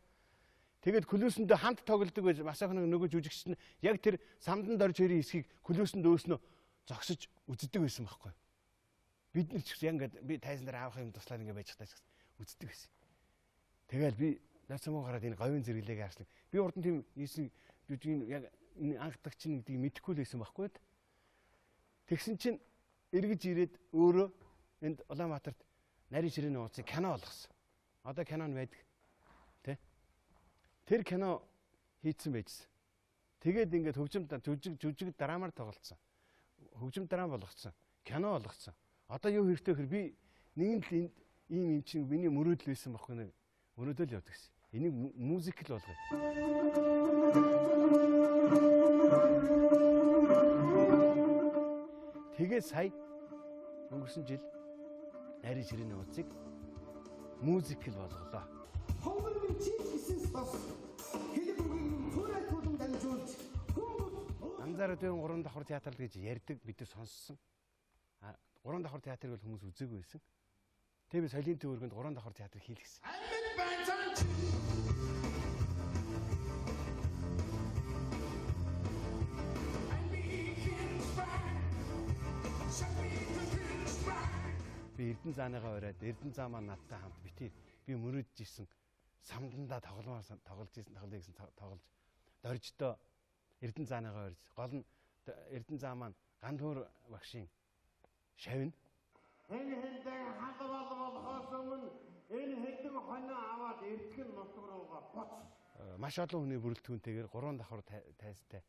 тэгээд көлөөсөндөө хамт тоглодог байж масаахан нөгөө жүжигч нь яг тэр самдан дорж хоёрын хэсгийг көлөөсөнд өөснөө зогсож үздэг байсан байхгүй. Бид нар ч гэсэн яг ингээд би тайзан дээр аавах юм туслаад ингээд байж хатаас үздэг байсан. Тэгэл би Нацмуу гараад энэ говийн зэрэглээг харсан. Би урд нь тийм ийсэн жүжигийн яг энэ анхдагч нь гэдгийг мэдэхгүй л байсан байхгүй. Тэгсэн чинь эргэж ирээд өөрөө энд Улаанбаатарт нарийн ширээний ууцыг кино болгосон. Одоо кино нь байдаг. Тэ? Тэр кино хийцэн байжсэн. Тэгээд ингээд хөгжим жүжиг драмаар тоглолцсон. Хөгжим драм болгоцсон. Кино болгоцсон. Одоо юу хэрэгтэй гэхээр би нэгэн л энд ийм юм чинь миний мөрөөдөл байсан байхгүй нэг мөрөөдөл явдаг гэсэн. Энийг мюзикл болгоё. Тэгээд сая өнгөрсөн жил нарийн ширээний ууцыг мюзикл болголоо. Ховор минь чи гэсэн тос хэлэг үгийг цуурай тулан дамжуулж Анзаараад байна 3 давхар театр л гэж ярьдаг бид нар сонссон. А 3 давхар театрыг бол хүмүүс үзээгүй байсан. Тэгээ би соёлын төв өргөнд 3 давхар театр хийлгэсэн. Би Эрдэнэ зааныгаа ураад Эрдэнэ заа маань надтай хамт битээ би мөрөөдж исэн самдандаа тогломоор тоглож исэн тоглоё гэсэн тоглож дорждоо Эрдэнэ зааныгаа урьж гол нь Эрдэнэ заа маань Гандуур багшийн шавь. Энэ хэндэг хадвал болохоос өмнө энэ хэдэн хоноо аваад эртгэн нутг руугаа буц. Маш олон хүний бүрэлдэхүүнтэйгээр 3 давхар тайзтай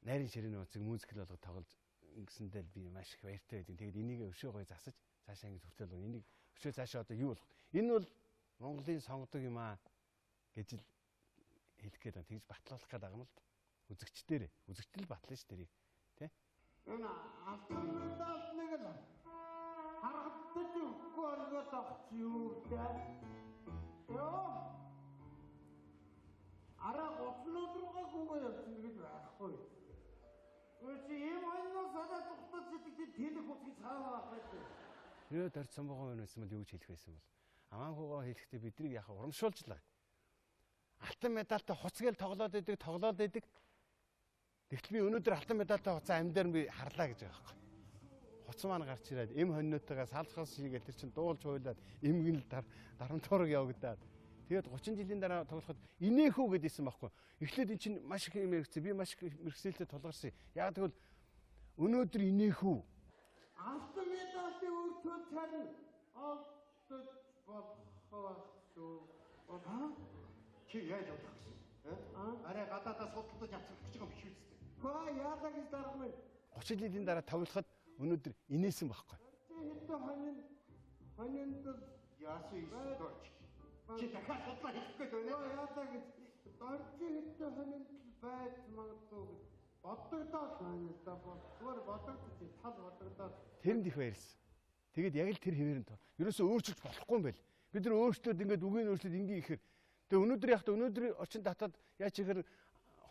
нарийн ширээний ууцыг мюзикл болгож тоглож ингэсэндээ би маш их баяртай байдаг. Тэгээд энийг өшөө гоё засаж цаашаа ингэж хүртэл болно. Энийг өшөө цаашаа одоо юу болох? Энэ бол Монголын сонгодог юм аа гэж л хэлэх гээд байна. Тэгж батлуулах гээд байгаа юм л да. Үзэгчдэрээ. Үзэгчдэл батлана ш тэрийг. Тэ? Энэ алтан медаль нэг л харагдаж өгөхгүй болгоод авч юу дээ. Йоо. Араа гоцнууд руугаа гүгээ явчихна гэж байхгүй. Үгүй ийм хойноос санаа зүгтэж идэг тэлэх ус гэж хаана байх вэ? Тэрөө дорж самбогоо байна байсан бол юу гэж хэлэх байсан бол амаанхуугаа хэлэхдээ бидрийг яг урамшуулж л байгаа. Алтан медальтай хуц гээл тоглоод идэг. Тэгтэл би өнөөдөр алтан медальтай хуцаа амьдаар би харлаа гэж байгаа байхгүй. Хуц маань гарч ирээд эм хоньноотойгоо салцхаас шигээл тэр чин дуулж хуйлаад эмгэнэл дарамтуураг явагдаад тэгээд 30 жилийн дараа тоглоход инээх үү гэдээсэн байхгүй. Эхлээд эн чинь маш их юм яригдсан. Би маш их мэргэсэлтэд тулгарсан. Яг тэгвэл өнөөдөр инээх үү? Алтан медалийн үр төл харин олдож болох шүү. Чи яаж болох гэсэн? Арай гадаадаа судалдаж авчих гэж байгаа юм биш үстэй. Хөө яалаа гэж дарга минь. 30 жилийн дараа тоглоход өнөөдөр инээсэн байхгүй. Чи хэдэн хонин хонинд яасан дорж. Чи дахиад судлаа хийх гээд байна. Хөө яалаа гэж доржи хэдэн хонинд байж магадгүй гэж бодогдоод байна л да. Зүгээр бодогдож тал бодогдоод. Тэрэнд их баярлсан. Тэгээд яг л тэр хэвээр нь ерөөсөө өөрчилж болохгүй юм байл. Бид нар өөрчлөөд ингээд үгийг өөрчлөөд ингийн ихээр тэгээ өнөөдөр яг та өнөөдөр орчин татаад яаж ихээр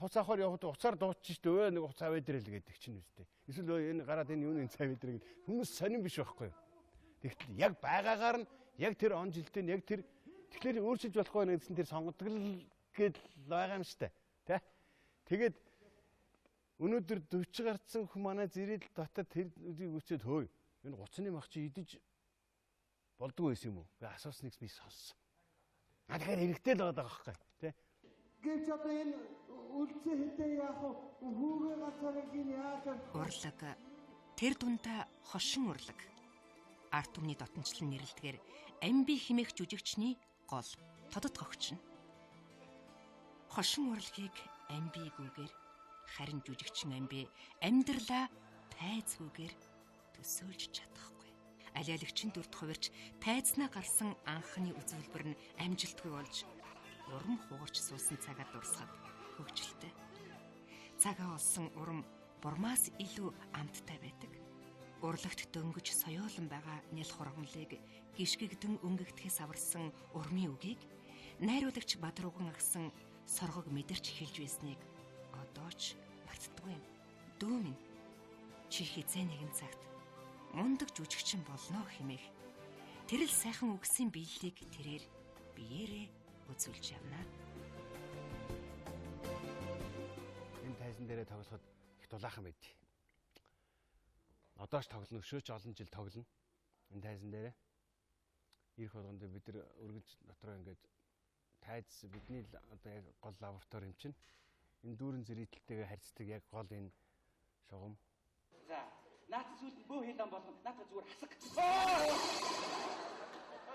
хуц авахар явахад уцаар дуучих шүү дээ. Нэг хуц аваад ирэл гэдэг чинь үстэй. Эсвэл энэ гараад энэ юуны цай аваад ирэл гэдэг хүмүүс сонирн биш байхгүй юу. Тэгтэл яг байгаагаар нь яг тэр он жилдээ нь яг тэр тэгэхээр өөрчилж болохгүй байна гэсэн тэр сонгодог л гээд байгаа юм штэ. Тэ? Тэгээд өнөөдөр 40 гарцсан хүн манай зэрэл дотор тэр үгийг үчээд хөөе. Энэ 30-ны мах чи идэж болдгоо байсан юм уу? Гэ асуусныг би сонссон. А тэгэхээр хэрэгтэй л байгаа байхгүй тий. Гэвч одоо энэ үлцээ хэдэ яах вэ? Хүүгээ гацаарыг нь яаж Урлаг тэр дундаа хошин урлаг. Ард түмний дотнчлон нэрлэдгээр амби химэх жүжигчний гол тодот гогч нь. Хошин урлагийг амби гүгээр харин жүжигчин амби амьдралаа тайзгүйгээр төсөөлж чадахгүй. Алиалагчийн дүрд хувирч тайзнаа гарсан анхны үзүүлбэр нь амжилтгүй болж урам хугарч суусан цагаа дурсахад хөгжилтэй. Цагаа олсон урам бурмаас илүү амттай байдаг. Урлагт дөнгөж соёолон байгаа нялх ургамлыг гიშгэгдэн өнгөгдөхөөс аварсан урмын үгийг найруулагч Бадрууган агсан соргог мэдэрч хэлж байсныг одоо ч мартдаггүй юм. Дүү минь чи хизээ нэгэн цагт мундаг жүжигчин болно хэмээх тэрл сайхан үгсийн биеллийг тэрээр биеэрээ үзүүлж явна. Энэ тайзан дээрээ тоглоход их дулаахан байд. Одоо ч тоглоно, өшөөч олон жил тоглоно. Энэ тайзан дээрээ ирэх болгонд бид нар өргөж дотроо ингээд тайз бидний одоо яг гол лаборатори юм чинь. Энэ дүүрэн зэрэгдэлтэйгээ харьцдаг яг гол энэ шугам. За, наад зүйлд бөө хилэн болгоно. Наадах зүгээр хасаг.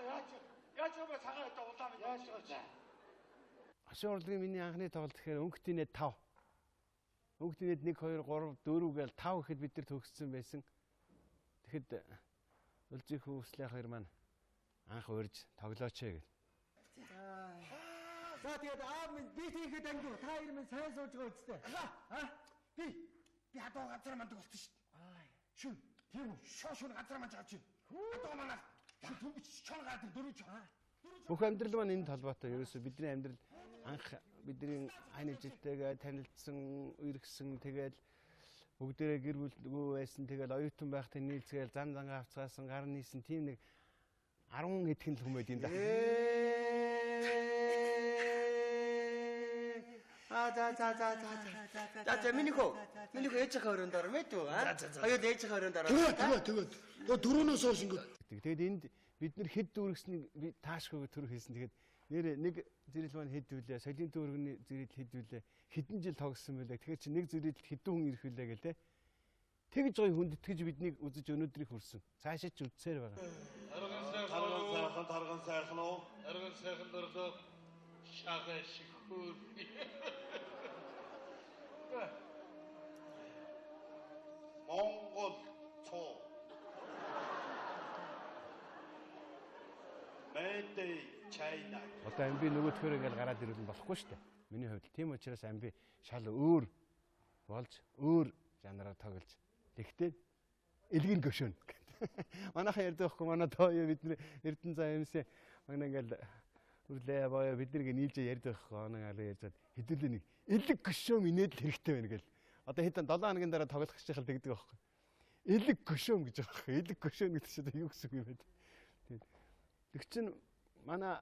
Яаж яаж бэ цагаан одоо улаан яаж байгаа. Хошин урлагийн миний анхны тоглолт гэхээр өнгөтийнэ 5. Өнгөтийнэд 1 2 3 4 гээл 5 гэхэд бид нар төгссөн байсан. Тэгэхэд Үлзий хүүслээ хоёр маань анх урьж тоглооч ээ гэл. За тэгээд аав минь би тийхэд ангив. Та хоёр минь сайн сууж байгаа үстэй. Аа би хадуу газар мандаг болсон шүү дээ. Шүн тийм үү? Шоо шүн газар манж авч. Хадуу манаа шүн төмөч чон гадар дөрөв чон. Бүх амьдрал маань энэ толгойтой. Ерөөсөө бидний амьдрал анх бидний хань жилтэйгээ танилцсан, үерхсэн, тэгэл бүгдээрээ гэр бүлгүй байсан, тэгэл оюутан байхдаа нийлцгээл зан зангаа авцгаасан, гар нийсэн тийм нэг 10 хэдхэн л хүмүүс юм да. Аа за за за за за. За за миний хөө. Миний хөө ээжийнхээ өрөөнд ор мэд үү? Аа. Хоёул ээжийнхээ өрөөнд ороо. Тэгээ тэгээ тэгээ. Дөрөвнөөс хойш ингээд. Тэгээд энд бид нэр хэд дүүргэснийг би таашгүй төр хэлсэн. Тэгээд нэр нэг зэрэл маань хэд вүлээ, солийн дүүргэний зэрэл хэд вүлээ, хэдэн жил тогссон мөлий. Тэгэхээр чи нэг зэрэлд хэдэн хүн ирэх вүлээ гэл те. Тэгж гоё хүндэтгэж биднийг үзэж өнөөдрийг хүрсэн. Цаашаа ч үзсээр байгаа. Арган сайхан тарган сайхан уу? Арган сайхан дөрдөө шахаа шиг хөөр. Монгол цоо. Made in China. Одоо амби нөгөөдхөөр ингээл гараад ирвэл болохгүй шүү дээ. Миний хувьд тийм учраас амби шал өөр болж өөр жанраар тоглож. Тэгтээ элгийн гөшөөн. Манайхан ярьдаг байхгүй манай тооё бид нэр Эрдэнэ заа юмсэн манай ингээл үрлээ боёо бид нэг нийлж ярьдаг байхгүй манай алуу ярьж хэдүүлээ нэг элэг гөшөөм инээд л хэрэгтэй байна гэл. Одоо хэдэн 7 хоногийн дараа тоглох гэж хал тэгдэг байхгүй. Элэг гөшөөм гэж байгаа байхгүй. Элэг гөшөөн гэдэг чинь одоо юу гэсэн үг юм бэ? Тийм. Тэг чин манай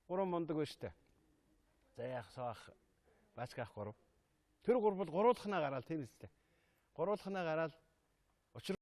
гурван мундаг байна штэ. За яах соох баачгаах гурав. Тэр гурав бол гуруулхнаа гараал тийм үстэй. Гуруулхнаа гараал учир